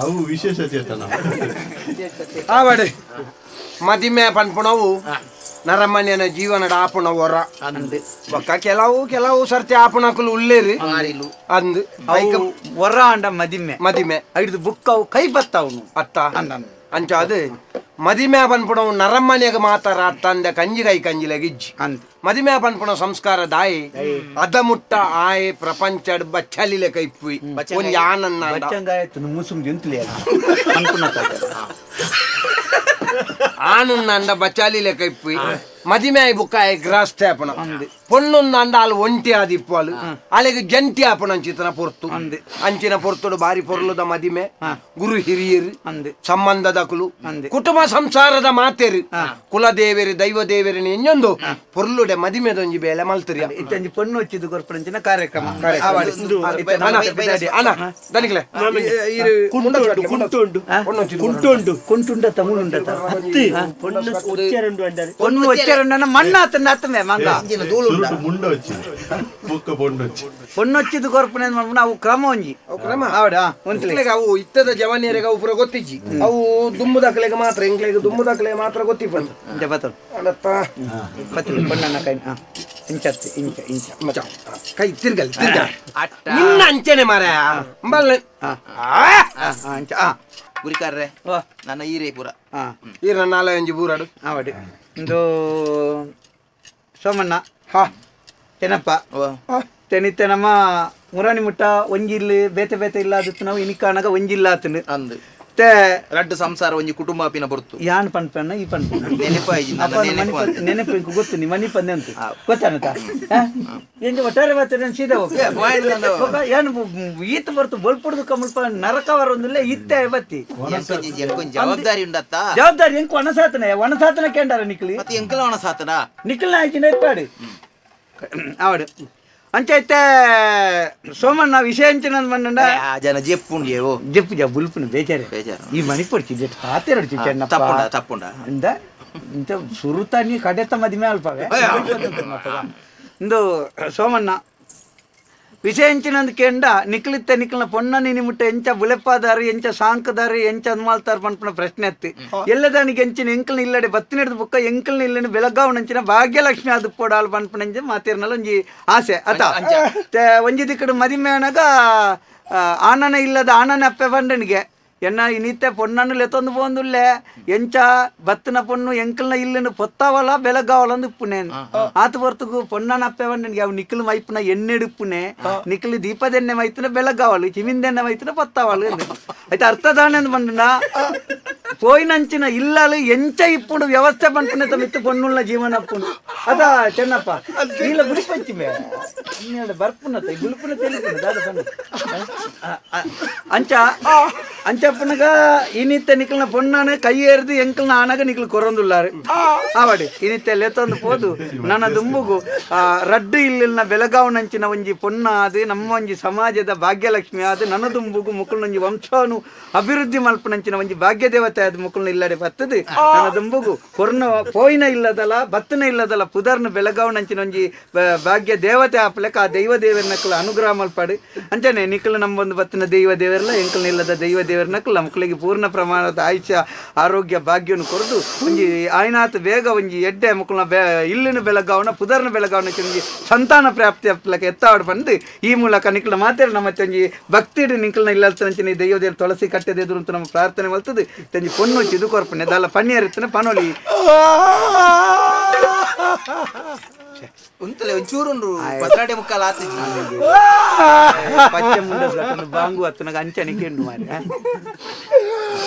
ಅವು ವಿಶೇಷ ಚೇತನ ಆವಡೆ ಮದಿಮೆ ಪನ್ಪುಣವು ನರಮನ್ಯನ ಜೀವನದ ಆಪುಣ ಹೊರ ಅಂದು ಬೊಕ್ಕ ಕೆಲವು ಕೆಲವು ಸರ್ತಿ ಆಪುಣಕುಲು ಉಲ್ಲೇರಿ ಅಂದು ಹೊರ ಅಂಡ ಮದಿಮೆ ಮದಿಮೆ ಐದು ಬುಕ್ ಅವು ಕೈ ಬತ್ತವನು ಅತ್ತ ಅಂಚ ಅದು ಮದಿಮೆ ಪನ್ಪುಣವು ನರಮನೆಗೆ ಮಾತಾರ ಅತ್ತಂದ ಕಂಜಿಗೈ ಕಂಜಿಲಗಿಜ್ಜಿ ಅಂದ್ ಮದಿಮೆ ಪನ್ಪುಣ ಸಂಸ್ಕಾರ ದಾಯಿ ಅದ ಮುಟ್ಟ ಆಯೆ ಪ್ರಪಂಚಡ್ ಬಚ್ಚಲಿಲೆ ಕೈಪುಯಿ ಒಂಜಿ ಆನಂದ ಬಚ್ಚಂಗಾಯತು ಮುಸುಮ್ ಜುಂತ್ಲಿ ಅನ್ಪುಣ ಆನಂದ ಬಚ್ಚಾಲಿಲೆ ಕೈಪುಯಿ ಮದಿಮೆ ಬುಕ್ಕಾಯ ಗ್ರಾಸ್ತೆ ಆಪಣ ಪೊಣ್ಣೊಂದು ಆಲ್ ಒಂಟಿ ಆದಿಪ್ಪು ಅಲೆಗೆ ಜಂಟಿ ಆಪಣ ಅಂಚಿತನ ಪೊರ್ತು ಅಂಚಿನ ಪೊರ್ತುಡು ಬಾರಿ ಪೊರ್ಲುದ ಮದಿಮೆ ಗುರು ಹಿರಿಯರು ಸಂಬಂಧದಕುಲು ಕುಟುಂಬ ಸಂಸಾರದ ಮಾತೇರು ಕುಲದೇವರು ದೈವ ದೇವರು ಇನ್ನೊಂದು ಪೊರ್ಲುಡೆ ಮದಿಮೆದೊಂಜಿ ಬೇಲೆ ಮಲ್ತರಿ ಇತ್ತಂಜಿ ಪೊಣ್ಣು ಹಚ್ಚಿದ್ದು ಕೊರ್ಪಂಚಿನ ಕಾರ್ಯಕ್ರಮ ಅಣ್ಣ ದನಿಕ್ಲೆ ಕುಂಟುಂಡ ತಮುಳುಂಡ ಪೊಣ್ಣು వచ్చారండి ಮಣ್ಣ ಆತನ ಆತమే ಮಂಗ ಪೊಣ್ಣು వచ్చిದ್ದು ಕೊರ್ಪುನೆ ಅವು ಕ್ರಮ ಒಂಜಿ ಕ್ರಮ ಆವಡ ಅವು ಇತ್ತದ ಜವಾನಿಯರಿಗೆ ಅವು ಪೂರ ಗೊತ್ತಿಜ್ಜಿ ಅವು ದುಮ್ಮುದಕ್ಲೆಗೆ ಮಾತ್ರ ಎಂಕ್ಲೆಗೆ ದುಮ್ಮುದಕ್ಲೆಗೆ ಮಾತ್ರ ಗೊತ್ತಿಪ್ಪಂದು ಅಲ್ಲತ್ತ ಪೊಣ್ಣನ ಕೈ ಇಂಚತ್ತು ಇಂಚ ಇಂಚ ಕೈ ತಿರ್ಗಲ್ ತಿರ್ಗಲ್ ನಿನ್ನ ಅಂಚನೆ ಮಾರ ಬಲ್ಲೆ ಅಂಚ ಗುರಿಕಾರ್ರೆ ನನ್ನ ಈರೇ ಪೂರ ಈರ ನಾಲ ಒಂಜಿ ಬೂರಾಡು ಆವಡಿ ಇಂದು ಸೋಮಣ್ಣ ಹಾ ಚೆನ್ನಪ್ಪ ತೆನಿತ್ತೆ ನಮ್ಮ ಮುರಾಣಿ ಮುಟ್ಟ ಒಂಜಿಲ್ಲು ಬೇತೆ ಬೇತೆ ಇಲ್ಲ ಅದಕ್ಕೆ ನಾವು ಇನಿಕಾನಗ ಒಂಜಿಲ್ಲ ಆತನು ಅಂದು ಮತ್ತೆ ರಡ್ಡು ಸಂಸಾರ ಒಂಜಿ ಕುಟುಂಬ ಅಪಿನ ಬರುತ್ತು ಯಾನ್ ಪನ್ಪಣ್ಣ ಈ ಪನ್ಪಣ್ಣ ನೆನಪು ನೆನಪು ಗೊತ್ತು ನಿಮ್ಮ ಮನಿ ಪಂದೆ ಅಂತ ಗೊತ್ತಾನತ ಎಂಜ ಒಟ್ಟಾರೆ ಬರ್ತಾರೆ ಸೀದಾ ಹೋಗ ಏನು ಈತ ಬರ್ತು ಬೊಲ್ಪುಡ್ದು ಕಮಲ್ಪ ನರಕ ಬರೋದಿಲ್ಲ ಇತ್ತೆ ಬತ್ತಿ ಜವಾಬ್ದಾರಿ ಉಂಡತ್ತ ಜವಾಬ್ದಾರಿ ಎಂಕ್ ಒಣಸಾತನ ಒಣಸಾತನ ಕೇಂಡಾರ ನಿಕ್ಲಿ ಮತ್ತೆ ಎಂಕಲ ಒಣಸಾತನ ನಿಕ್ಲ ಆಯ್ತು ನೆಪ್ಪಾಡಿ ಆವಡು ಅಂಚೈತೆ ಸೋಮಣ್ಣ ವಿಷಯ ಅಂಚಿನ ಬಂಡ ಜನ ಜೆಪ್ಪುಂಡು ಜೆಪ್ಪು ಜ ಬುಲ್ಪುನ ಬೇಜಾರೆ ಈ ಮಣಿಪುರ್ಚಿ ಜೆಟ್ ಪಾತೆರಡ್ಚಿ ಚೆನ್ನಪ್ಪ ತಪ್ಪುಂಡ ತಪ್ಪುಂಡ ಇಂದ ಇಂತ ಸುರುತಾನಿ ಕಡೆತ ಮದಿಮೆ ಅಲ್ಪವೆ ಇಂದು ಸೋಮಣ್ಣ ವಿಷಯ ಎಂಚಿನಂದು ಕೇಂಡ ನಿಕ್ಲಿತ್ತೆ ನಿಕ್ಲಿನ ಪೊಣ್ಣ ನಿನಿ ಮುಟ್ಟ ಎಂಚ ಬುಲೆಪ್ಪಾದಾರು ಎಂಚ ಸಾಂಕದಾರು ಎಂಚ ಅನ್ಮಾಲ್ತಾರು ಪನ್ಪುನ ಪ್ರಶ್ನೆ ಅತ್ತಿ ಎಲ್ಲದಾನಿಗೆ ಎಂಚಿನ ಎಂಕಲ್ನ ಇಲ್ಲಡೆ ಬತ್ತಿನ ಬುಕ್ಕ ಎಂಕಲ್ನ ಇಲ್ಲನೆ ಬೆಳಗಾವನಂಚಿನ ಭಾಗ್ಯಲಕ್ಷ್ಮಿ ಅದು ಪೋಡಾಲ್ ಪನ್ಪುನಂಚ ಮಾತಿರ್ನಲ್ಲ ಒಂಜಿ ಆಸೆ ಅತ ಒಂಜಿ ದಿಕ್ಕಡು ಮದಿಮೆ ಅನಗ ಆನನ ಇಲ್ಲದ ಆನನ ಅಪ್ಪೆ ಬಂಡನಿಗೆ ಎನ್ನ ಇನಿತ್ತೆ ಪೊಣ್ಣನ್ನು ಲೆತ್ತೊಂದು ಪೋಂದುಲ್ಲೆ ಎಂಚ ಬತ್ತಿನ ಪೊಣ್ಣು ಎಂಕಲ್ನ ಇಲ್ಲನು ಪೊತ್ತಾವಲ ಬೆಳಗಾವಲ ಅಂದು ಇಪ್ಪುನೆ ಆತ ಹೊರ್ತುಗು ಪೊಣ್ಣನ ಅಪ್ಪೆ ಬಂಡನಿಗೆ ಅವು ನಿಕ್ಲು ಮೈಪುನ ಎಣ್ಣೆಡುಪ್ಪುನೆ ನಿಕ್ಲು ದೀಪದೆಣ್ಣೆ ಮೈತನ ಬೆಳಗಾವಲು ಚಿಮಿಂದೆಣ್ಣೆ ಮೈತನ ಪೊತ್ತಾವಲು ಆಯ್ತು ಅರ್ಥದಾನೆ ಅಂದ್ ಬಂಡ ಪೋಯಿನಂಚಿನ ಇಲ್ಲಲು ಎಂಚ ಇಪ್ಪುಂಡು ವ್ಯವಸ್ಥೆ ಪನ್ಪುನೆ ತಮ್ಮಿತ್ತು ಪೊಣ್ಣುಳ್ಳ ಜೀವನ ಅಪ್ಪುಂಡು ಅದ ಚೆನ್ನಪ್ಪ ಇಲ್ಲ ಬುಲಿಪಂಚಿ ಮೇ ಬರ್ಪುನ ಬುಲ್ಪುನ ತೆಲಿಪುನ ದಾದ ಪಣ್ಣ ಅಂಚ ಅಂಚಪ್ಪನಗ ಇನಿತ್ತ ನಿಕ್ಲನ ಪೊಣ್ಣನ ಕೈ ಏರ್ದು ಎಂಕಲ್ನ ಆನಾಗ ನಿಕ್ಲು ಕೊರೊಂದುಲ್ಲಾರು ಆವಡಿ ಇನಿತ್ತೆ ಲೆತ್ತೊಂದು ಪೋದು ನನ್ನ ದುಂಬುಗು ರಡ್ಡು ಇಲ್ಲಿನ ಬೆಳಗಾವನಂಚಿನ ಒಂಜಿ ಪೊಣ್ಣ ಅದು ನಮ್ಮ ಒಂಜಿ ಸಮಾಜದ ಭಾಗ್ಯಲಕ್ಷ್ಮಿ ಅದು ನನ್ನ ದುಂಬುಗು ಮುಕ್ಕುಲ್ನೊಂಜಿ ವಂಶವನ್ನು ಅಭಿವೃದ್ಧಿ ಮಲ್ಪನಂಚಿನ ಒಂಜಿ ಭಾಗ್ಯ ದೇವತೆ ಅದು ಮುಕ್ಕುಲ್ನ ಇಲ್ಲಡೆ ಬತ್ತದು ನನ್ನ ದುಂಬುಗು ಕೊರ್ನ ಪೋಯಿನ ಇಲ್ಲದಲ್ಲ ಬತ್ತನ ಇಲ್ಲದಲ್ಲ ಪುದರ್ನ ಬೆಳಗಾವನಂಚಿನ ಒಂಜಿ ಭಾಗ್ಯ ದೇವತೆ ಆಪಲೆಕ ಆ ದೈವ ದೇವರ ಅನುಗ್ರಹ ಮಲ್ಪಾಡು ಅಂಚನೆ ನಿಕ್ಲು ನಮ್ಮೊಂದು ಬತ್ತಿನ ದೈವ ದೇವರಲ್ಲ ಎಂಕಲ್ನ ಇಲ್ಲದ ದೈವ ದೇವರ ನಕಲು ಮಕ್ಕಳಿಗೆ ಪೂರ್ಣ ಪ್ರಮಾಣದ ಆಯುಷ್ಯ ಆರೋಗ್ಯ ಭಾಗ್ಯವನ್ನು ಕೊರದು ಒಂಜಿ ಆಯ್ನಾತ್ ಬೇಗ ಒಂಜಿ ಎಡ್ಡೆ ಮಕ್ಕಳನ್ನ ಇಲ್ಲಿನ ಬೆಳಗಾವನ ಪುದರ್ನ ಬೆಳಗಾವನ ಒಂಜಿ ಸಂತಾನ ಪ್ರಾಪ್ತಿ ಅಪ್ಲಕ ಎತ್ತಾವಡ್ ಬಂದು ಈ ಮೂಲಕ ನಿಕ್ಲ ಮಾತೇರು ನಮ್ಮ ಒಂಜಿ ಭಕ್ತಿಡು ನಿಕ್ಲನ ಇಲ್ಲಂಚಿನ ದೈವ ದೇವರು ತುಳಸಿ ಕಟ್ಟೆದ ಎದುರು ಅಂತ ನಮ್ಮ ಪ್ರಾರ್ಥನೆ ಮಲ್ತದೆ ತಂಜಿ ಪೊಣ್ಣು ಇದು ಕೊರ್ಪಣೆ ದಾಲ ಪನ್ನಿಯರಿತ್ತನೆ ಪನೊಲಿ ಉಂತಲೆ ಒಂಚೂರುಂಡು ಪತ್ರಾಟೆ ಮುಕ್ಕಾಲ ಆತಿಜಿ ಪಚ್ಚೆ ಮುಂಡ ಬಾಂಗು ಅತ್ತನಗ ಅಂಚನಿಕೆ ಉಂಡು ಮಾರೆ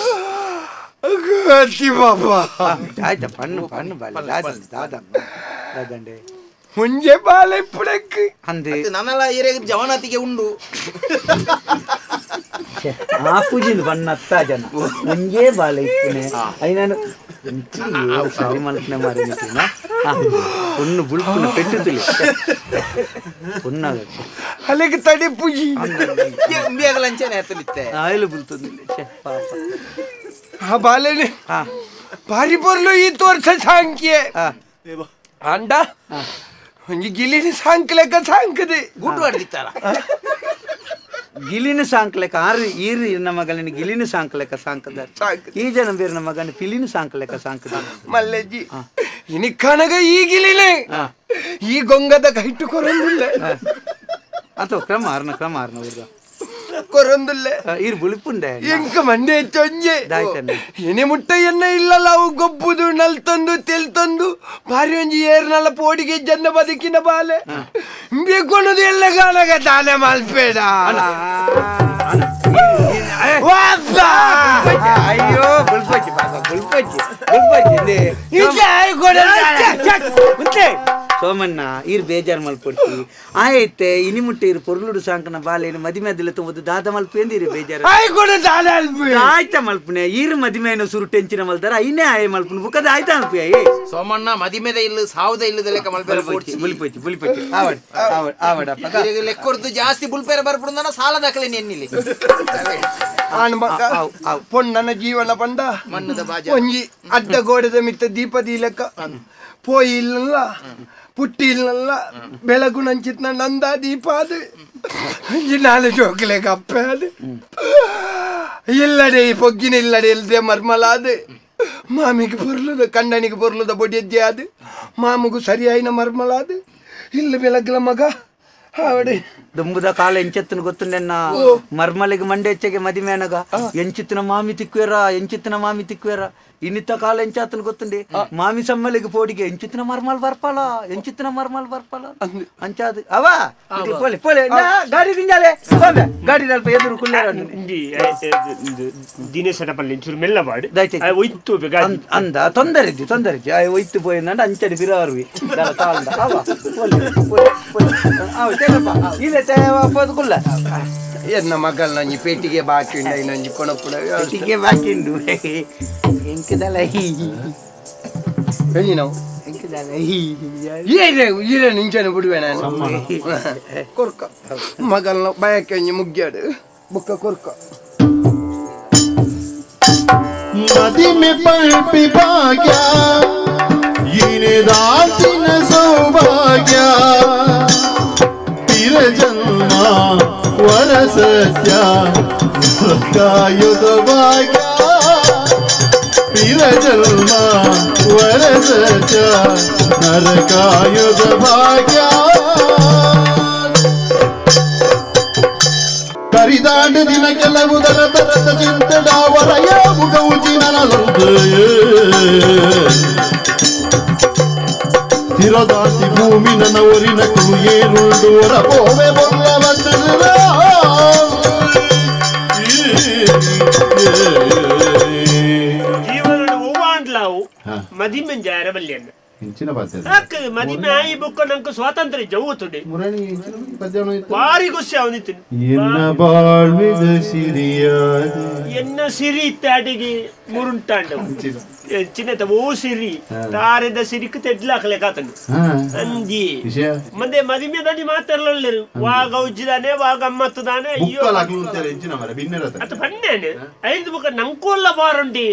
ಗತಿ ಬಾಬಾ ಆಯ್ತಾ ಪಣ್ಣು ಪಣ್ಣು ಬಾಲೆ ದಾದ ದಾದ ದಾದಂಡೆ ಮುಂಜೆ ಬಾಲೆ ಪುಡಕ್ಕೆ ಅಂದೆ ನನ್ನಲ್ಲ ಏರಿಯಾಗ ಜವನಾತಿಗೆ ಉಂಡು ಆ ಪೂಜಿನ ಬಣ್ಣ ಅತ್ತ ಜನ ಮುಂಜೆ ಬಾಲೆ ಇಪ್ಪುನೆ ಐನಾನು ಸರಿ ಮಲ್ಪನೆ ಮಾರಿ ಪೊಣ್ಣು ಬುಲ್ಪುನ ಪೆಟ್ಟುತ್ತಲಿ ಪೊಣ್ಣಾಗ ಅಲ್ಲಿಗೆ ತಡಿ ಪೂಜಿ ಉಂಬಿಯಾಗಲಂಚನೆ ಎತ್ತಲಿತ್ತೆ ಆಯಿಲು ಬುಲ್ತುಂದಿಲ್ಲ ಪಾಪ ಆ ಬಾಲೆನೆ ಬಾರಿ ಬರಲು ಈ ತೋರ್ಸ ಸಾಂಕ್ಯೆ ಅಂಡ ಒಂಜಿ ಗಿಲಿನ ಸಾಂಕ್ಲೆಕ್ಕ ಸಾಂಕದೆ ಗುಡ್ಡು ಆಡ್ದಿತ್ತಾರ ಗಿಲಿನ ಸಾಂಕ್ಲೆಕ್ಕ ಆರು ಈರು ನಮ್ಮ ಮಗನ ಗಿಲಿನ ಸಾಂಕ್ಲೆಕ್ಕ ಸಾಂಕದ ಈ ಜನ ಬೇರೆ ನಮ್ಮ ಮಗನ ಪಿಲಿನ ಸಾಂಕ್ಲೆಕ್ಕ ಸಾಂಕದ ಮಲ್ಲೆಜ್ಜಿ ಇನಿ ಕನಗ ಈ ಗಿಲಿನೆ ಈ ಗೊಂಗದ ಕೈಟು ಕೊರೊಂದಿಲ್ಲ ಅಥವಾ ಕ್ರಮ ಆರ್ನ ಕ್ರಮ ಆರ್ನ ಊರ್ದ ಕೊರೊಂದಿಲ್ಲ ಈರ್ ಬುಳಿಪುಂಡೆ ಎಂಕ ಮಂಡೆ ಚೊಂಜೆ ಇನಿ ಮುಟ್ಟ ಎನ್ನ ಇಲ್ಲಲ್ಲ ಅವು ಗೊಬ್ಬುದು ನಲ್ತಂದು ತೆಲ್ತಂದು ಭಾರಿ ಒಂಜಿ ಏರ್ನಲ್ಲ ಪೋಡಿಗೆ ಜನ ಬದುಕಿನ ಬಾಲೆ ಬೇಕೊನ್ನೋದು ಎಲ್ಲ ಕಾಣಗ ತಾನೆ ಮಲ್ಪೇಡ ಅಯ್ಯೋ ಬುಲ್ಪಚ್ಚಿ ಪಾಪ ಬುಲ್ಪಚ್ಚಿ ಬುಲ್ಪಚ್ಚಿ ಸೋಮಣ್ಣ ಈರ್ ಬೇಜಾರು ಮಲ್ಪೊಡ್ತಿ ಆಯ್ತೆ ಇನಿ ಮುಟ್ಟೆ ಇರು ಪೊರ್ಲುಡು ಸಾಂಕನ ಬಾಲೇನು ಮದಿಮೆ ಅದಿಲ್ಲ ತುಂಬುದು ದಾದ ಮಲ್ಪು ಎಂದಿರಿ ಬೇಜಾರು ಆಯ್ತ ಮಲ್ಪುನೆ ಈರು ಮದಿಮೆನ ಸುರು ಟೆಂಚಿನ ಮಲ್ದಾರ ಐನೇ ಆಯ್ ಮಲ್ಪುನ ಬುಕ್ಕದ ಆಯ್ತಾ ಅಲ್ಪು ಸೋಮಣ್ಣ ಮದಿಮೆದ ಇಲ್ಲ ಸಾವದ ಇಲ್ಲದ ಲೆಕ್ಕ ಮಲ್ಪೆರ ಬುಲ್ಪಚ್ಚಿ ಬುಲ್ಪಚ್ಚಿ ಆವಡ್ ಆವಡ್ ಆವಡಪ್ಪ ಲೆಕ್ಕೊರ್ದು ಜಾಸ್ತಿ ಬುಲ್ಪೇರ ಬರ್ಪುಡು ಸಾಲ ದಾಖಲೆ ಎನ್ನಿಲ್ಲಿ ಪೊಣ್ಣನ ಜೀವನ ಬಂದ ಒಂಜಿ ಅಡ್ಡ ಗೋಡೆದ ಮಿತ್ತ ದೀಪದಿ ಲೆಕ್ಕ ಪೋಯಿ ಇಲ್ಲಲ್ಲ ಪುಟ್ಟಿ ಇಲ್ಲಲ್ಲ ಬೆಳಗು ನಂಚಿತ್ನ ನಂದ ದೀಪ ಅದು ಒಂಜಿ ನಾಳೆ ಜೋಕ್ಲೆಗ ಅಪ್ಪೆ ಅದು ಇಲ್ಲಡೆ ಈ ಪೊಗ್ಗಿನ ಇಲ್ಲಡೆ ಇಲ್ಲದೆ ಮರ್ಮಲ ಅದು ಮಾಮಿಗೆ ಬೊರ್ಲುದ ಕಣ್ಣನಿಗೆ ಬೊರ್ಲುದ ಬೊಡಿಯದ್ದೆ ಅದು ಮಾಮಗೂ ಸರಿಯಾಯಿನ ಮರ್ಮಲ ಅದು ಇಲ್ಲ ಬೆಳಗ್ಲ ಮಗ ಆವಡೆ ದುಂಬುದ ಕಾಲ ಎಂಚೆತ್ತನ ಗೊತ್ತುಂಡೆನ್ನ ಮರ್ಮಲಿಗೆ ಮಂಡೆ ಹೆಚ್ಚಗೆ ಮದಿಮೇನಗ ಎಂಚಿತ್ತಿನ ಮಾಮಿ ತಿಕ್ವೇರ ಎಂಚಿತ್ತಿನ ಮಾಮಿ ತಿಕ್ವೇರ ಇನ್ನಿತ್ತ ಕಾಲ ಎಂಚಾತನ ಗೊತ್ತುಂಡೆ ಮಾಮಿ ಸಮ್ಮಲಿಗೆ ಪೋಡಿಗೆ ಎಂಚಿತ್ತಿನ ಮರ್ಮಲ್ ಬರ್ಪಾಲ ಎಂಚಿತ್ತಿನ ಮರ್ಮಲ್ ಬರ್ಪಾಲ ಅಂಚಾದ ಅವ ಪೋಲೆ ಪೋಲೆ ಗಾಡಿ ತಿಂಜಾಲೆ ಗಾಡಿ ಅಲ್ಪ ಎದುರು ಕುಲ್ಲೇರ ದಿನೇಶನ ಪಲ್ಲೆ ಒಂಚೂರು ಮೆಲ್ಲ ಮಾಡಿ ಒಯ್ತು ಅಂದ ತೊಂದರೆ ಇದ್ದು ತೊಂದರೆ ಇದ್ದು ಒಯ್ತು ಪೋಯಿಂದಂಡ ಅಂಚಡಿ ಬಿರಾರ್ವಿ ಅವ ಪೋಲೆ ಪೋಲೆ ಪೋಲೆ ಅವ ಚೆನ್ನಪ್ಪ ಇಲ್ಲ ಪೋದುಕುಲ್ಲ ಎನ್ನ ಮಗಳ ನಂಜಿ ಪೇಟಿಗೆ ಬಾಕಿ ಉಂಡು ನಂಜಿ ಕೊಣಪುಡ ಪೇಟಿಗೆ ಬಾಕಿ ಉಂಡು ಎಂಕದಲ್ಲ ಹೇಳಿ ನಾವು ಈರೆ ನಿಂಚನೆ ಬಿಡುವೆ ನಾನು ಕೊರ್ಕ ಮಗಲ್ನ ಬಯಕೆ ಒಂಜಿ ಮುಗ್ಯಾಡು ಬುಕ್ಕ ಕೊರ್ಕ ಮದಿಮೆ ಪಲ್ಪಿ ಭಾಗ್ಯ ದಾಸಿನ ಸೌಭಾಗ್ಯ ಜನ್ಮ ವರ ಸತ್ಯ ಕಾಯುದ ಭಾಗ್ಯ ಜನ್ಮ ವರ ಸತ್ಯ ನರಕಾಯುಧ ಭಾಗ್ಯ ಕರಿದಾಂಡು ದಿನ ಕೆಲವು ದರ ತರದ ಚಿಂತಡಾವರ ಮುಗೌಜಿ ತಿರದಾತಿ ಭೂಮಿ ನನ್ನ ಒರಿನ ಕುಲು ಏರುಂಡು ಹೊರ ಪೋವೆ ಬೊಲ್ಲ ಜೀವನ ಹೂವಾಂಡ್ಲಾವು ಮದಿಮೆಂಜಾರ ಬಲ್ಯನ್ನ ಮದಿಮೆ ಆಯಿ ಬುಕ್ಕ ನಂಗೆ ಸ್ವಾತಂತ್ರ್ಯ ಜವ್ವುತುಂಡೆ ಭಾರಿ ಖುಷಿ ಅವನಿತ್ತು ಎನ್ನ ಬಾಳ್ವಿದ ಸಿರಿಯಾದ ಎನ್ನ ಸಿರಿ ಇತ್ತಾಡಿಗೆ ಮುರುಂಟಾಂಡ ಚಿನ್ನತ ಓ ಸಿರಿ ತಾರೆದ ಸಿರಿಕ್ ತೆಡ್ಲಾಕ್ಲೆಕಾತನು ಅಂಜಿ ಮಂದೆ ಮದಿಮೆ ದಾನಿ ಮಾತಾಡಲಿರು ವಾ ಗೌಜಿದಾನೆ ವಾ ಗಮ್ಮತ್ತುದಾನೆ ಅಯ್ಯೋ ಅತ್ತ ಪನ್ನೇನೆ ಐದು ಬುಕ್ಕ ನಂಕೋಲ್ಲ ಬಾರುಂಡಿ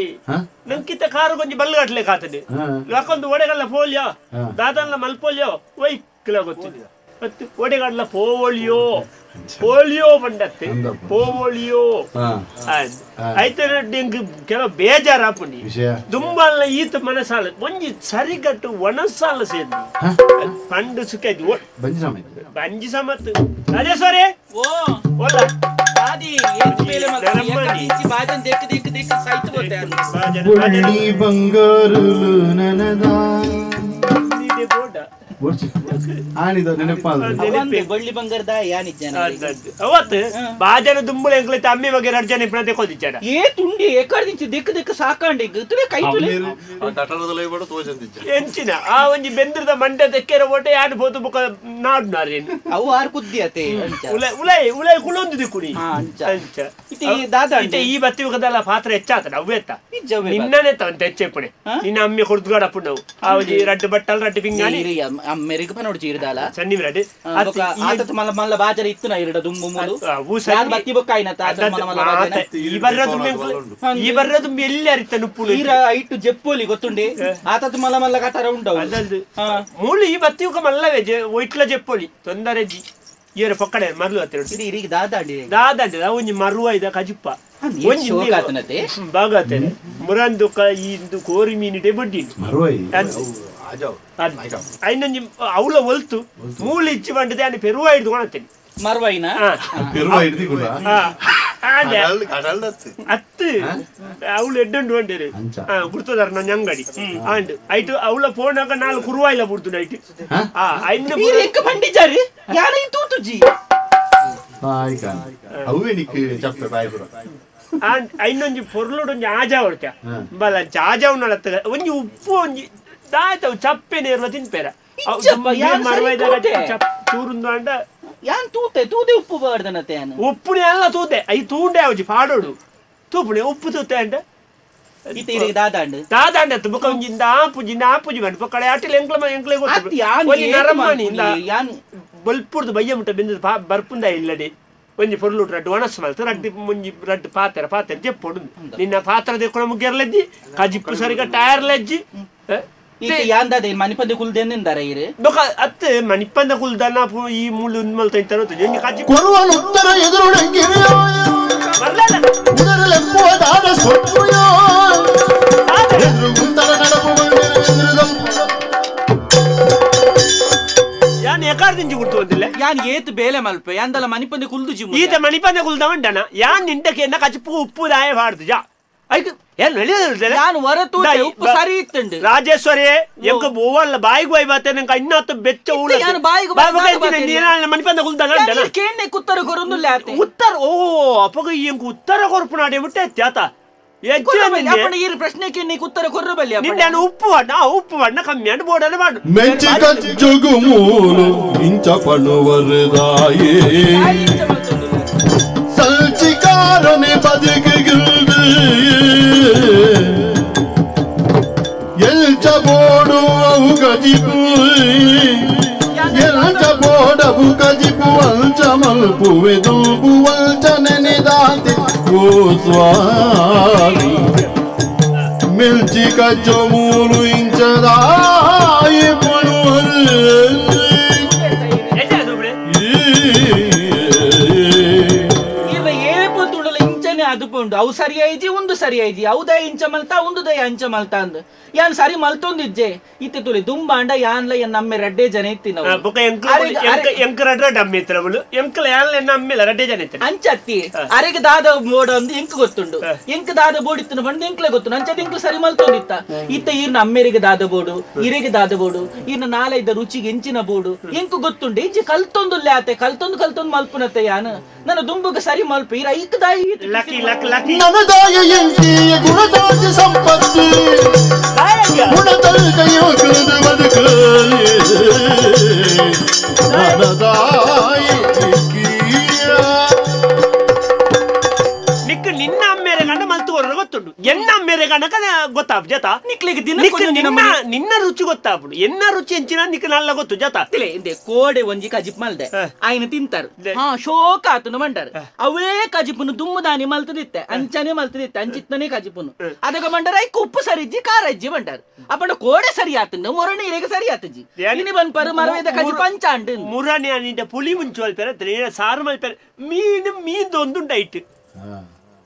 ನಂಕಿತ ಕಾರು ಕೊಂಚ ಬಲ್ಗಟ್ಲೆ ಕಾತದೆ ಯಾಕೊಂದು ಒಡೆಗಲ್ಲ ಪೋಲಿಯೋ ದಾದಲ್ಲ ಮಲ್ಪೋಲಿಯೋ ವೈಕ್ಲ ಗೊತ್ತಿದೆ ಮತ್ತು ಒಡೆಗಡ್ಲ ಪೋಲಿಯೋ ಪೋಲಿಯೋ ಬಂಡತ್ತೆ ಪೋಲಿಯೋ ಐತೆ ಎಂಕ್ ಕೆಲವು ಬೇಜಾರಾಪುಂಡಿ ದುಂಬಲ್ಲ ಈತ ಮನಸಾಲ ಒಂಜಿ ಸರಿಗಟ್ಟು ಒಣಸಾಲ ಸೇರಿ ಪಂಡು ಸುಖ ಬಂಜಿ ಸಮತ್ತು ರಾಜೇಶ್ವರಿ ಓ ಓಲ ಬಳ್ಳಿ ಬಂಗಾರುಲು ನನದ ಬಳ್ಳಿ ಬಂಗಾರದ ಯಾನಿಜ್ಜಾನ ಅವತ್ತು ಬಾಜನ ದುಂಬುಳ ಎಂಕ್ಲೈತೆ ಅಮ್ಮಿ ಬಗ್ಗೆ ಎರಡು ಜನ ಇಬ್ಬರ ತೆಕ್ಕೊಂಡಿದ್ದಾರ ಏ ತುಂಡಿ ಏಕಾರ್ದಿಂಚು ದಿಕ್ಕ ದಿಕ್ಕ ಸಾಕಾಂಡಿ ತುಲೆ ಕೈ ತುಲೆ ಎಂಚಿನ ಆ ಒಂಜಿ ಬೆಂದ್ರದ ಮಂಡೆ ತೆಕ್ಕೆರ ಓಟೆ ಯಾರು ಪೋತು ಬುಕ್ಕ ನಾಡು ನಾರೇನು ಅವು ಆರು ಕುದ್ದಿ ಅತೆ ಉಲೈ ಉಲೈ ಉಲೈ ಕುಲೊಂದು ದಿಕ್ಕುಡಿ ಅಂಚ ಇತ್ತೆ ದಾದ ಇತ್ತೆ ಈ ಬತ್ತಿ ಮುಖದಲ್ಲ ಪಾತ್ರ ಹೆಚ್ಚಾತನ ಅವ್ವೆತ್ತ ನಿನ್ನನೆ ತವಂತ ಹೆಚ್ಚೆಪ್ಪಣೆ ನಿನ್ನ ಅಮ್ಮಿ ಕೊಡ್ದುಗಾಡ ಪುಣ್ಣವು ಆ ಒಂಜಿ ರಡ್ಡು ಬಟ್ಟಲ್ ರಡ್ಡು ಪಿಂಗಾಣಿ ಅಮ್ಮೆರಿಗೆ ಪನೋಡು ಚೀರ್ದಾಲ ಸನ್ನಿ ರಡ್ಡು ಆತತ್ ಮಲ್ಲ ಮಲ್ಲ ಬಾಜರ ಇತ್ತು ನಾ ಇರಡ ದುಂಬು ಮೂಲು ಯಾರು ಬತ್ತಿ ಬೊಕ್ಕಾಯಿನ ತಾತ ಮಲ್ಲ ಮಲ್ಲ ಬಾಜನ ಈ ಬರ್ರ ದುಂಬಿ ಈ ಬರ್ರ ದುಂಬಿ ಎಲ್ಲಿ ಅರಿತ ನುಪ್ಪುಳು ಈರ ಐಟು ಜೆಪ್ಪೋಲಿ ಗೊತ್ತುಂಡಿ ಆತತ್ ಮಲ್ಲ ಮಲ್ಲ ಕತರ ಉಂಡವು ಅದಲ್ದು ಮೂಲು ಈ ಬತ್ತಿ ಬೊಕ್ಕ ಮಲ್ಲವೇ ಒಯ್ಟ್ಲ ಜೆಪ್ಪೋಲಿ ತೊಂದರೆ ಜಿ ಈರ ಪೊಕ್ಕಡೆ ಮರ್ಲು ಹತ್ತಿರ ಇರಿಗೆ ದಾದಾಂಡಿ ದಾದಾಂಡಿ ಒಂಜಿ ಮರುವ ಇದ ಕಜಿಪ್ಪ ಒಂಜಿ ಬಾಗಾತೇನೆ ಮುರಂದುಕ ಇಂದು ಕೋರಿ ಮೀನಿಡೆ ಬಡ್ಡಿ ಐನೊಂಜಿ ಅವಳ ಒಲ್ತು ಮೂಲು ಇಚ್ಚಿ ಬಂಡಿದೆ ಅಲ್ಲಿ ಪೆರುವ ಹಿಡಿದು ಕೊಣತೇನೆ ಮರ್ವೈನ ಅತ್ತು ಅವಳು ಎಡ್ಡುಂಡು ಬಂಡೇರು ಗುರ್ತದಾರ ನನ್ನ ಅಂಗಡಿ ಅಂಡ್ ಐಟು ಅವಳ ಫೋನ್ ನಾಲ್ ಕುರುವಾಯಿಲ್ಲ ಬಿಡ್ತು ನೈಟ್ ಐನ ಬಂಡಿಜಾರಿ ಯಾರ ತೂತುಜಿ ಐನೊಂಜಿ ಪೊರ್ಲುಡೊಂಜಿ ಆಜಾ ಹೊಡ್ತ ಬಲ ಆಜಾವ್ ನಡತ್ತ ಒಂಜಿ ಉಪ್ಪು ಒಂಜಿ ದಾಯ್ತವು ಚಪ್ಪೆ ನೇರ್ಲ ತಿನ್ಪೇರ ಚೂರುಂದು ಅಂಡ ಯಾನ್ ತೂತೆ ತೂತೆ ಉಪ್ಪು ಬಾರ್ದನತೆ ಯಾನ್ ಉಪ್ಪುನೆ ಅಲ್ಲ ತೂತೆ I ತೂಂಡೆ ಅವಜಿ ಪಾಡೋಡು ತೂಪುನೆ ಉಪ್ಪು ತೂತೆ ಅಂಡ ಇತ್ತೆ ಇರಿಗೆ ದಾದಾಂಡ್ ದಾದಾಂಡ ಅತ್ತು ಬೊಕ ಒಂಜಿ ಇಂದ ಆಪುಜಿ ಇಂದ ಆಪುಜಿ ಬಂಡು ಪೊಕ್ಕಡೆ ಆಟಿಲ್ ಎಂಕ್ಲ ಎಂಕ್ಲೆ ಗೊತ್ತು ಒಂಜಿ ನರಮಾನಿ ಇಂದ ಯಾನ್ ಬಲ್ಪುರ್ದು ಬಯ್ಯ ಮುಟ್ಟ ಬೆಂದು ಬರ್ಪುಂದ ಇಲ್ಲಡೆ ಒಂಜಿ ಪೊರ್ಲು ರಡ್ಡು ಒಣಸು ಮಲ್ತು ರಡ್ಡು ಮುಂಜಿ ರಡ್ಡು ಪಾತ್ರ ಪಾತ್ರ ಜೆಪ್ಪೊಡು ನಿನ್ನ ಪಾತ್ರ ದೆಕ್ಕುನ ಮುಗ್ಗೆರ್ಲೆಜ್ಜಿ ಕಜಿಪ್ಪು ಸರಿಗ ಟೈರ್ ಲೆಜ್ಜಿ ಯಾಂದಾದೆ ಮನಿಪಂದೆ ಕುಲ್ದೇನೆಂದಾರ ಇರೆ ಬೊಕ ಅತ್ತೆ ಮನಿಪಂದೆ ಕುಲ್ದನ ಈ ಮುಳ್ಳು ಉನ್ಮಲ್ತ ಇಂತನ ಒಂಜಿ ಕಜಿಪ್ಪು ಕೊರುವನು ಉತ್ತರ ಎದುರುಡಂಗಿರಿಯೋ ಉದರಲೆಂಬುದಾದ ಸೊಪ್ಪುಯೋ ಎದುರುಗುಂತರ ನಡಪು ಯಾನ್ ಎಕಾರ್ದಿಂಚಿ ಗುರ್ತು ಬಂದಿಲ್ಲ ಯಾನ್ ಏತ್ ಬೇಲೆ ಮಲ್ಪೆ ಯಾಂದಲ ಮನಿಪಂದೆ ಕುಲ್ದು ಜಿಮ್ಮು ಈತ ಮನಿಪಂದೆ ಕುಲ್ದ ಉಂಡನ ಯಾನ್ ನಿಂಡಕ್ಕೆ ಎನ್ನ ಕಚಿಪ್ಪು ಉಪ್ಪು ದಾಯ ಬಾಡ್ದು ಜಾ ಐಕ್ ಏನ್ ಯಾನ್ ಹೊರ ತೂತೆ ಉಪ್ಪು ಸರಿ ಇತ್ತುಂಡು ರಾಜೇಶ್ವರಿ ಎಂಕ ಬೋವಲ್ಲ ಬಾಯಿಗೆ ಬಾಯಿ ಬಾತೆ ನಂಗೆ ಇನ್ನತ್ತು ಬೆಚ್ಚ ಊಳ ಯಾನ್ ಬಾಯಿಗೆ ಬಾಯಿ ಮನಿಪಂದೆ ಕುಲ್ದ ಉಂಡನ ಕೇಣ್ಣೆ ಕುತ್ತರ ಕೊರೊಂದುಲ್ಲ ಆತೆ ಉತ್ತರ ಓ ಅಪಗ ಎಂಕ ಉತ್ತರ ಕೊರ್ಪುನಾಡೆ ಬಿಟ್ಟೆ ತ್ಯಾತ ಉಪ್ಪು ಉಪ್ಪು ಬಣ್ಣ ಕಮ್ಮಿ ಅಂತ ಬೋರ್ಡಲ್ಲಿ ಮಾಡು ಮೆಂಚಿ ಕಚ್ಚುಗು ಮೂಲು ಇಂಚ ಪಣುವರದಾಯೇ ಸಂಚಿಕಾರನೆ ಬದುಕಿಗಿಲ್ದು ಎಲ್ಚ ಬೋಡು ಅವು ಗಜ ಕಜಿಪು ಎಂಚ ಬೋಡಬು ಕಜಿಪು ಅಂಚ ಮಲ್ಪುವೆ ದುಂಬು ಅಂಚ ನೆನೆದಾಂತೆ ಓ ಸ್ವಾಮಿ ಮಿಲ್ಚಿ ಕಜ್ಜೋ ಮೂಲು ಇಂಚದಾಯಿ ಪಣುವರು ಅವು ಸರಿಯಾಯಿಜಿ ಒಂದು ಸರಿಯಾಯಿಜಿ ಅವುದಯ ಇಂಚ ಮಲ್ತಾ ಒಂದುದಯ ಅಂಚ ಮಲ್ತಾ ಅಂದ್ ಯಾನ್ ಸರಿ ಮಲ್ತೊಂದಿಜ್ಜೆ ಇತ್ತೆ ತುಳಿ ದುಂಬಾಂಡ ಯಾನ್ಲ ಎನ್ ನಮ್ಮೆ ರಡ್ಡೆ ಜನ ಇತ್ತಿ ನಾವು ಅಂಚತ್ತಿ ಅರೆಗೆ ದಾದ ಬೋಡ ಅಂದ್ ಎಂಕ್ ಗೊತ್ತುಂಡು ಎಂಕ್ ದಾದ ಬೋಡಿತ್ತು ಬಂದು ಎಂಕ್ಲೆ ಗೊತ್ತುಂಡು ಅಂಚದ ಎಂಕ್ಲು ಸರಿ ಮಲ್ತೊಂದಿತ್ತ ಇತ್ತ ಈರ್ನ ಅಮ್ಮೆರಿಗೆ ದಾದ ಬೋಡು ಇರೆಗೆ ದಾದ ಬೋಡು ಈರ್ನ ನಾಲೈದ ರುಚಿಗೆ ಎಂಚಿನ ಬೋಡು ಎಂಕ್ ಗೊತ್ತುಂಡು ಇಂಚಿ ಕಲ್ತೊಂದುಲ್ಲೆ ಆತೆ ಕಲ್ತೊಂದು ಕಲ್ತೊಂದು ಮಲ್ಪುನತ್ತೆ ಯಾನ್ ನನ್ನ ದುಂಬುಗ ಸರಿ ಮಲ್ಪ ಈರ ಐಕ್ ದಾಯಿ ಲಕ್ಕಿ ಲಕ್ಕಿ ಲಕ್ಕಿ ನನದಾಯ ಎಂಟಿಯ ಗುಣದಾಜ ಸಂಪತ್ತು ಗುಣದಲ್ಕಯೋ ಕೃದು ಬದುಕು ನನದಾಯ ನಿಕ್ಕ ನಿನ್ನ ಅಮ್ಮೇರೆ ಗಂಡ ಮಲ್ತು ಹೊರ ಗೊತ್ತುಂಡು ಎನ್ನ ಅಮ್ಮೇರೆ ಗಂಡಕ ಗೊತ್ತಾಪ್ ಜತ ನಿಕ್ಲಿಗೆ ದಿನ ನಿನ್ನ ನಿನ್ನ ರುಚಿ ಗೊತ್ತಾಪುಡು ಎನ್ನ ರುಚಿ ಎಂಚಿನ ನಿಕ್ಕ ನಲ್ಲ ಗೊತ್ತು ಜತ ಇಂದೆ ಕೋಡೆ ಒಂಜಿ ಕಜಿಪ್ ಮಲ್ದೆ ಆಯ್ನ ತಿಂತಾರು ಹಾ ಶೋಕ ಆತನು ಮಂಡಾರು ಅವೇ ಕಜಿಪುನು ದುಮ್ಮುದಾನಿ ಮಲ್ತದಿತ್ತೆ ಅಂಚನೆ ಮಲ್ತದಿತ್ತೆ ಅಂಚಿತ್ತನೇ ಕಜಿಪುನು ಅದಕ್ಕೆ ಮಂಡಾರ ಐಕ್ ಉಪ್ಪು ಸರಿಜ್ಜಿ ಖಾರ ಇಜ್ಜಿ ಮಂಡಾರು ಅಪ್ಪಂಡ ಕೋಡೆ ಸರಿ ಆತಂಡು ಮೊರಣಿ ಇರೆಗೆ ಸರಿ ಆತಜಿ ಇನಿ ಬನ್ಪರು ಮರವೇದ ಕಜಿಪ್ ಅಂಚಾಂಡು ಮುರಣಿ ನಿಂಡ ಪುಳಿ ಮುಂಚು ಅಲ್ಪೇರ ಸಾರು ಮಲ್ಪೇರ ಮೀನು ಮೀನ್ದು ಒಂದುಂಡೈಟ್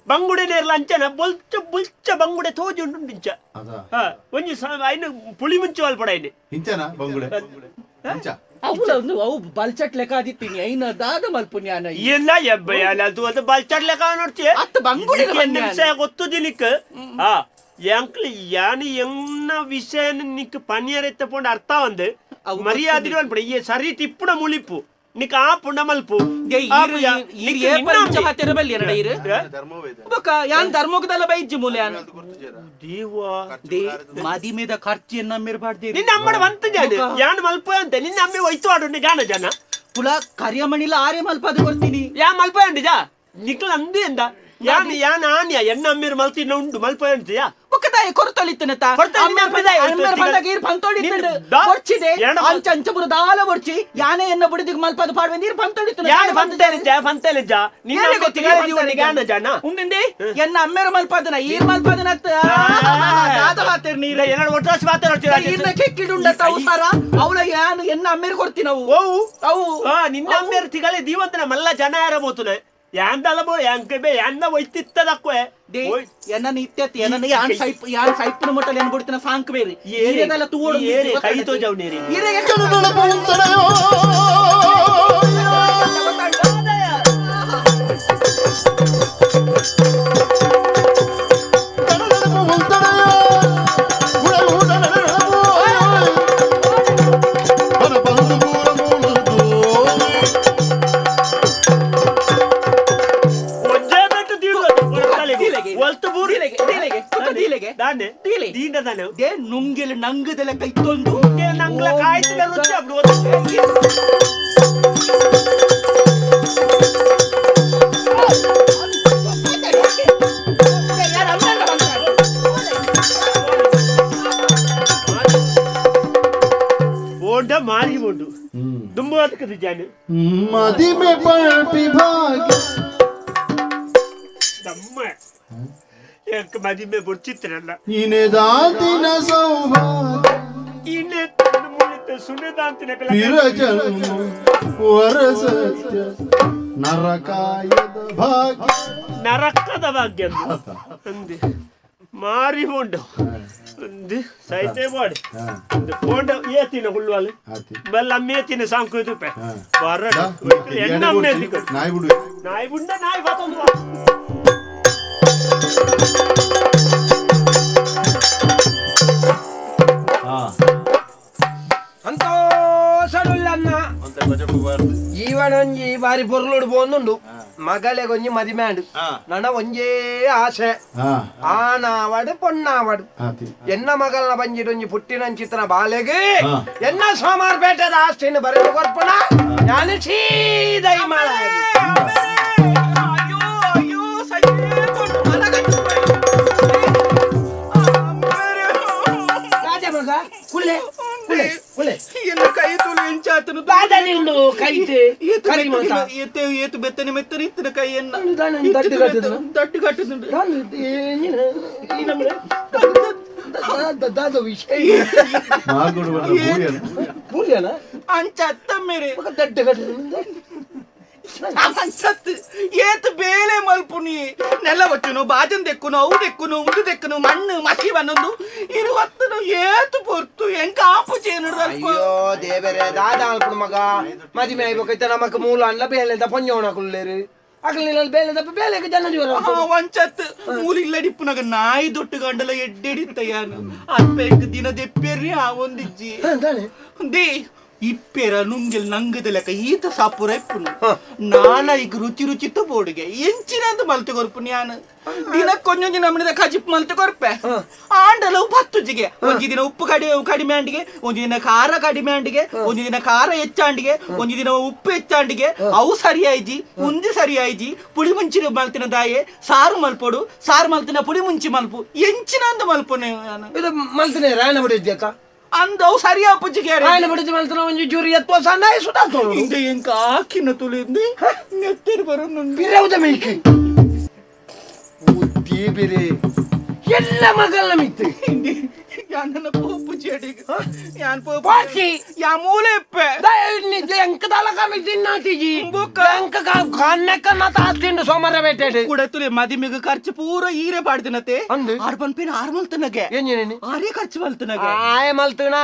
ಬಂಗುಡೆ ನೇರ್ಲ ಅಂಚನ ಬೊಲ್ಚ ಬುಲ್ಚ ಬಂಗುಡೆ ತೋಜಿ ಉಂಟು ಇಂಚ ಒಂಜಿ ಐನು ಪುಳಿ ಮುಂಚು ಅಲ್ಪಡ ಐನೆ ಇಂಚನ ಬಂಗುಡೆ ಇಂಚ ಅವುಲ ಒಂದು ಅವು ಬಲ್ಚಟ್ ಲೆಕ್ಕ ಆದಿತ್ತೀನಿ ಐನ ದಾದ ಮಲ್ಪುನ್ಯಾನ ಎಲ್ಲ ಎಬ್ಬ ಅದು ಅದು ಬಲ್ಚಟ್ ಲೆಕ್ಕ ನೋಡ್ತಿ ಅತ್ತ ಬಂಗುಡೆ ವಿಷಯ ಗೊತ್ತು ದಿನಿಕ್ ಹಾ ಎಂಕ್ಲಿ ಯಾನು ಎನ್ನ ವಿಷಯ ನಿಕ್ ಪನಿಯರ್ ಎತ್ತ ಪೋಂಡ ಅರ್ಥ ಒಂದು ಮರ್ಯಾದೆ ಅಲ್ಪಡ ಈ ಸರಿ ಟಿಪ್ಪುನ ಮುಳಿಪು ನಿಕ್ ಆ ಪುಂಡ ಮಲ್ಪು ಧರ್ಮೋಗದಲ್ಲ ಬೈಜ್ಜಿ ಮೂಲೆ ಮದಿಮೆದ ಖರ್ಚು ನಮ್ಮಿರ್ಬಾರ್ದು ನಿನ್ನ ಅಮ್ಮಡ ಬಂತ ಜಾನ ಯಾನ್ ಮಲ್ಪ ಅಂತ ನಿನ್ನ ಅಮ್ಮೆ ಒಯ್ತು ಆಡು ಜಾನ ಜನ ಪುಲ ಕರಿಯಮಣಿಲ ಆರೆ ಮಲ್ಪ ಅದು ಕೊಡ್ತೀನಿ ಯಾ ಮಲ್ಪ ಅಂಡಿ ಜಾ ನಿಕ್ಲ ಅಂದು ಎಂದ ಯಾನ್ ಯಾನ್ ಆನ್ಯ ಎನ್ನ ಅಮ್ಮಿರ್ ಮಲ್ತಿನ ಉಂಡು ಮಲ್ಪ ಅಂತೀಯಾ ಬೊಕ್ಕದಾಯ ಕೊರತೊಲಿತ್ತನ ತಾ ಅಮ್ಮೇರ್ ಬಂದಾಗ ಈರ್ ಪಂತೊಡಿತ್ತಂಡು ಬೊರ್ಚಿದೆ ಅಂಚ ಅಂಚ ಪುರ ದಾಲ ಬೊರ್ಚಿ ಯಾನೆ ಎನ್ನ ಬುಡಿದಿಗ್ ಮಲ್ಪದ ಪಾಡ್ವೆ ನೀರ್ ಪಂತೊಡಿತ್ತನ ಯಾನ್ ಪಂತೇಲಿಜ್ಜ ಪಂತೇಲಿಜ್ಜ ನಿನ್ನ ಗೊತ್ತಿಗೆ ಜೀವನ ಜಾನ ಉಂದಿಂದೆ ಎನ್ನ ಅಮ್ಮೇರ್ ಮಲ್ಪದನ ಈರ್ ಮಲ್ಪದನ ದಾದ ಮಾತೇರ್ ನೀರ ಎರಡು ಒಟ್ರಾಸಿ ಮಾತಾಡ್ತೀರ ಈರ್ನ ಕೆಕ್ಕಿಡುಂಡತ್ತ ಅವಸಾರ ಅವಳ ಯಾನ್ ಎನ್ನ ಅಮ್ಮೇರ್ ಕೊಡ್ತೀನಿ ಅವು ಅವು ನಿನ್ನ ಅಮ್ಮೇರ್ ತಿಗಲೆ ದೀವಂತನ ಮಲ್ಲ ಜನ ಯಾರ ಬೋತುನೆ ಯಾಂದಲ ಬೋ ಯಾಂಕೆ ಬೇ ಯಾಂದ ಒಯ್ತಿತ್ತದಕ್ವೆ ಎನ್ನ ನಿತ್ಯತ್ ಎನ್ನ ಯಾನ್ ಸೈಪ್ ಯಾನ್ ಸೈಪ್ನ ಮೊಟ್ಟಲ್ ಎನ್ ಬಿಡ್ತಿನ ಸಾಂಕ್ ಬೇರಿ ಏರಿದಲ್ಲ ತೂಡು ಏರಿ ಕೈ ತೋಜವ್ ನೀರಿ ಈರೆಗೆ ನುಂಗೆಲ್ ನಂಗದೆಲ್ಲ ಕೈತೊಂದು ನಂಗ್ಲ ಕಾಯ್ತಿನ ರುಚಿ ಅಬ್ಡು ಓಂಡ ಮಾರಿ ಓಂಡು ದುಂಬು ಅದಕ್ಕೆ ಜಾನು ಮದಿಮೆ ಪಲ್ಪಿ ಭಾಗ್ಯ ದಮ್ಮ ಯಾಕೆ ಮದಿಮೆ ಬೊರ್ಚಿತ್ರಲ್ಲ ಇನೆದಾಂತಿನ ಸೌಭಾಗ್ಯ ಇನೆ ಮುಳಿತ ಸುನೆದಾಂತಿನ ಪಿರಜನ್ಮ ವರಸತ್ಯ ನರಕಾಯದ ಭಾಗ್ಯ ನರಕದ ಭಾಗ್ಯ ಅಂದೆ ಮಾರಿ ಹೋಂಡು ಅಂದೆ ಸೈತೆ ಬಾಡಿ ಪೋಂಡ ಏತಿನ ಹುಳ್ಳುವಲ್ ಬಲ್ಲ ಮೇತಿನ ಸಾಂಕು ತುಪ್ಪೆ ಬರಡ ಎಣ್ಣ ಮೇತಿ ನಾಯಿ ಬಿಡು ನಾಯಿ ಬುಂಡ ನಾಯಿ ಬತ್ತೊಂದು ಸಂತೋಷಡುಲ್ಲನ್ನ ಜೀವನೊಂಜಿ ಬಾರಿ ಪೊರ್ಲುಡು ಪೋಂದುಂಡು ಮಗಳೆ ಕೊಂಜಿ ಮದಿಮೆ ಆಂಡು ನನ ಒಂಜೇ ಆಸೆ ಆನಾವಡು ಪೊಣ್ಣಾವಡು ಎನ್ನ ಮಗಳನ್ನ ಬಂಜಿಡೊಂಜಿ ಪುಟ್ಟಿನಂಚಿತನ ಬಾಲೆಗೆ ಎನ್ನ ಸೋಮಾರ್ಪೇಟೆದ ಆಸ್ತಿನ ಬರೆದು ಕೊರ್ಪಣ ನಾನು ಸೀದೈ ಮಾಡ ಕುಲ್ಲೆ ಎನ್ನ ಕೈ ತುಳು ಎಂಚಾತನು ಬಾದನಿ ಉಂಡು ಕೈತೆ ಏತು ಏತು ಬೆತ್ತನೆ ಮೆತ್ತನೆ ಇತ್ತಿನ ಕೈಯನ್ನ ದಡ್ಡು ಕಟ್ಟುದುಂಡು ದಾದ ವಿಷಯ ಬೂಲಿಯನ ಅಂಚ ಅತ್ತ ಮೇರೆ ದಡ್ಡು ಕಟ್ಟುದುಂಡು ಅಂಚತ್ತು ಏತು ಬೇಲೆ ಮಲ್ಪುನಿ ನೆಲ ಬಚ್ಚುನು ಬಾಜನ್ ದೆಕ್ಕುನು ಅವು ದೆಕ್ಕುನು ಉಂಡು ದೆಕ್ಕುನು ಮಣ್ಣು ಮಸಿ ಬನ್ನೊಂದು ಇರುವತ್ತನು ಏತು ಪೊರ್ತು ಎಂಕ ಆಪು ಚೇನು ಅಯ್ಯೋ ದೇವರೇ ದಾದ ಅಲ್ಪುಡು ಮಗ ಮದಿಮೆ ಆಯ್ಬೇಕೈತ ನಮಕ್ ಮೂಲ ಅನ್ಲ ಬೇಲೆದ ಪೊಂಜೋಣ ಕುಲ್ಲೇರು ಅಕಲ್ ಬೇಲೆದ ಬೇಲೆಗೆ ಜನ ಜೀವನ ಒಂಚತ್ತು ಮೂಲ ಇಲ್ಲಡಿಪ್ಪುನಗ ನಾಯಿ ದೊಟ್ಟು ಗಂಡಲ ಎಡ್ಡೆಡಿತ್ತ ಯಾನು ಅಪ್ಪೆಗ್ ದಿನ ದೆಪ್ಪೆರ್ರಿ ಆ ಒಂದಿಜ್ಜಿ they ಇಪ್ಪೆರ ನುಂಗೆಲ್ ನಂಗದ ಲೆಕ್ಕ ಈತ ಸಾಪುರ ಇಪ್ಪುನು ನಾನ ಈಗ ರುಚಿ ರುಚಿತ ಬೋಡಿಗೆ ಎಂಚಿನಂತ ಮಲ್ತು ಕೊರ್ಪು ನಾನು ದಿನ ಕೊಂಜೊಂಜಿ ನಮ್ಮನಿದ ಕಜಿಪ್ ಮಲ್ತು ಕೊರ್ಪೆ ಆಂಡಲವು ಪತ್ತುಜಿಗೆ ಒಂಜಿ ದಿನ ಉಪ್ಪು ಕಡಿಮೆ ಅಂಡಿಗೆ ಒಂಜಿ ದಿನ ಖಾರ ಕಡಿಮೆ ಅಂಡಿಗೆ ಒಂಜಿ ದಿನ ಖಾರ ಹೆಚ್ಚಾಂಡಿಗೆ ಒಂಜಿ ದಿನ ಉಪ್ಪು ಹೆಚ್ಚಾಂಡಿಗೆ ಅವು ಸರಿಯಾಯ್ಜಿ ಉಂಜಿ ಸರಿಯಾಯ್ಜಿ ಪುಡಿ ಮುಂಚಿ ಮಲ್ತಿನ ದಾಯೆ ಸಾರು ಮಲ್ಪೊಡು ಸಾರು ಮಲ್ತಿನ ಪುಡಿ ಮುಂಚಿ ಮಲ್ಪು ಎಂಚಿನಂತ ಮಲ್ಪುನೆ ಇದು ಮಲ್ತಿನ ರಾಯಣ ಬಿಡಿದ್ಯಕ್ಕ ಅಂದವು ಸರಿಯಾ ಪುಜ್ಜಿಗೆ ರಾಯಣ ಬಿಡಿಸಿ ಮಲ್ತಿನ ಒಂಜಿ ಜೂರಿ ಎತ್ತುವ ಸಣ್ಣ ಸುಧಾರ್ತೋಳು ಇಂದ ಎಂಕ ಆಕಿನ ತುಳಿಂದು ನೆತ್ತಿರು ಬರೋನು ಬಿರೌದ ಮೇಕಿ ಬುದ್ಧಿ ಬಿರಿ ಎಲ್ಲ ಮಗಲ್ಲ ಮಿತ್ತು ಯಾನನ ಪೋಪು ಜಡಿಗೆ ಯಾನ್ ಪೋಪು ಪಾಚಿ ಯಾ ಮೂಲೆ ಇಪ್ಪೆ ಎಂಕ ದಾಲಕ ತಿನ್ನಾತಿಜಿ ಎಂಕ ಕನ್ನಕ್ಕ ತಾಸ್ತಿಂಡು ಸೋಮವಾರ ಬೇಟೆ ಕೂಡ ತುಲೆ ಮದಿಮೆಗೆ ಖರ್ಚು ಪೂರ ಈರೆ ಪಾಡ್ದಿನತೆ ಅಂದು ಆರ್ ಪನ್ಪಿನ ಆರ್ ಮಲ್ತನಗೆ ಏನೇನು ಆರೇ ಖರ್ಚು ಮಲ್ತನಗೆ ಆಯ ಮಲ್ತನ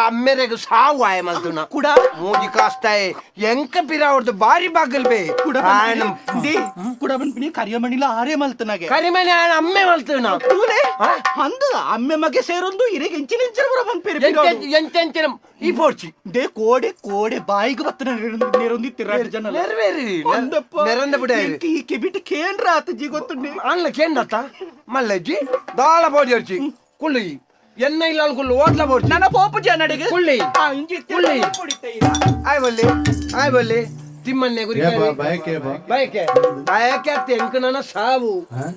ಅಮ್ಮೆರೆಗ್ ಸಾವು ಆಯ ಮಲ್ತನ ಕೂಡ ಮೂಜಿ ಕಾಸ್ತಾಯ್ ಎಂಕ ಪಿರಾವಡ್ದು ಬಾರಿ ಬಾಗಲ್ ಬೇ ಕೂಡ they ಕೂಡ ಪನ್ಪಿನಿ ಕರಿಯಮಣಿಲ ಆರೇ ಮಲ್ತನಗೆ ಕರಿಮಣಿ ಆಯನ ಅಮ್ಮೆ ಮಲ್ತನ ತೂಲೆ ಅಂದು ಅಮ್ಮೆ ಮಗೆ ಸೇರೊಂದು ಇರೆಗೆ ಎಂಚಿನ ಎಂಚಿನ ಬರ ಪನ್ಪೇರು ಎಂತೆಂಚಿನ ಈ ಪೋರ್ಚಿ they ಕೋಡೆ ಕೋಡೆ ಬಾಯಿಗೆ ಬತ್ತನ ನೆರೊಂದಿತ್ತಿರ ಜನ ನೆರವೇರಿ ನೆರಂದ ಬಿಡ ಈ ಕೆಬಿಟ್ ಕೇಂದ್ರ ಆತ ಜಿ ಗೊತ್ತುಂಡಿ ಅಲ್ಲ ಕೇಂದ್ರತ್ತ ಮಲ್ಲಜ್ಜಿ ದಾಳ ಬೋಡಿ ಅರ್ಚಿ ಕುಳ್ಳಿ ಎನ್ನ ಇಲ್ಲ ಕುಳ್ಳು ಓದ್ಲ ಬೋಡ್ಚಿ ನನ್ನ ಪೋಪು ಜನಡಿಗೆ ಕುಳ್ಳಿ ಕುಳ್ಳಿ ಆಯ್ ಬಲ್ಲಿ ಆಯ್ ಬಲ್ಲಿ ತಿಮ್ಮನ್ನೆ ಗುರಿ ಬಯಕೆ ಬಯಕೆ ಬಯಕೆ ಅತ್ತೆ ಎಂಕ ನನ್ನ ಸಾವು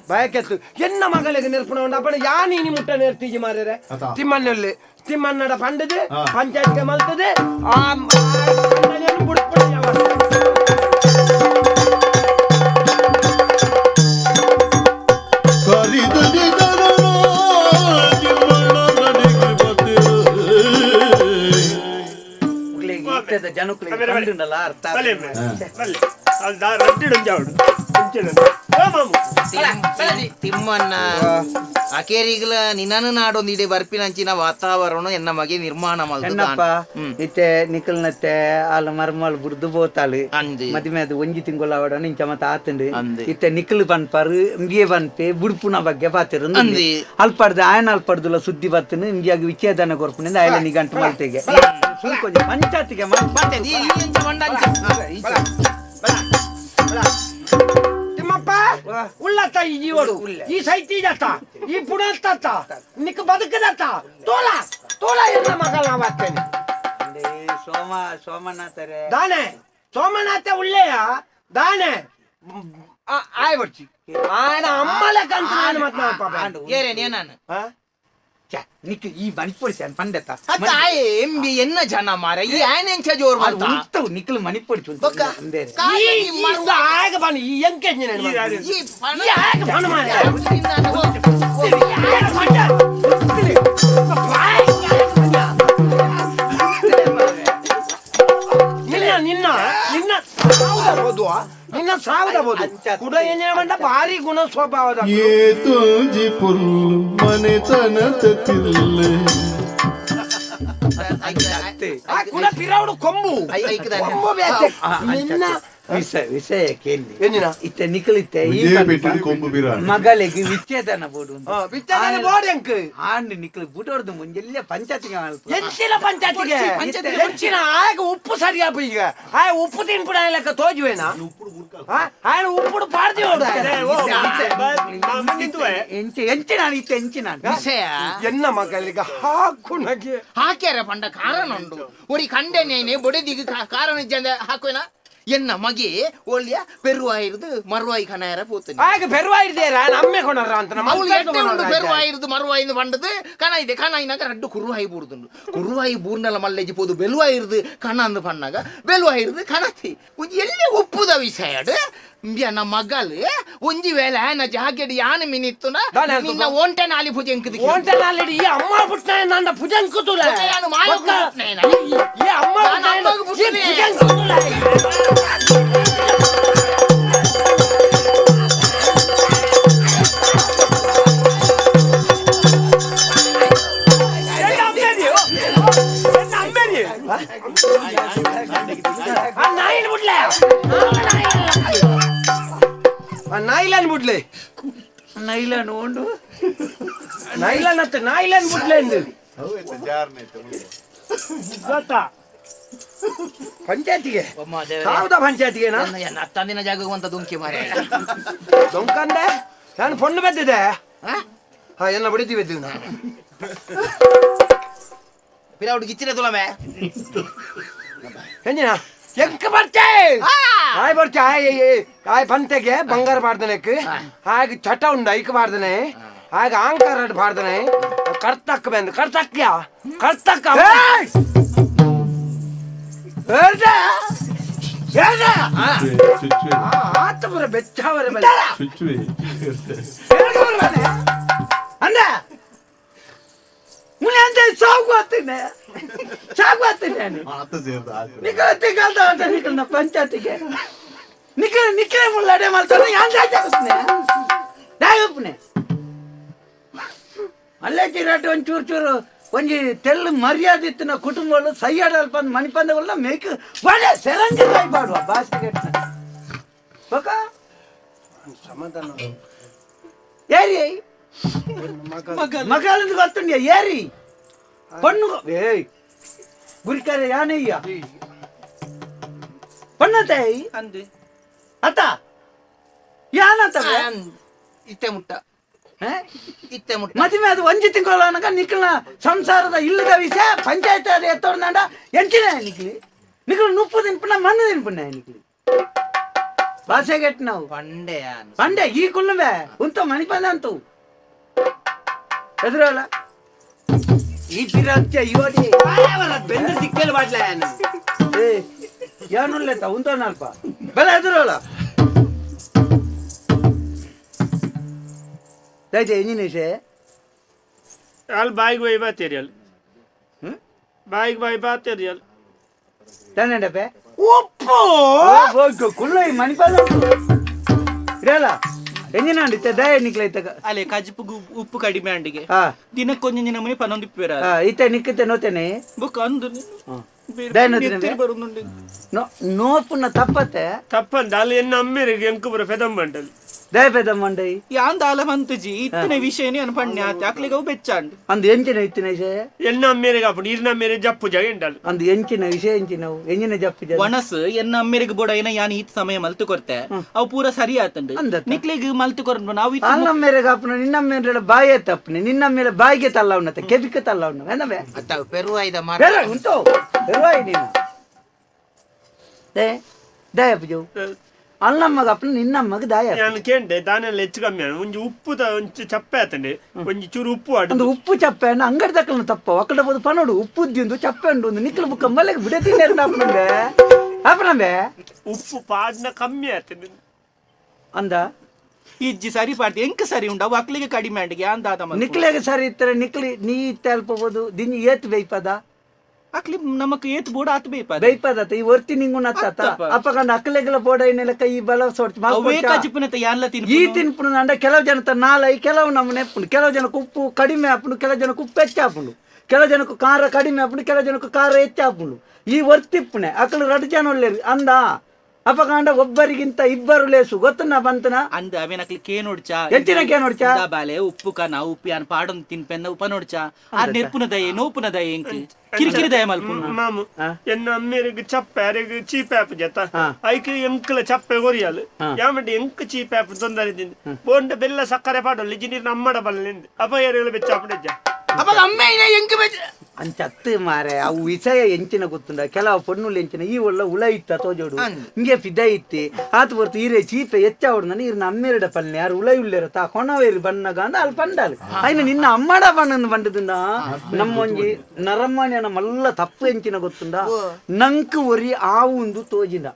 ಬಯಕೆ ಅತ್ತು ಎನ್ನ ಮಗಳಿಗೆ ನೆರ್ಪುಣ ಉಂಡು ಅಪ್ಪಣ ಯಾ ನೀನಿ ಮುಟ್ಟ ನೆರ್ತೀಜಿ ಮಾರ್ರೆ ತಿಮ್ಮನ್ನಲ್ಲಿ ತಿಮ್ಮನ್ನಡ ಪಂಡದು ಪಂಚಾಯತ್ಗೆ ಮಲ್ತದೆ ಆ ಬುಡ್ಪುಣ ಜನಕ್ಕುಲೆಗೆ ಅರ್ಥ ತಿಮ್ಮಣ್ಣ ಅಕೇರಿಗ್ಲ ನಿನ್ನನ್ನು ನಾಡೊಂದು ಇಡೀ ಬರ್ಪಿನಂಚಿನ ವಾತಾವರಣ ಎನ್ನ ಮಗೆ ನಿರ್ಮಾಣ ಎನ್ನಪ್ಪ ಇತ್ತೆ ನಿಕಲ್ನತ್ತೆ ಆಲ ಮರ್ಮಲ್ ಬುಡ್ದು ಬೋತಾಳು ಮದಿಮೆ ಅದು ಒಂಜಿ ತಿಂಗಳ ಅವಡ ನಿಂಚ ಮತ್ತ ಆತಂಡು ಇತ್ತೆ ನಿಕಲ್ ಪನ್ಪಾರು ಇಂಬಿಯೆ ಪನ್ಪೆ ಬುಡ್ಪುನ ಬಗ್ಗೆ ಪಾತಿರು ಅಲ್ಪಡ್ದು ಆಯನ ಅಲ್ಪಡ್ದುಲ ಸುದ್ದಿ ಬತ್ತನು ಇಂಬಿಯಾಗ ವಿಚ್ಛೇದನ ಕೊರ್ಪುನಿಂದ ಆಯಲ ನಿಗಂಟು ಮಲ್ತೆಗೆ ಪಂಚಾಯತಿಗೆ ತಿಮ್ಮಪ್ಪ ಉಳ್ಳತ್ತ ಈ ಜೀವಡು ಈ ಸೈತಿ ಜತ್ತ ಈ ಪುಣತ್ತ ನಿಕ್ಕ ಬದುಕದತ್ತ ತೋಲ ತೋಲ ಎನ್ನ ಮಗಳ ನಾವಾಗ್ತೇನೆ ಸೋಮ ಸೋಮನಾಥರೇ ದಾನೆ ಸೋಮನಾಥ ಉಳ್ಳೆಯ ದಾನೆ ಆಯ್ ಬರ್ಚಿ ಆಯನ ಅಮ್ಮಲೆ ಕಂತ ನಾನು ಮತ್ತೆ ಪಾಪ ಏರೇನೆ ನಾನು ನಿಕ್ ಈ ಮಣಿಪೊಡಿಸಿ ಪಂಡೆತ ಎಂಬಿ ಎನ್ನ ಜನ ಮಾರ ಈ ಆಯನೆಂಚ ಜೋರ್ ಮಾಡ್ತಾ ಉಂಟು ನಿಕ್ಲು ಮಣಿಪೊಡಿಸಿ ಬೊಕ್ಕ ಆಗ ಬನ್ನಿ ಈ ಎಂಕೇಜ್ ಈ ಪಣ ಆಗ ಬಣ್ಣ ಮಾರ ನಿನ್ನ ನಿನ್ನ ನಿನ್ನ ಸಾವುದ ನಿನ್ನ ಸಾವುದ ಕುಡ ಏನೇ ಮಂಡ ಭಾರಿ ಗುಣ ಸ್ವಭಾವದ ಏತುಂಜಿ ಪುಲ್ಲು ಮನೆತನದ ತಿಲ್ಲೆ ಕುಡ ಪಿರಾವಡು ಕೊಂಬು ಕೊಂಬು ಬೇತೆ ನಿನ್ನ ವಿಷಯ ವಿಷಯ ಕೇಳಿ ಏನಿನ ಇತ್ತೆ ನಿಕಲಿತ್ತೆ ಈ ಮಗಳಿಗೆ ವಿಚ್ಛೇದನ ಬೋಡು ವಿಚ್ಛೇದನ ಬೋರ್ಡ್ ಎಂಕ್ ಆಂಡ್ ನಿಕಲ್ ಬುಡೋರ್ದು ಮುಂಜೆಲ್ಲ ಪಂಚಾಯತಿಗೆ ಎಂಚಿನ ಪಂಚಾಯತಿಗೆ ಎಂಚಿನ ಆಗ ಉಪ್ಪು ಸರಿಯಾಪ ಈಗ ಆ ಉಪ್ಪು ತಿನ್ಪುಡ ಲೆಕ್ಕ ತೋಜುವೇನಾ ఆయన ಉಪ್ಪುಡು ಪಾಡ್ದಿ ಎಂಚಿನ ಇತ್ತೆ ಎಂಚಿನ ವಿಷಯ ಎನ್ನ ಮಗಳಿಗೆ ಹಾಕುನಗೆ ಹಾಕ್ಯಾರ ಪಂಡ ಕಾರಣ ಉಂಡು ಒರಿ ಕಂಡೆನೇನೆ ಬೊಡೆದಿಗೆ ಕಾರಣ ಇಜ್ಜಂದೆ ಹಾಕುವೇನಾ ಎನ್ನ ಮಗೆ ಒಳ್ಳೆಯ ಪೆರುವಾಯಿರ್ದು ಮರುವಾಯಿ ಕನಾಯರ ಪೋತನೆ ಆಗ ಪೆರುವಾಯಿರ್ದೇರ ನಮ್ಮೆ ಕೊನರ ಅಂತ ನಮ್ಮ ಅವಳು ಎಟ್ಟೆ ಉಂಡು ಪೆರುವಾಯಿರ್ದು ಮರುವಾಯಿಂದ ಬಂಡದು ಕಣ ಇದೆ ಕಣಾಯಿನಾಗ ರಡ್ಡು ಕುರುವಾಯಿ ಬೂರ್ದುಂಡು ಕುರುವಾಯಿ ಬೂರ್ನಲ ಮಲ್ಲೆಜಿ ಪೋದು ಬೆಲುವಾಯಿರ್ದು ಕಣ ಅಂದು ಪಣ್ಣಾಗ ಬೆಲುವಾಯಿರ್ದು ಕಣತಿ ಒಂಜಿ ಎಲ್ಲೇ ಒಪ್ಪುದ ವಿಷಯಡು ನಮ್ಮ ಮಗಲು ಒಂಜಿ ವೇಳೆ ಆನ ಜಾಗೆಡ್ ಯಾನ ಮಿನಿತ್ತುನ ನಿನ್ನ ಓಂಟೆ ನಾಲಿ ಪುಜಂಕುದು ಓಂಟೆ ನಾಲಿ ಈ ಅಮ್ಮ ಪುಟ್ನಾಯ ನನ್ನ ಪುಜಂಕುತುಲ ಯಾನು ಮಾಯ ಪುಟ್ನಾಯನ ಈ ಅಮ್ಮ ಪುಟ್ನಾಯ ಪುಜಂಕುತುಲ ನಾಯಿಲಾನ್ ಬುಡ್ಲೆ ನೈಲಾನ್ ಓಂಡು ನೈಲಾನ್ ಅತ್ತ ನಾಯಿಲಾನ್ ಬುಡ್ಲೆ ಎಂದು ಪಂಚಾಯತಿಗೆ ಹೌದಾ ಪಂಚಾಯತಿಗೆ ತಂದಿನ ಜಾಗಕ್ಕೆ ಅಂತ ದುಂಕಿ ಮಾರೆ ದೊಂಕಂದೆ ನಾನು ಪೊಣ್ಣು ಬೆದ್ದಿದೆ ಹಾ ಎನ್ನ ಬಡಿತೀವಿ ಎದ್ದು ನಾನು ಪಿರಾವುಡು ಗಿಚ್ಚಿನ ತುಲಮೆ ಎಂಜಿನ ಎಂಕ ಬರ್ತೆ ಆಯ್ ಬರ್ತೆ ಆಯ್ ಆಯ್ ಪಂತೆಗೆ ಬಂಗಾರ ಬಾರ್ದನೆಕ್ ಹಾಗೆ ಚಟ ಉಂಡ ಐಕ್ ಬಾರ್ದನೆ ಹಾಗೆ ಆಂಕಾರ ಬಾರ್ದನೆ ಕರ್ತಕ್ಕ ಬಂದು ಕರ್ತಕ್ಯ ಕರ್ತಕ್ಕ ಆತ ಬರ ಬೆಚ್ಚಾವರ ಅಂದ ಮುನೆ ಅಂತ ಸಾಕು ಸಾಕು ನಿಖಲ ಅಂತ ನಿಖಲ ಪಂಚಾಯತಿಗೆ ನಿಖಲ ನಿಖಲ ಮುಳ್ಳಾಡೆ ಮಾಡ್ತಾನೆ ಯಾನ್ ಅಲ್ಲೇ ಚಿರಾಟೆ ಒಂದ್ ಚೂರು ಚೂರು ಒಂಜಿ ತೆಲ್ಲು ಮರ್ಯಾದೆ ಇತ್ತಿನ ಕುಟುಂಬಗಳು ಸೈಯಾಡಲ್ಪ ಮಣಿಪಂದಗಳನ್ನ ಮೇಕ್ ಒಳ್ಳೆ ಸೆರಂಗಿ ಬಾಡುವ ಭಾಷೆ ಬಕ ಸಮಾಧಾನ ಏರಿ ಮಗಳಿಂದ ಗೊತ್ತುಂಡ್ಯ ಏರಿ ಪಣ್ಣು ಏಯ್ ಗುರಿಕಾರೆ ಯಾನಯ್ಯ ಪಣ್ಣತಾಯಿ ಅಂದೆ ಅತ್ತ ಯಾನತ್ತ ಇತ್ತೆ ಮುಟ್ಟ ಇತ್ತೆ ಮುಟ್ಟ ಮದುವೆ ಅದು ಒಂಜಿ ತಿಂಗಳ ಅನಗ ನಿಖಲ್ನ ಸಂಸಾರದ ಇಲ್ಲದ ವಿಷಯ ಪಂಚಾಯತ್ ಅದು ಎತ್ತೋರ್ನಾಂಡ ಎಂಚಿನ ನಿಕ್ಲಿ ನಿಖಲ್ ನುಪ್ಪು ತಿನ್ಪುಣ ಮಣ್ಣು ತಿನ್ಪುಣ ನಿಕ್ಲಿ ಭಾಷೆಗೆಟ್ ನಾವು ಪಂಡೆ ಪಂಡೆ ಈ ಕುಲ್ಲುವೆ ಉಂತ ಮಣಿಪಂದ ಅಂತು ಎದುರಲ್ಲ ಈ ತಿರಚ್ಚ ಇವಡಿ ಬೆಂದು ಸಿಕ್ಕಲ್ ಬಾಟ್ಲ ಏ ಯಾನುಲ್ಲೆತ್ತ ಉಂತೋನಲ್ಪ ಬೆಲೆ ಎದುರಲ್ಲ ದಯಚೆ ಇಂಜಿನಿಷೆ ಅಲ್ಲಿ ಬಾಯಿಗೆ ಬಾಯಿ ಬಾತೇರಿ ಅಲ್ಲಿ ಬಾಯಿಗೆ ಬಾಯಿ ಬಾತೇರಿ ಅಲ್ಲಿ ತನ್ನಡಪೆ ಉಪ್ಪು ಕುಲ್ಲ ಈ ಮಣಿಪಾಲ ಇರಲ್ಲ ಎಂಜಿನ ಅಂಡಿತ್ತೆ ದಯ ನಿಕ್ಲ ಇತ್ತಕ ಅಲೆ ಕಜಿಪುಗು ಉಪ್ಪು ಕಡಿಮೆ ಅಂಡಿಗೆ ದಿನಕ್ಕೊಂಜಿ ದಿನ ಮುನಿ ಪನ್ನೊಂದು ಇಪ್ಪೇರ ಇತ್ತೆ ನಿಕ್ಕತೆ ನೋತೇನೆ ಬುಕ್ ಅಂದು ನೋಪುನ ತಪ್ಪತ್ತೆ ತಪ್ಪಂದ ಅಲ್ಲಿ ಎನ್ನ ಅಮ್ಮೇರಿಗೆ ಎಂಕುಬರ ಪೆದಂಬಂಡಲ್ಲಿ ದಯ ಪೆದಂಬಂಡೈ ಯಾಂದ ಅಲ ಮಂತುಜಿ ಇತ್ತನೆ ವಿಷಯನೇ ಅನ್ ಪಣ್ಯ ಆತೆ ಅಕ್ಲಿಗೆ ಅವು ಬೆಚ್ಚಾಂಡ್ ಅಂದು ಎಂಚಿನ ಇತ್ತಿನ ವಿಷಯ ಎನ್ನ ಅಮ್ಮೇರಿಗೆ ಅಪ್ಪು ಇರ್ನ ಅಮ್ಮೇರೆ ಜಪ್ಪು ಜಾಗ ಎಂಡಲ್ ಅಂದು ಎಂಚಿನ ವಿಷಯ ಎಂಚಿನವು ಎಂಜಿನ ಜಪ್ಪು ಜಾಗ ಒಣಸು ಎನ್ನ ಅಮ್ಮೇರಿಗೆ ಬೋಡ ಏನ ಯಾನ್ ಈತ್ ಸಮಯ ಮಲ್ತು ಕೊರ್ತೆ ಅವು ಪೂರ ಸರಿ ಆತಂಡು ನಿಕ್ಲಿಗೆ ಮಲ್ತು ಕೊರ್ನ ನಾವು ಅಲ್ಲ ಮೇರೆಗೆ ಅಪ್ಪನ ನಿನ್ನ ಮೇರೆ ಬಾಯೇ ತಪ್ಪನೆ ನಿನ್ನ ಮೇಲೆ ಬಾಯಿಗೆ ತಲ್ಲ ಉನ್ನತೆ ಕೆಬಿಕ ತಲ್ಲ ಉನ್ನ ಏನವೇ ಅತ್ತ ಪೆರುವಾಯ್ದ ಮಾರ ಪೆರು ಉಂಟು ಪೆರುವಾಯ್ ನೀನು they ದಯ ಪುಜು ಅಲ್ಲಮ್ಮಗ ಅಪ್ಪನ ನಿನ್ನಮ್ಮಗ ದಾಯ ನಾನು ಕೇಂಡೆ ದಾನೆಲ್ಲ ಹೆಚ್ಚು ಕಮ್ಮಿ ಒಂಜಿ ಉಪ್ಪು ಒಂಚು ಚಪ್ಪೆ ಆತಂಡೆ ಒಂಜಿ ಚೂರು ಉಪ್ಪು ಆಡು ಒಂದು ಉಪ್ಪು ಚಪ್ಪೆ ಅಣ್ಣ ಅಂಗಡಿ ತಕ್ಕನ ತಪ್ಪ ಒಕ್ಕಡ ಬೋದು ಪನೋಡು ಉಪ್ಪು ಉದ್ದಿಂದು ಚಪ್ಪೆ ಉಂಡು ಒಂದು ನಿಕ್ಕಲು ಬುಕ್ಕ ಮಲೆಗೆ ಬಿಡೆ ತಿನ್ನೇರು ಅಪ್ಪನಂಬೆ ಅಪ್ಪನಂಬೆ ಉಪ್ಪು ಪಾಡ್ನ ಕಮ್ಮಿ ಆತಂಡೆ ಅಂದ ಇಜ್ಜಿ ಸರಿ ಪಾಡ್ತಿ ಎಂಕ ಸರಿ ಉಂಡು ಅವು ಅಕ್ಲಿಗೆ ಕಡಿಮೆ ಅಂಡಿಗೆ ಅಂದಾದ ನಿಕ್ಲೆಗೆ ಸರಿ ಇತ್ತಾರೆ ನಿಕ್ಲಿ ನೀ ಇತ್ತೆ ದಿನ ಏತ್ ಬೇಯ್ಪದ ಅಕ್ಲಿ ನಮಕ್ ಏತ್ ಬೋಡ ಆತ್ ಬೇಯ್ಪದ ಬೇಯ್ಪದತ್ತ ಈ ಒರ್ತಿ ನಿಂಗು ನತ್ತ ಅಪ್ಪಕಂಡ ಅಕ್ಲೆಗಳ ಬೋಡ ಇನ್ನೆಲ್ಲ ಈ ಬಲ ಸೊಡ್ತಿ ಅವೇ ಕಜಿಪುನತ ಯಾನ್ಲ ತಿನ್ಪುನು ಈ ತಿನ್ಪುನು ಅಂಡ ಕೆಲವು ಜನತ ನಾಲೈ ಕೆಲವು ನಮ್ಮನೆ ಎಪ್ಪುಂಡು ಕೆಲವು ಜನಕ್ಕೆ ಉಪ್ಪು ಕಡಿಮೆ ಆಪುಂಡು ಕೆಲವು ಜನಕ್ಕೆ ಉಪ್ಪು ಹೆಚ್ಚಾಪುಂಡು ಕೆಲವು ಜನಕ್ಕೆ ಖಾರ ಕಡಿಮೆ ಆಪುಂಡು ಕೆಲವು ಜನಕ್ಕೆ ಖಾರ ಹೆಚ್ಚಾಪುಂಡು ಈ ಒರ್ತಿಪ್ಪುನೆ ಅಕ್ಲು ರಡ್ ಜನ ಒಳ್ಳೆರು ಅಂದ ಅಪಕಾಂಡ ಒಬ್ಬರಿಗಿಂತ ಇಬ್ಬರು ಲೇಸು ಗೊತ್ತನ ಬಂತನ ಅಂದ ಅವೇನಕ್ಲಿ ಕೇ ನೋಡ್ಚ ಎಂಚಿನ ಕೇ ನೋಡ್ಚ ಬಾಲೆ ಉಪ್ಪು ಕನ ಉಪ್ಪು ಯಾನ್ ಪಾಡೊಂದು ತಿನ್ಪೆಂದ ಉಪ್ಪ ನೋಡ್ಚ ಆ ನೆರ್ಪುನ ದಯೆ ನೋಪುನ ದಯೆ ಎಂಕ್ ಕಿರಿಕಿರಿ ದಯ ಮಲ್ಪುನು ಮಾಮು ಎನ್ನ ಅಮ್ಮೇರಿಗೆ ಚಪ್ಪೆ ಅರೆಗ್ ಚೀಪ್ ಆಪ್ ಜತ ಐಕ್ ಎಂಕಲ ಚಪ್ಪೆ ಗೊರಿಯಲ್ ಯಾಮಂಡಿ ಎಂಕ್ ಚೀಪ್ ಆಪ್ ತೊಂದರೆ ತಿಂದು ಬೋಂಡ ಬೆಲ್ಲ ಸಕ್ಕರೆ ಪಾಡೊಲ್ಲಿ ಜಿನೀರ್ ನಮ್ಮಡ ಬಲ್ಲೆಂದು ಅಪ್ಪ ಏರುಗಳು ಬೆಚ್ಚಾಪುಂಡೆಜ್ಜ ಅಪ್ಪ ಅಮ್ಮ ಎಂಕ್ ಬೆಚ್ಚ ಅಂಚತ್ತು ಮಾರೆ ಅವು ವಿಷಯ ಎಂಚಿನ ಗೊತ್ತುಂಡ ಕೆಲವು ಪೊಣ್ಣುಲು ಎಂಚಿನ ಈ ಒಳ್ಳ ಉಳ ಇತ್ತ ತೋಜೋಡು ಹಿಂಗೆ ಪಿದ ಇತ್ತಿ ಆತು ಹೊರ್ತು ಈರೆ ಚೀಪೆ ಹೆಚ್ಚಾವಡು ನಾನು ಈರ್ನ ಅಮ್ಮೇರಡ ಪಲ್ನೆ ಯಾರು ಉಳ ಉಳ್ಳೇರ ತಾ ಕೊಣವೇರು ಬಣ್ಣಗ ಅಂದ ಅಲ್ಲಿ ಪಂಡಾಲು ಅಯ್ನ ನಿನ್ನ ಅಮ್ಮಡ ಬಣ್ಣನ ಬಂಡದಿಂದ ನಮ್ಮೊಂಜಿ ನರಮಾನ್ಯನ ಮಲ್ಲ ತಪ್ಪು ಎಂಚಿನ ಗೊತ್ತುಂಡ ನಂಕ್ ಒರಿ ಆವುಂದು ತೋಜಿನ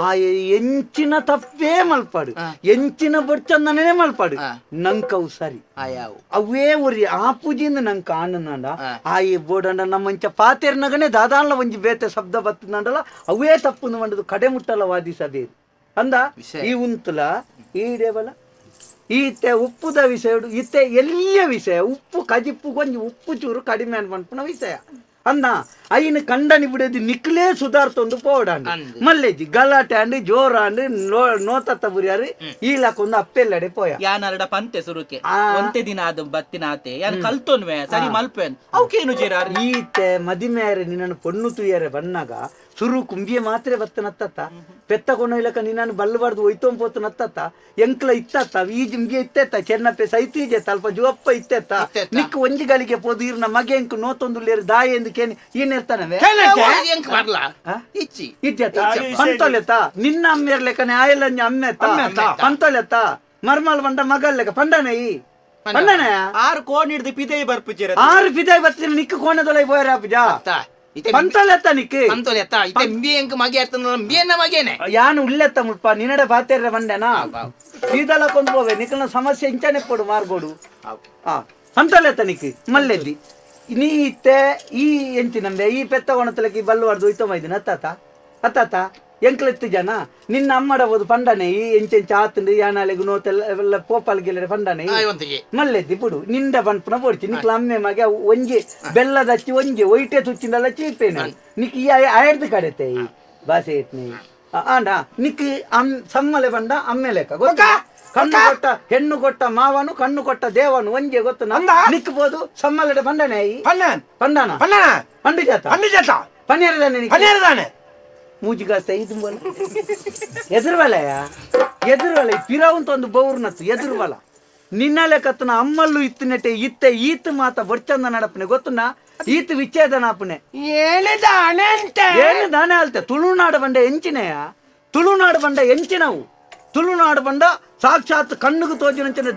ಆ ಎಂಚಿನ ತಪ್ಪೇ ಮಲ್ಪಾಡು ಎಂಚಿನ ಬೊಡ್ಚಂದನೇ ಮಲ್ಪಾಡು ನಂಕವು ಸರಿ ಅವೇ ಒರಿ ಆ ಪೂಜಿಂದ ನಂಗೆ ಆನಂದ ಆ ಈ ಬೋಡಂಡ ನಮ್ಮಂಚ ಪಾತೇರ್ನಗನೆ ದಾದಾನ್ಲ ಒಂಜಿ ಬೇತೆ ಶಬ್ದ ಬತ್ತಂಡಲ ಅವೇ ತಪ್ಪು ಮಂಡದು ಕಡೆ ಮುಟ್ಟಲ ವಾದಿಸಬೇಕು ಅಂದ ಈ ಉಂತುಲ ಈ ದೇವಲ ಈತೆ ಉಪ್ಪುದ ವಿಷಯ ಇತ್ತೆ ಎಲ್ಲಿಯ ವಿಷಯ ಉಪ್ಪು ಕಜಿಪ್ಪು ಕೊಂಚ ಉಪ್ಪು ಚೂರು ಕಡಿಮೆ ಅನ್ಪುನ ವಿಷಯ ಅಂದ ಐನು ಕಂಡನಿ ಬಿಡೋದು ನಿಕ್ಲೇ ಸುಧಾರ್ತೊಂದು ಪೋಡಾಂಡು ಮಲ್ಲೇಜಿ ಗಲಾಟೆ ಅಂಡು ಜೋರಾಂಡು ನೋತತ್ತ ಬುರಿಯಾರು ಈಲಕ್ಕೊಂದು ಅಪ್ಪೆಲ್ಲಡೆ ಪೋಯ ಯಾನರಡ ಪಂತೆ ಸುರುಕೆ ಒಂತೆ ದಿನ ಅದು ಬತ್ತಿನ ಆತೆ ಯಾನ್ ಕಲ್ತೊನ್ವೆ ಸರಿ ಮಲ್ಪೆನ್ ಅವಕೇನು ಜೇರಾರು ಈತೆ ಮದಿಮೇರೆ ನಿನ್ನನ್ನು ಪೊಣ್ಣು ತುಯ್ಯಾರೆ ಬನ್ನಾಗ ಸುರು ಕುಂಬಿಯ ಮಾತ್ರೆ ಬತ್ತನತ್ತ ಪೆತ್ತ ಕೊನೊಯ್ಲಕ ನಿನ್ನನ್ನು ಬಲ್ಲಬಾರ್ದು ಒಯ್ತೊಂಬ ಪೋತನತ್ತ ಎಂಕ್ಲ ಇತ್ತತ್ತ ಈ ಜಿಂಗೆ ಇತ್ತೆತ್ತ ಚೆನ್ನಪ್ಪೆ ಸೈತೀಜೆ ತಲ್ಪ ಜುವಪ್ಪ ಇತ್ತೆತ್ತ ನಿಕ್ ಒಂಜಿ ಗಳಿಗೆ ಪೋದು ಇರ್ನ ಮಗೆ ಎಂಕ್ ನೋತೊಂದು ದಾಯ ಎಂದು ಕೇನಿ ಏನಿರ್ತಾನವೆ ಇದ್ಯತ್ತ ಪಂತೊಲೆತ್ತ ನಿನ್ನ ಅಮ್ಮೇರ್ಲೆಕ್ಕನೆ ಆಯಲಂಜ ಅಮ್ಮೆತ್ತ ಪಂತೊಲೆತ್ತ ಮರ್ಮಲ್ ಬಂಡ ಮಗಲ್ಲೆಕ ಪಂಡನೆ ಈ ಪಂಡನೆ ಆರು ಕೋಣ ಹಿಡ್ದು ಪಿದೈ ಬರ್ಪುಜಿ ಆರು ಪಿದೈ ಬರ್ತೀನಿ ನಿಕ್ಕ ಕೋಣದೊಳಗೆ ಪೋಯರ ಪೂಜಾ ಪಂತೊಲೆತ್ತ ನಿಕ್ ಪಂತೊಲೆತ್ತ ಇತ್ತೆ ಎಂಕ್ ಮಗೆ ಅತ್ತನ ಅಂಬಿಯನ್ನ ಮಗೇನೆ ಯಾನು ಉಲ್ಲೆತ್ತ ಮುಲ್ಪ ನಿನ್ನಡ ಬಾತೇರ ಬಂಡೆನಾ ಸೀದಲ ಕೊಂದು ಹೋವೆ ನಿಕ್ಕನ ಸಮಸ್ಯೆ ಇಂಚನೆ ಕೊಡು ಮಾರ್ಗೋಡು ಆ ಪಂತೊಲೆತ್ತ ನಿಕ್ ಮಲ್ಲೆದ್ದಿ ನೀ ಇತ್ತೆ ಈ ಎಂಚಿನಂಬೆ ಈ ಪೆತ್ತ ಒಣತಲಕ್ಕೆ ಬಲ್ಲುವಾರ್ದು ಒಯ್ತೊಂಬೈದಿನ ಅತ್ತಾತ ಅತ್ತಾತ ಎಂಕ್ಲೆತ್ತು ಜನ ನಿನ್ನ ಅಮ್ಮಡಬೋದು ಪಂಡನೆ ಈ ಎಂಚೆಂಚ ಆತಂದು ಯಾನಾಲೆಗು ನೋತೆಲ್ಲ ಪೋಪಾಲ್ಗೆಲ್ಲ ಪಂಡನೆ ಮಲ್ಲೆದ್ದಿ ಬಿಡು ನಿಂದ ಪನ್ಪುನ ಬೋಡ್ಚಿ ನಿಕ್ಲ ಅಮ್ಮೆ ಮಗೆ ಒಂಜಿ ಬೆಲ್ಲದಚ್ಚಿ ಒಂಜಿ ಒಯ್ಟೆ ತುಚ್ಚಿಂದಲ್ಲ ಚೀಪೇನೆ ನಿಕ್ ಈ ಆಯರ್ದು ಕಡೆತೆ ಈ ಬಾಸೆ ಇಟ್ನಿ ಆಂಡ ನಿಕ್ ಅಮ್ ಸಮ್ಮಲೆ ಬಂಡ ಅಮ್ಮೆ ಲೆಕ್ಕ ಗೊತ್ತಾ ಕಣ್ಣು ಕೊಟ್ಟ ಹೆಣ್ಣು ಕೊಟ್ಟ ಮಾವನು ಕಣ್ಣು ಕೊಟ್ಟ ದೇವನು ಒಂಜೆ ಗೊತ್ತು ನಿಕ್ಬೋದು ಸಮ್ಮಲೆಡೆ ಪಂಡನೆ ಈ ಪಂಡನ ಪಂಡು ಜಾತ ಪನ್ನೇರದಾನೆ ಪನ್ನೇರದಾನೆ ಮೂಜಿಗಾಸ್ತ ಇದು ಬಲ ಎದುರುವಲಯ ಎದುರುವಲ ಪಿರವಂತ ಒಂದು ಬೌರ್ನತ್ತು ಎದುರುವಲ ನಿನ್ನಲೆ ಕತ್ತನ ಅಮ್ಮಲ್ಲು ಇತ್ತನೆಟೆ ಇತ್ತೆ ಈತ ಮಾತ ಬೊಡ್ಚಂದ ನಡಪನೆ ಗೊತ್ತುನ ಈತ ವಿಚ್ಛೇದನಾಪನೆ ಏನು ದಾನೆ ಅಲ್ತೆ ತುಳುನಾಡು ಬಂಡ ಎಂಚಿನೆಯ ತುಳುನಾಡು ಬಂಡ ಎಂಚಿನವು ತುಳುನಾಡು ಬಂಡ ಸಾಕ್ಷಾತ್ ಕಣ್ಣುಗು ತೋಜಿನಂಚಿನ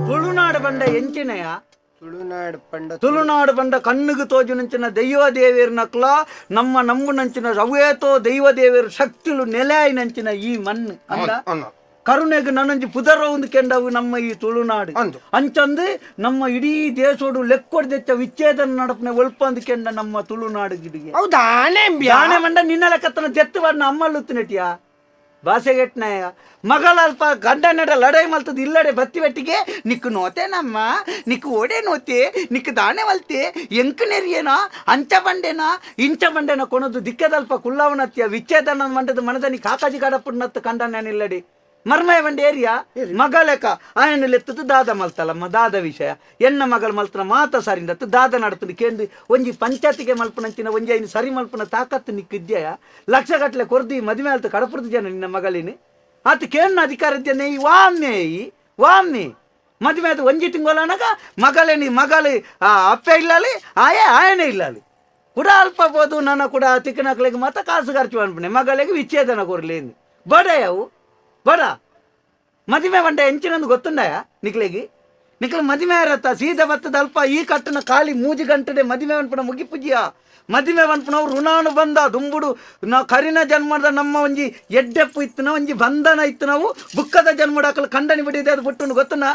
ತುಳುನಾಡು ಬಂಡ ಎಂಚಿನಯ ತುಳುನಾಡು ಬಂಡ ಕಣ್ಣುಗು ತೋಜುನಂಚಿನ ದೈವ ದೇವೇರ್ ನಕ್ಲ ನಮ್ಮ ನಂಬುನಂಚಿನ ರವೇತೋ ದೈವ ದೇವೇರ್ ಶಕ್ತಿಲು ನೆಲೆಯಾಯಿನಂಚಿನ ಈ ಮಣ್ಣು ಅಂದ ಕರುಣೆಗೆ ನನ್ನಂಜಿ ಪುದರ ಒಂದು ಕೆಂಡವು ನಮ್ಮ ಈ ತುಳುನಾಡು ಅಂಚಂದು ನಮ್ಮ ಇಡೀ ದೇಶೋಡು ಲೆಕ್ಕೊಡ್ದೆಚ್ಚ ವಿಚ್ಛೇದನ ನಡಪನೆ ಒಲ್ಪಂದು ಕೆಂಡ ನಮ್ಮ ತುಳುನಾಡು ಗಿಡಿಗೆ ದಾನೆ ಮಂಡ ನಿನ್ನ ಲೆಕ್ಕತ್ತನ ದೆತ್ತು ಬಣ್ಣ ಅಮ್ಮಲ್ಲುತ್ತಿನಟಿಯ ಬಾಸೆಗೆಟ್ನಾಯ ಮಗಳ ಅಲ್ಪ ಗಂಡನಡ ಲಡಾಯಿ ಮಲ್ತದ ಇಲ್ಲಡೆ ಬತ್ತಿ ಬಟ್ಟಿಗೆ ನಿಕ್ಕು ನೋತೇನಮ್ಮ ನಿಕ್ಕು ಓಡೆ ನೋತೆ ನಿಕ್ಕು ದಾನೆ ವಲ್ತೆ ಎಂಕು ನೆರಿಯೇನಾ ಅಂಚ ಬಂಡೆನಾ ಇಂಚ ಬಂಡೆನ ಕೊನದು ದಿಕ್ಕದಲ್ಪ ಕುಳ್ಳವನತ್ಯ ವಿಚ್ಛೇದನ ಮಂಡದ ಮನದನಿ ಕಾಕಾಜಿ ಕಾಡಪ್ಪನತ್ತು ಕಂಡನೇನಿಲ್ಲಡಿ ಮರ್ಮಯ ಬಂಡೆ ಏರಿಯಾ ಮಗಲೆಕ ಆಯನ ಲೆತ್ತದು ದಾದ ಮಲ್ತಲಮ್ಮ ದಾದ ವಿಷಯ ಎನ್ನ ಮಗಳ ಮಲ್ತನ ಮಾತ ಸರಿಂದತ್ತು ದಾದ ನಡತದು ಕೇಂದ್ರ ಒಂಜಿ ಪಂಚಾಯತಿಗೆ ಮಲ್ಪನಂಚಿನ ಒಂಜಿ ಐನು ಸರಿ ಮಲ್ಪನ ತಾಕತ್ತು ನಿಕ್ಕಿದ್ಯಾ ಲಕ್ಷಗಟ್ಟಲೆ ಕೊರ್ದು ಮದುವೆ ಆಲ್ತು ಕಡಪುರದ ಜನ ನಿನ್ನ ಮಗಳಿನಿ ಆತ ಕೇಳನ ಅಧಿಕಾರ ಇದ್ದೇನೆ ಈ ವಾಮೆ ಈ ವಾಮೆ ಮದುವೆ ಆದ ಒಂಜಿ ತಿಂಗಳನಗ ಮಗಳೇನಿ ಮಗಳು ಅಪ್ಪೆ ಇಲ್ಲಲಿ ಆಯೇ ಆಯನೇ ಇಲ್ಲಲಿ ಕೂಡ ಅಲ್ಪ ಬೋದು ನನ್ನ ಕೂಡ ತಿಕ್ಕನಕ್ಳಿಗೆ ಮಾತ ಕಾಸು ಖರ್ಚು ಅನ್ಪಣೆ ಮಗಳಿಗೆ ವಿಚ್ಛೇದನ ಕೊರ್ಲಿ ಬಡ ಯಾವು ಬಡ ಮದುವೆ ಬಂಡ ಎಂಚಿನಂದು ಗೊತ್ತುಂಡಯ ನಿಕ್ಲೆಗಿ ನಿಕ್ಲ ಮದುವೆ ಇರತ್ತ ಸೀದ ಬತ್ತದ ಅಲ್ಪ ಈ ಕಟ್ಟನ ಖಾಲಿ ಮೂಜಿ ಗಂಟೆ ಮದುವೆ ಅನ್ಪಣ ಮುಗಿಪುಜಿಯ ಮದುವೆ ಅನ್ಪಣವು ಋಣಾನು ಬಂದ ದುಂಬುಡು ನಾವು ಕರಿನ ಜನ್ಮದ ನಮ್ಮ ಒಂಜಿ ಎಡ್ಡೆಪ್ಪು ಇತ್ತನ ಒಂಜಿ ಬಂಧನ ಇತ್ತು ನಾವು ಬುಕ್ಕದ ಜನ್ಮಡಾಕಲು ಕಂಡನಿ ಬಿಡಿದೆ ಅದು ಬಿಟ್ಟು ಗೊತ್ತುನ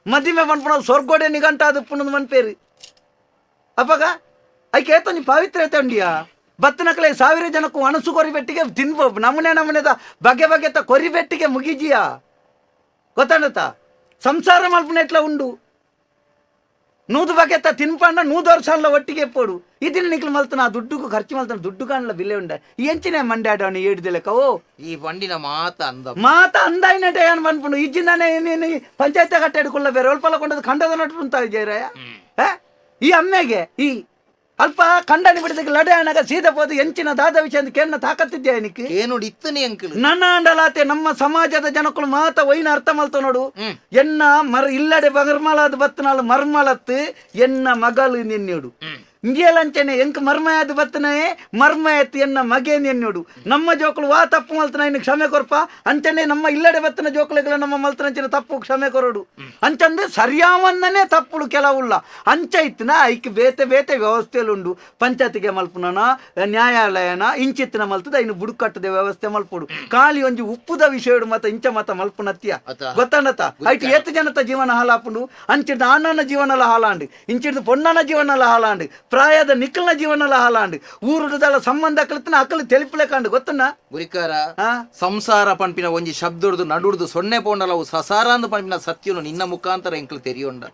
ಮದುವೆ ಅನ್ಪಣವು ಸ್ವರ್ಗೋಡೆ ನಿಗಂಟ ಅದು ಪುಣದ ಮನ್ಪೇರಿ ಅಪ್ಪಗ ಐಕೆ ಏತೊಂಜಿ ಪವಿತ್ರತೆ ಉಂಡಿಯಾ ಬತ್ತನಕಲೆ ಸಾವಿರ ಜನಕ್ಕೂ ಅಣಸು ಕೊರಿಬೆಟ್ಟಿಗೆ ತಿನ್ಬೋ ನಮೂನೆ ನಮೂನೆದ ಬಗೆ ಬಗೆತ ಕೊರಿಬೆಟ್ಟಿಗೆ ಮುಗಿಜಿಯಾ ಗೊತ್ತಾಂಡತ ಸಂಸಾರ ಮಲ್ಪನೆಟ್ಲ ಉಂಡು ನೂದು ಬಗೆತ ತಿನ್ಪಂಡ ನೂದು ವರ್ಷ ಅಲ್ಲ ಒಟ್ಟಿಗೆ ಎಪ್ಪೋಡು ಇದನ್ನ ನಿಕ್ಲು ಮಲ್ತನ ಆ ದುಡ್ಡುಗೂ ಖರ್ಚು ಮಲ್ತನ ದುಡ್ಡು ಕಾಣಲ ಬಿಲೆ ಉಂಡ ಈ ಎಂಚಿನ ಮಂಡ್ಯಾಡವನು ಏಡ್ದಿಲೆಕ್ಕ ಓ ಈ ಬಂಡಿನ ಮಾತ ಅಂದ ಮಾತ ಅಂದಾಯಿನಟ ಏನು ಮನ್ಪುಂಡು ಇಜ್ಜಿಂದಾನೆ ನೀನು ಪಂಚಾಯತ್ ಕಟ್ಟಾಡಿಕೊಳ್ಳ ಬೇರೆ ಒಲ್ಪಲ ಕೊಂಡದ್ದು ಖಂಡದ ನಟ್ಟು ಜಯರಾಯ ಈ ಅಮ್ಮೆಗೆ ಈ ಅಲ್ಪ ಕಂಡನಿ ಬಿಡದಕ್ಕೆ ಲಡೆ ಅನಗ ಸೀದಾ ಪೋದು ಎಂಚಿನ ದಾದ ವಿಷಯ ಅಂತ ಕೇನ ತಾಕತ್ತಿದ್ದೆ ನಿಕ್ ಏನು ಇತ್ತನೆ ಅಂಕಲ್ ನನ್ನ ಅಂಡಲಾತೆ ನಮ್ಮ ಸಮಾಜದ ಜನಕ್ಕಳು ಮಾತ ಒಯ್ನ ಅರ್ಥ ಮಲ್ತ ನೋಡು ಎನ್ನ ಮರ್ ಇಲ್ಲಡೆ ಮರ್ಮಲಾದ ಬತ್ತನಾಳು ಮರ್ಮಲತ್ತು ಎನ್ನ ಮಗಲು ನಿನ್ನೋಡು ಇಂಜೇಲಂಚನೆ ಎಂಕ್ ಮರ್ಮಯಾದ ಬತ್ತನೇ ಮರ್ಮಯತ್ತು ಎನ್ನ ಮಗೆ ನಿನ್ನೋಡು ನಮ್ಮ ಜೋಕುಳು ವಾ ತಪ್ಪು ಮಲ್ತನ ಇನ್ನು ಕ್ಷಮೆ ಕೊರ್ಪ ಅಂಚನೆ ನಮ್ಮ ಇಲ್ಲಡೆ ಬತ್ತನ ಜೋಕುಳಿಗಳ ನಮ್ಮ ಮಲ್ತನಂಚಿನ ತಪ್ಪು ಕ್ಷಮೆ ಕೊರಡು ಅಂಚಂದ್ರೆ ಸರಿಯಾವನ್ನನೇ ತಪ್ಪುಳು ಕೆಲವುಲ್ಲ ಅಂಚ ಇತ್ತನ ಐಕ್ ಬೇತೆ ಬೇತೆ ವ್ಯವಸ್ಥೆಲುಂಡು ಪಂಚಾಯತಿಗೆ ಮಲ್ಪುನನ ನ್ಯಾಯಾಲಯನ ಇಂಚಿತ್ತಿನ ಮಲ್ತದ ಇನ್ನು ಬುಡುಕಟ್ಟದ ವ್ಯವಸ್ಥೆ ಮಲ್ಪುಡು ಖಾಲಿ ಒಂಜಿ ಉಪ್ಪುದ ವಿಷಯಡು ಮತ ಇಂಚ ಮತ ಮಲ್ಪುನತ್ಯ ಗೊತ್ತಂಡತ ಐಟ್ ಏತ್ ಜನತ ಜೀವನ ಹಾಲಾಪುಂಡು ಅಂಚಿಡ್ದು ಆನನ ಜೀವನಲ ಹಾಲಾಂಡು ಇಂಚಿಡ್ದು ಪೊನ್ನನ ಜೀವನಲ ಹಾಲಾಂಡು ಪ್ರಾಯದ ನಿಕ್ಕಲ್ನ ಜೀವನಲ ಹಾಲಾಂಡು ಊರುದಲ ಸಂಬಂಧ ಕಲಿತನ ಅಕ್ಕಲು ತೆಲಿಪಲೆ ಕಂಡು ಗೊತ್ತನ್ನ ಗುರಿಕಾರ ಸಂಸಾರ ಪಂಪಿನ ಒಂಜಿ ಶಬ್ದಡ್ದು ನಡುಡ್ದು ಸೊನ್ನೆ ಪೋಂಡಲವು ಸಸಾರ ಅಂದು ಪಂಪಿನ ಸತ್ಯನು ನಿನ್ನ ಮುಖಾಂತರ ಎಂಕಲ್ ತೆರಿಯೊಂಡ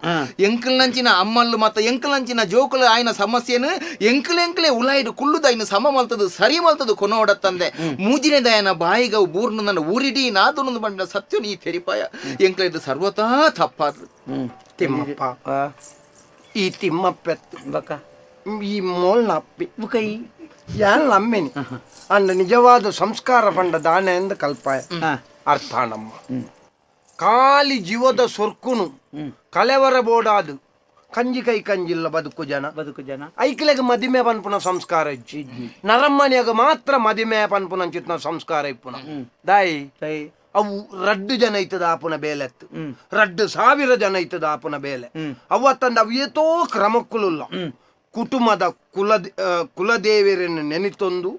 ಎಂಕಲ್ ನಂಚಿನ ಅಮ್ಮಲ್ಲು ಮತ್ತ ಎಂಕಲ್ ನಂಚಿನ ಜೋಕುಲು ಆಯ್ನ ಸಮಸ್ಯೆನು ಎಂಕಲ್ ಎಂಕಲೆ ಉಲಾಯ್ಡು ಕುಳ್ಳುದ ಇನ್ನು ಸಮ ಮಲ್ತದು ಸರಿ ಮಲ್ತದು ಕೊನೋಡತ್ತಂದೆ ಮೂಜಿನ ದಯನ ಬಾಯಿಗವು ಬೂರ್ನು ನನ್ನ ಊರಿಡಿ ನಾದುನೊಂದು ಪಂಪಿನ ಸತ್ಯನು ಈ ತೆರಿಪಾಯ ಎಂಕಲ ಇದು ಸರ್ವತಾ ತಪ್ಪಾದ್ರು ತಿಮ್ಮಪ್ಪ ಈ ತಿಮ್ಮಪ್ಪೆತ್ತು ಬಕ ಈ ಮೋಲ್ನ ಅಪ್ಪಿ ಬುಕೈ ಯಾನ್ ಅಮ್ಮೇನಿ ಅಂಡ ನಿಜವಾದ ಸಂಸ್ಕಾರ ಪಂಡ ದಾನೆ ಎಂದು ಕಲ್ಪಾಯ ಅರ್ಥ ನಮ್ಮ ಖಾಲಿ ಜೀವದ ಸೊರ್ಕುನು ಕಲೆವರ ಬೋಡಾದು ಕಂಜಿ ಕೈ ಕಂಜಿಲ್ಲ ಬದುಕು ಜನ ಬದುಕು ಜನ ಐಕ್ಲೆಗ್ ಮದಿಮೆ ಪನ್ಪುನ ಸಂಸ್ಕಾರ ಇಜ್ಜಿ ನರಮ್ಮನಿಯಾಗ ಮಾತ್ರ ಮದಿಮೆ ಪನ್ಪುನ ಅಂಚಿತ್ನ ಸಂಸ್ಕಾರ ಇಪ್ಪುನ ದಾಯಿ ಅವು ರಡ್ಡು ಜನ ಇತ್ತದ ಆಪುನ ಬೇಲೆತ್ತು ರಡ್ಡು ಸಾವಿರ ಜನ ಇತ್ತದ ಆಪುನ ಬೇಲೆ ಅವತ್ತಂದ ಅವು ಏತೋ ಕ್ರಮಕ್ಕುಲುಲ್ಲ ಕುಟುಂಬದ ಕುಲದೇವರನ್ನು ನೆನಿತೊಂದು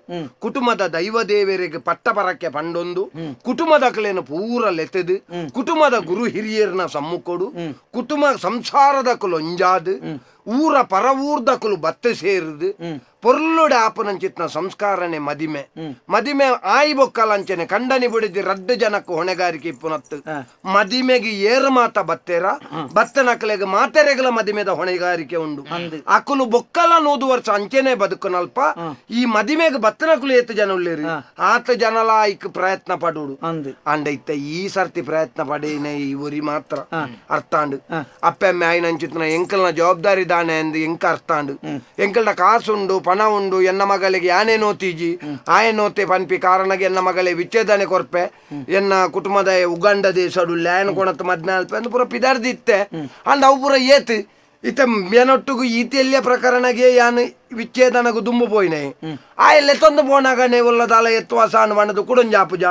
ಕುಟುಂಬದ ದೈವದೇವರಿಗೆ ಪಟ್ಟಪರಕ್ಕೆ ಪಂಡೊಂದು ಕುಟುಂಬದ ಕಲೆಯನ್ನು ಪೂರ ಲೆತೆದು ಕುಟುಂಬದ ಗುರು ಹಿರಿಯರನ್ನ ಸಮ್ಮುಕೊಡು ಕುಟುಂಬ ಸಂಸಾರದ ಕುಲೊಂಜಾದು ಊರ ಪರವೂರ್ದ ಕುಲು ಬತ್ತೆ ಸೇರಿದು ಪೊರ್ಲುಡೆ ಆಪನಂಚಿತ್ನ ಸಂಸ್ಕಾರನೆ ಮದಿಮೆ ಮದಿಮೆ ಆಯಿ ಬೊಕ್ಕಲಂಚನೆ ಕಂಡನಿ ಬಿಡಿದಿ ರಡ್ಡು ಜನಕ್ಕೆ ಹೊಣೆಗಾರಿಕೆ ಇಪ್ಪುನತ್ತು ಮದಿಮೆಗೆ ಏರು ಮಾತ ಬತ್ತೇರ ಬತ್ತನಕಲೆಗೆ ಮಾತೆರೆಗಳ ಮದಿಮೆದ ಹೊಣೆಗಾರಿಕೆ ಉಂಡು ಅಕುಲು ಬೊಕ್ಕಲ ನೂದು ವರ್ಷ ಅಂಚೆನೆ ಬದುಕನಲ್ಪ ಈ ಮದಿಮೆಗೆ ಬತ್ತನಕುಲು ಏತು ಜನ ಉಳ್ಳೇರಿ ಆತ ಜನಲ ಐಕ್ ಪ್ರಯತ್ನ ಪಡುಡು ಅಂಡ ಇತ್ತ ಈ ಸರ್ತಿ ಪ್ರಯತ್ನ ಪಡೇನೆ ಈ ಊರಿ ಮಾತ್ರ ಅರ್ಥಾಂಡು ಅಪ್ಪೆಮ್ಮೆ ಆಯ್ನಂಚಿತ್ನ ಎಂಕಲ್ನ ಜವಾಬ್ದಾರಿ ದಾನೆ ಅಂದು ಎಂಕ ಅರ್ಥಾಂಡು ಎಂಕಲ್ನ ಕಾಸುಂಡು ಪಣ ಉಂಡು ಎನ್ನ ಮಗಳಿಗೆ ಯಾನೇ ನೋತೀಜಿ ಆಯೆ ನೋತೆ ಪನ್ಪಿ ಕಾರಣಗೆ ಎನ್ನ ಮಗಳೇ ವಿಚ್ಛೇದನೆ ಕೊರ್ಪೆ ಎನ್ನ ಕುಟುಂಬದ ಉಗಂಡ ದೇಶಡು ಲ್ಯಾನ್ ಕೊಣತ್ ಮದ್ನ ಅಲ್ಪ ಅಂದು ಪೂರ ಪಿದಾರ್ದಿತ್ತೆ ಅಂಡ್ ಅವು ಪೂರ ಏತು ಇತ್ತ ಏನೊಟ್ಟುಗು ಈತೆಲ್ಲಿಯ ಪ್ರಕರಣಗೆ ಯಾನು ವಿಚ್ಛೇದನಗು ದುಂಬು ಪೋಯಿನೆ ಆಯೆಲ್ಲೆ ತೊಂದು ಪೋನಾಗನೆ ಉಲ್ಲದಾಲ ಎತ್ತುವ ಸಾನು ಬಣ್ಣದು ಕುಡೊಂಜಾಪುಜ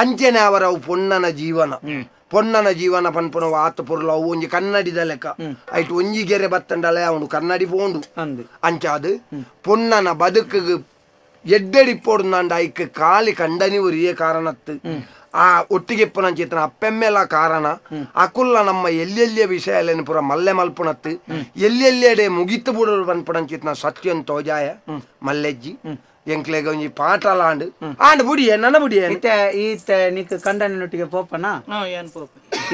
ಅಂಚೆನೆ ಅವರ ಅವು ಪೊನ್ನನ ಜೀವನ ಪೊನ್ನನ ಜೀವನ ಪನ್ಪುನ ಆತ ಪೊರ್ಲು ಅವು ಒಂಜಿ ಕನ್ನಡಿದ ಲೆಕ್ಕ ಐಟ್ ಒಂಜಿ ಗೆರೆ ಬತ್ತಂಡಲೆ ಅವನು ಕನ್ನಡಿ ಪೋಂಡು ಅಂಚಾದು ಪೊನ್ನನ ಬದುಕು ಎಡ್ಡೆಡಿ ಪೋಡುಂದಾಂಡ ಐಕ್ ಖಾಲಿ ಕಂಡನಿ ಒರಿಯೇ ಕಾರಣತ್ತು ಆ ಒಟ್ಟಿಗೆ ಪುನಂಚಿತನ ಅಪ್ಪೆಮ್ಮೆಲ ಕಾರಣ ಅಕುಲ್ಲ ನಮ್ಮ ಎಲ್ಲೆಲ್ಲಿಯ ವಿಷಯ ಪೂರ ಮಲ್ಲೆ ಮಲ್ಪುಣತ್ತು ಎಲ್ಲೆಲ್ಲೆಡೆ ಮುಗಿತು ಬುಡರು ಪನ್ಪುಣಂಚಿತನ ಸತ್ಯನ್ ತೋಜಾಯ ಮಲ್ಲೆಜ್ಜಿ ಎಂಕ್ಲೆಗ ಒಂಜಿ ಪಾಠ ಲಾಂಡ್ ಆಂಡ್ ಬುಡಿಯೆ ನನ್ನ ಬುಡಿಯೆ ಇತ್ತೆ ಈತ ನಿಕ್ ಕಂಡನಿನೊಟ್ಟಿಗೆ ಪೋಪನಾ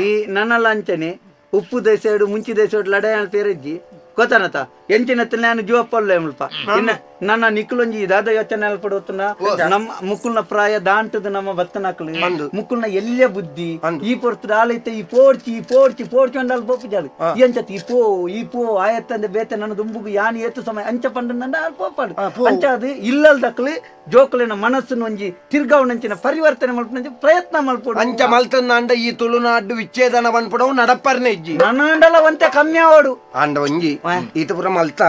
ಈ ನನ್ನಲ್ಲ ಅಂಚನೆ ಉಪ್ಪು ದೇಶಡು ಮುಂಚಿ ದೇಶಡು ಲಡಾಯ ಪೇರಜ್ಜಿ ಗೊತ್ತಾನತ ಎಂಚಿನ ನಾನು ಜೀವಪ್ಪಲ್ಲ ಮುಲ್ಪ ಇನ್ನ ನನ್ನ ನಿಕ್ಕುಲೊಂಜಿ ದಾದ ಯೋಚನೆ ಪಡುವತ್ತನ ನಮ್ಮ ಮುಕ್ಕುಲ್ನ ಪ್ರಾಯ ದಾಂಟದ ನಮ್ಮ ಬತ್ತನಕಲು ಮುಕ್ಕುಲ್ನ ಎಲ್ಲೇ ಬುದ್ಧಿ ಈ ಪೊರ್ತು ಆಲೈತೆ ಈ ಪೋಡ್ಚಿ ಈ ಪೋಡ್ಚಿ ಪೋಡ್ಚಿ ಅಂಡಾಲ್ ಪೋಪು ಜಾಲು ಎಂಚತ್ ಈ ಪೋ ಈ ಪೋ ಆಯತ್ತಂದೆ ಬೇತೆ ನನ್ನ ದುಂಬುಗು ಯಾನ್ ಏತು ಸಮಯ ಅಂಚ ಪಂಡ ಆಲ್ ಪೋಪಾಡು ಅಂಚ ಅದು ಇಲ್ಲಲ್ದಕ್ಲು ಜೋಕುಲಿನ ಮನಸ್ಸನ್ನು ಒಂಜಿ ತಿರ್ಗಾವಣಂಚಿನ ಪರಿವರ್ತನೆ ಮಲ್ಪುನಂಚಿ ಪ್ರಯತ್ನ ಮಲ್ಪೊಡು ಅಂಚ ಮಲ್ತಂದಾಂಡ ಈ ತುಳುನಾಡು ವಿಚ್ಛೇದನ ಪನ್ಪುಡವು ನಡಪರ್ನೆ ಇಜ್ಜಿ ನನ್ನಂಡಲ ಒಂತೆ ಕಮ್ಮಿ ಆವಡು ಆಂಡ ಒಂಜಿ ಈತ ಪೂರ ಮಲ್ತ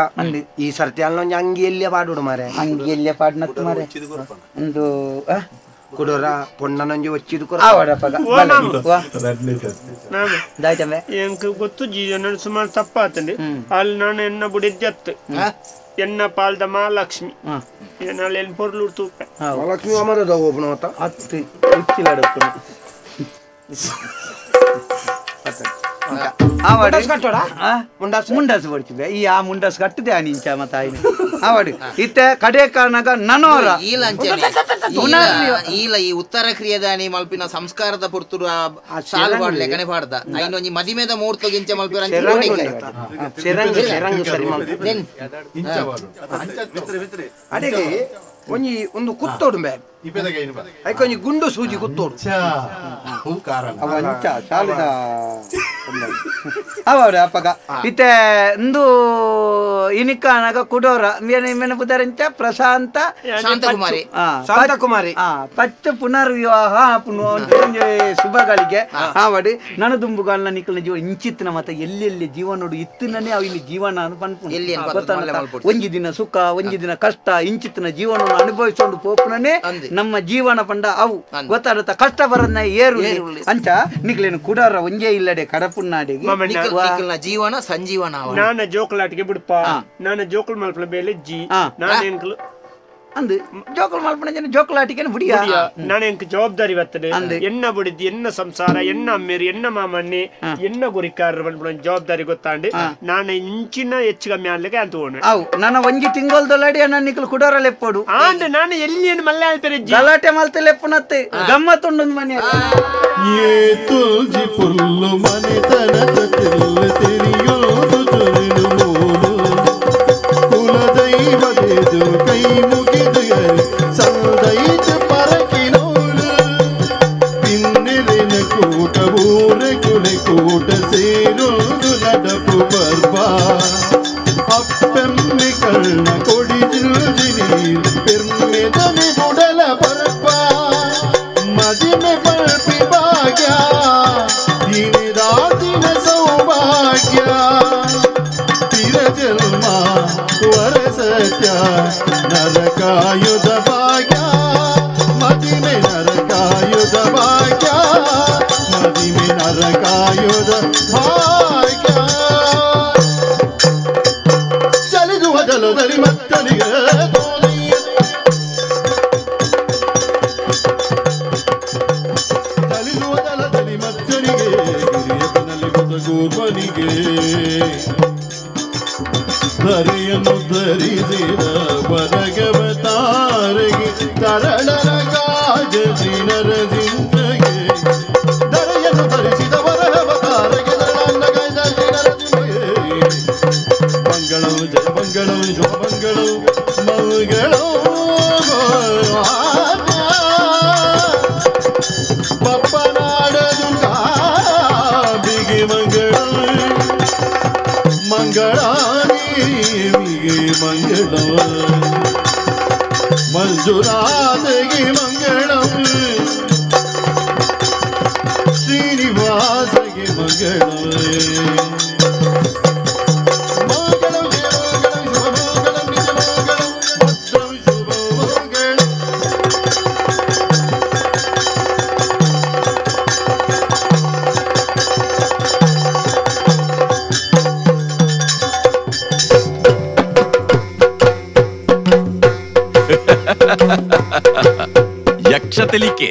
ಈ ಸರ್ತಿ ಅಲ್ಲ ಒಂಜಿ ಅಂಗಿ ಎಲ್ಲಿಯ ಪಾಡುಡು ಮಾರೆ ಅಂಗಿ ಎಲ್ಲಿಯ ಪಾಡ್ನತ್ತು ಮಾರೆ ಒಂದು ಕುಡೋರ ಪೊಣ್ಣನೊಂಜಿ ಒಚ್ಚಿದು ಎಂಕ್ ಗೊತ್ತು ಜೀವನ ಸುಮಾರು ತಪ್ಪಾತಂడి ಅಲ್ಲಿ ನಾನು ಎನ್ನ ಬುಡಿದ್ದತ್ತು ಎನ್ನ ಪಾಲ್ದ ಮಹಾಲಕ್ಷ್ಮಿ ಎನ್ನಲ್ಲಿ ಎನ್ ಪೊರ್ಲು ತೂಪೆ ಮಹಾಲಕ್ಷ್ಮಿ ಅಮರದ ಓಪನ ಅತ್ತು ಉಚ್ಚಿಲಾಡಪ್ಪನ ಮುಂಡಾಸ್ ಕಟ್ಟೋಡ ಮುಂಡಾಸ್ ಮುಂಡಾಸ್ ಬಡ್ಚಿಬೆ ಈ ಆ ಮುಂಡಾಸ್ ಕಟ್ಟದೆ ಆ ನಿಂಚ ಮತ್ತಾಯಿನ ಆವಡು ಇತ್ತೆ ಕಡೆ ಕಾರಣಗ ನನೋರ ಈಲ ಈ ಉತ್ತರ ಕ್ರಿಯೆದಾನಿ ಮಲ್ಪಿನ ಸಂಸ್ಕಾರದ ಪುರ್ತುರು ಸಾಲು ಪಾಡ್ಲೆ ಕಣೆ ಪಾಡ್ದ ಐನೊಂಜಿ ಮದಿಮೆದ ಮೂರ್ತೊಗಿಂಚ ಮಲ್ಪಿರ ಅಡೆಗೆ ಒಂಜಿ ಒಂದು ಕುತ್ತೋಡು ಬೇ ಐಕೊಂಜಿ ಗುಂಡು ಸೂಜಿ ಕುತ್ತೋಡು ಅಂಚ ಶಾಲದ ಅವಡು ಅಪ್ಪಗ ಇತ್ತೆ ಇಂದು ಇನಿಕಾನಗ ಕುಡೋರ ಮೇನ ಪುದರಂಚ ಪ್ರಶಾಂತ ಶಾಂತಕುಮಾರಿ ಶಾಂತಕುಮಾರಿ ಪಚ್ಚ ಪುನರ್ವಿವಾಹ ಶುಭಗಳಿಗೆ ಆವಡು ನನ ದುಂಬುಗಾಲ್ನ ನಿಕಲ್ನ ಜೀವ ಇಂಚಿತ್ತಿನ ಮತ್ತ ಎಲ್ಲೆಲ್ಲಿ ಜೀವನೋಡು ಇತ್ತಿನನೇ ಅವು ಇಲ್ಲಿ ಜೀವನ ಪನ್ಪು ಒಂಜಿ ದಿನ ಸುಖ ಒಂಜಿ ದಿನ ಕಷ್ಟ ಇಂಚಿತ್ತಿನ ಜೀವನವನ್ನು ಅನುಭವಿಸಿಕೊಂಡು ಪೋಪುನನೇ ನಮ್ಮ ಜೀವನ ಪಂಡ ಅವು ಗೊತ್ತಾಡುತ್ತ ಕಷ್ಟ ಬರನ್ನ ಏರು ಅಂಚ ನಿಕ್ಲೇನು ಕುಡಾರ ಒಂಜೇ ಇಲ್ಲಡೆ ಕಡಪುನ್ನಾಡಿಗೆ ಜೀವನ ಸಂಜೀವನ ನಾನ ಜೋಕುಲಾಟಿಗೆ ಬಿಡ್ಪ ನಾನ ಜೋಕುಲ್ ಮಲ್ಪಲ ಬೇಲೆ ಜಿ ನಾನೇನ್ಕಲು ಅಂದು ಜೋಕುಲ್ ಮಲ್ಪನ ಜನ ಜೋಕುಲಾಟಿಗೆ ಬಿಡಿಯ ನಾನು ಎಂಕ್ ಜವಾಬ್ದಾರಿ ಬರ್ತದೆ ಎನ್ನ ಬುಡಿದ್ದು ಎನ್ನ ಸಂಸಾರ ಎನ್ನ ಅಮ್ಮೇರು ಎನ್ನ ಮಾಮಣ್ಣಿ ಎನ್ನ ಗುರಿಕಾರ ಜವಾಬ್ದಾರಿ ಗೊತ್ತಾಂಡಿ ನಾನು ಇಂಚಿನ ಹೆಚ್ಚು ಕಮ್ಮಿ ಆಗ್ಲಿಕ್ಕೆ ಅಂತ ಹೋಣ ಅವು ನನ್ನ ಒಂಜಿ ತಿಂಗೊಲ್ದೊಳಡಿ ನನ್ನ ನಿಕಲ್ ಕುಡೋರ ಲೆಪ್ಪೋಡು ಆಂಡ್ ನಾನು ಎಲ್ಲಿ ಏನು ಮಲ್ಲೆ ಆಲ್ಪೆರೆ ಗಲಾಟೆ ಮಲ್ತೆ ಲೆಪ್ಪುನತ್ತೆ ಗಮ್ಮತ್ತುಂಡು ಮನೆ ಏ ತುಜಿ ಪುಲ್ಲು ಮನೆತನದ ತಿಲ್ಲು ತಿರಿಯೋದು ತುರಿನು ಮೂಲು ಕುಲದೈವದೆದು ಕೈ ಮುಗಿದು ಸಂದೈತ ಪರಕಿನೋಲು ಪಿನ್ನೆರೆನ ಕೂಟ ಊರ ಕುಲೆ ಕೂಟ ಸೇರೋದು ನಡಪು ಪರ್ವ ಅಪ್ಪೆಮ್ಮೆ ಕಳ್ಳ ಕೊಡಿ ಜಿಲ್ಜಿನಿ ಪೆರ್ಮೆದನೆ ಬುಡಲ ಪರ್ಪ ಮದಿಮೆ ಪಲ್ಪಿ ಭಾಗ್ಯ ಇನಿದಾತಿನ ಸೌಭಾಗ್ಯ ತಿರಜನ್ಮ ವರಸತ್ಯ ನರಕಾಯುಧ ಭಾಗ್ಯ ಮದಿಮೆ ನರಕಾಯುಧ ಭಾಗ್ಯ ಮದಿಮೆ ನರಕಾಯುಧ ಭಾಗ್ಯ ಚಲಿಸುವ ಜಲದಲ್ಲಿ ಮಕ್ಕಳಿಗೆ ಚಲಿಸುವ ಜಲದಲ್ಲಿ ಮಕ್ಕಳಿಗೆ ಗಿರಿಯತನಲ್ಲಿ ಬದಗೂರ್ವನಿಗೆ ಧರೆಯನ್ನು ಧರಿಸಿದ ಬರಗವ ತಾರಗೆ ತರಳರ ಗಾಜಿ ನರಸಿಂಹಗೆ ಧರೆಯನ್ನು ಧರಿಸಿದ ಬರಗವ ತಾರಗೆ ತರಳನ್ನ ಗಾಜಿ ನರಸಿಂಹಗೆ ಮಂಗಳಂ ಜಯ ಮಂಗಳಂ ಶುಭ ಮಂಗಳಂ ಮಂಗಳಂ ಬಪ್ಪನಾಡದು ಕಾಬಿಗೆ ಮಂಗಳಂ ಮಂಗಳಾದೇವಿಗೆ ಮಂಗಳ ಮಂಜುನಾಥಗೆ ಮಂಗಳಂ ಶ್ರೀನಿವಾಸಗೆ ಮಂಗಳ ಮಂಗಳಂ ಜಯ ಮಂಗಳಂ ಶುಭ ಮಂಗಳಂ ನಿಜ ಮಂಗಳಂ ಭದ್ರಂ ಶುಭ ಮಂಗಳಂ. ಯಕ್ಷ ತೆಲಿಕೆ.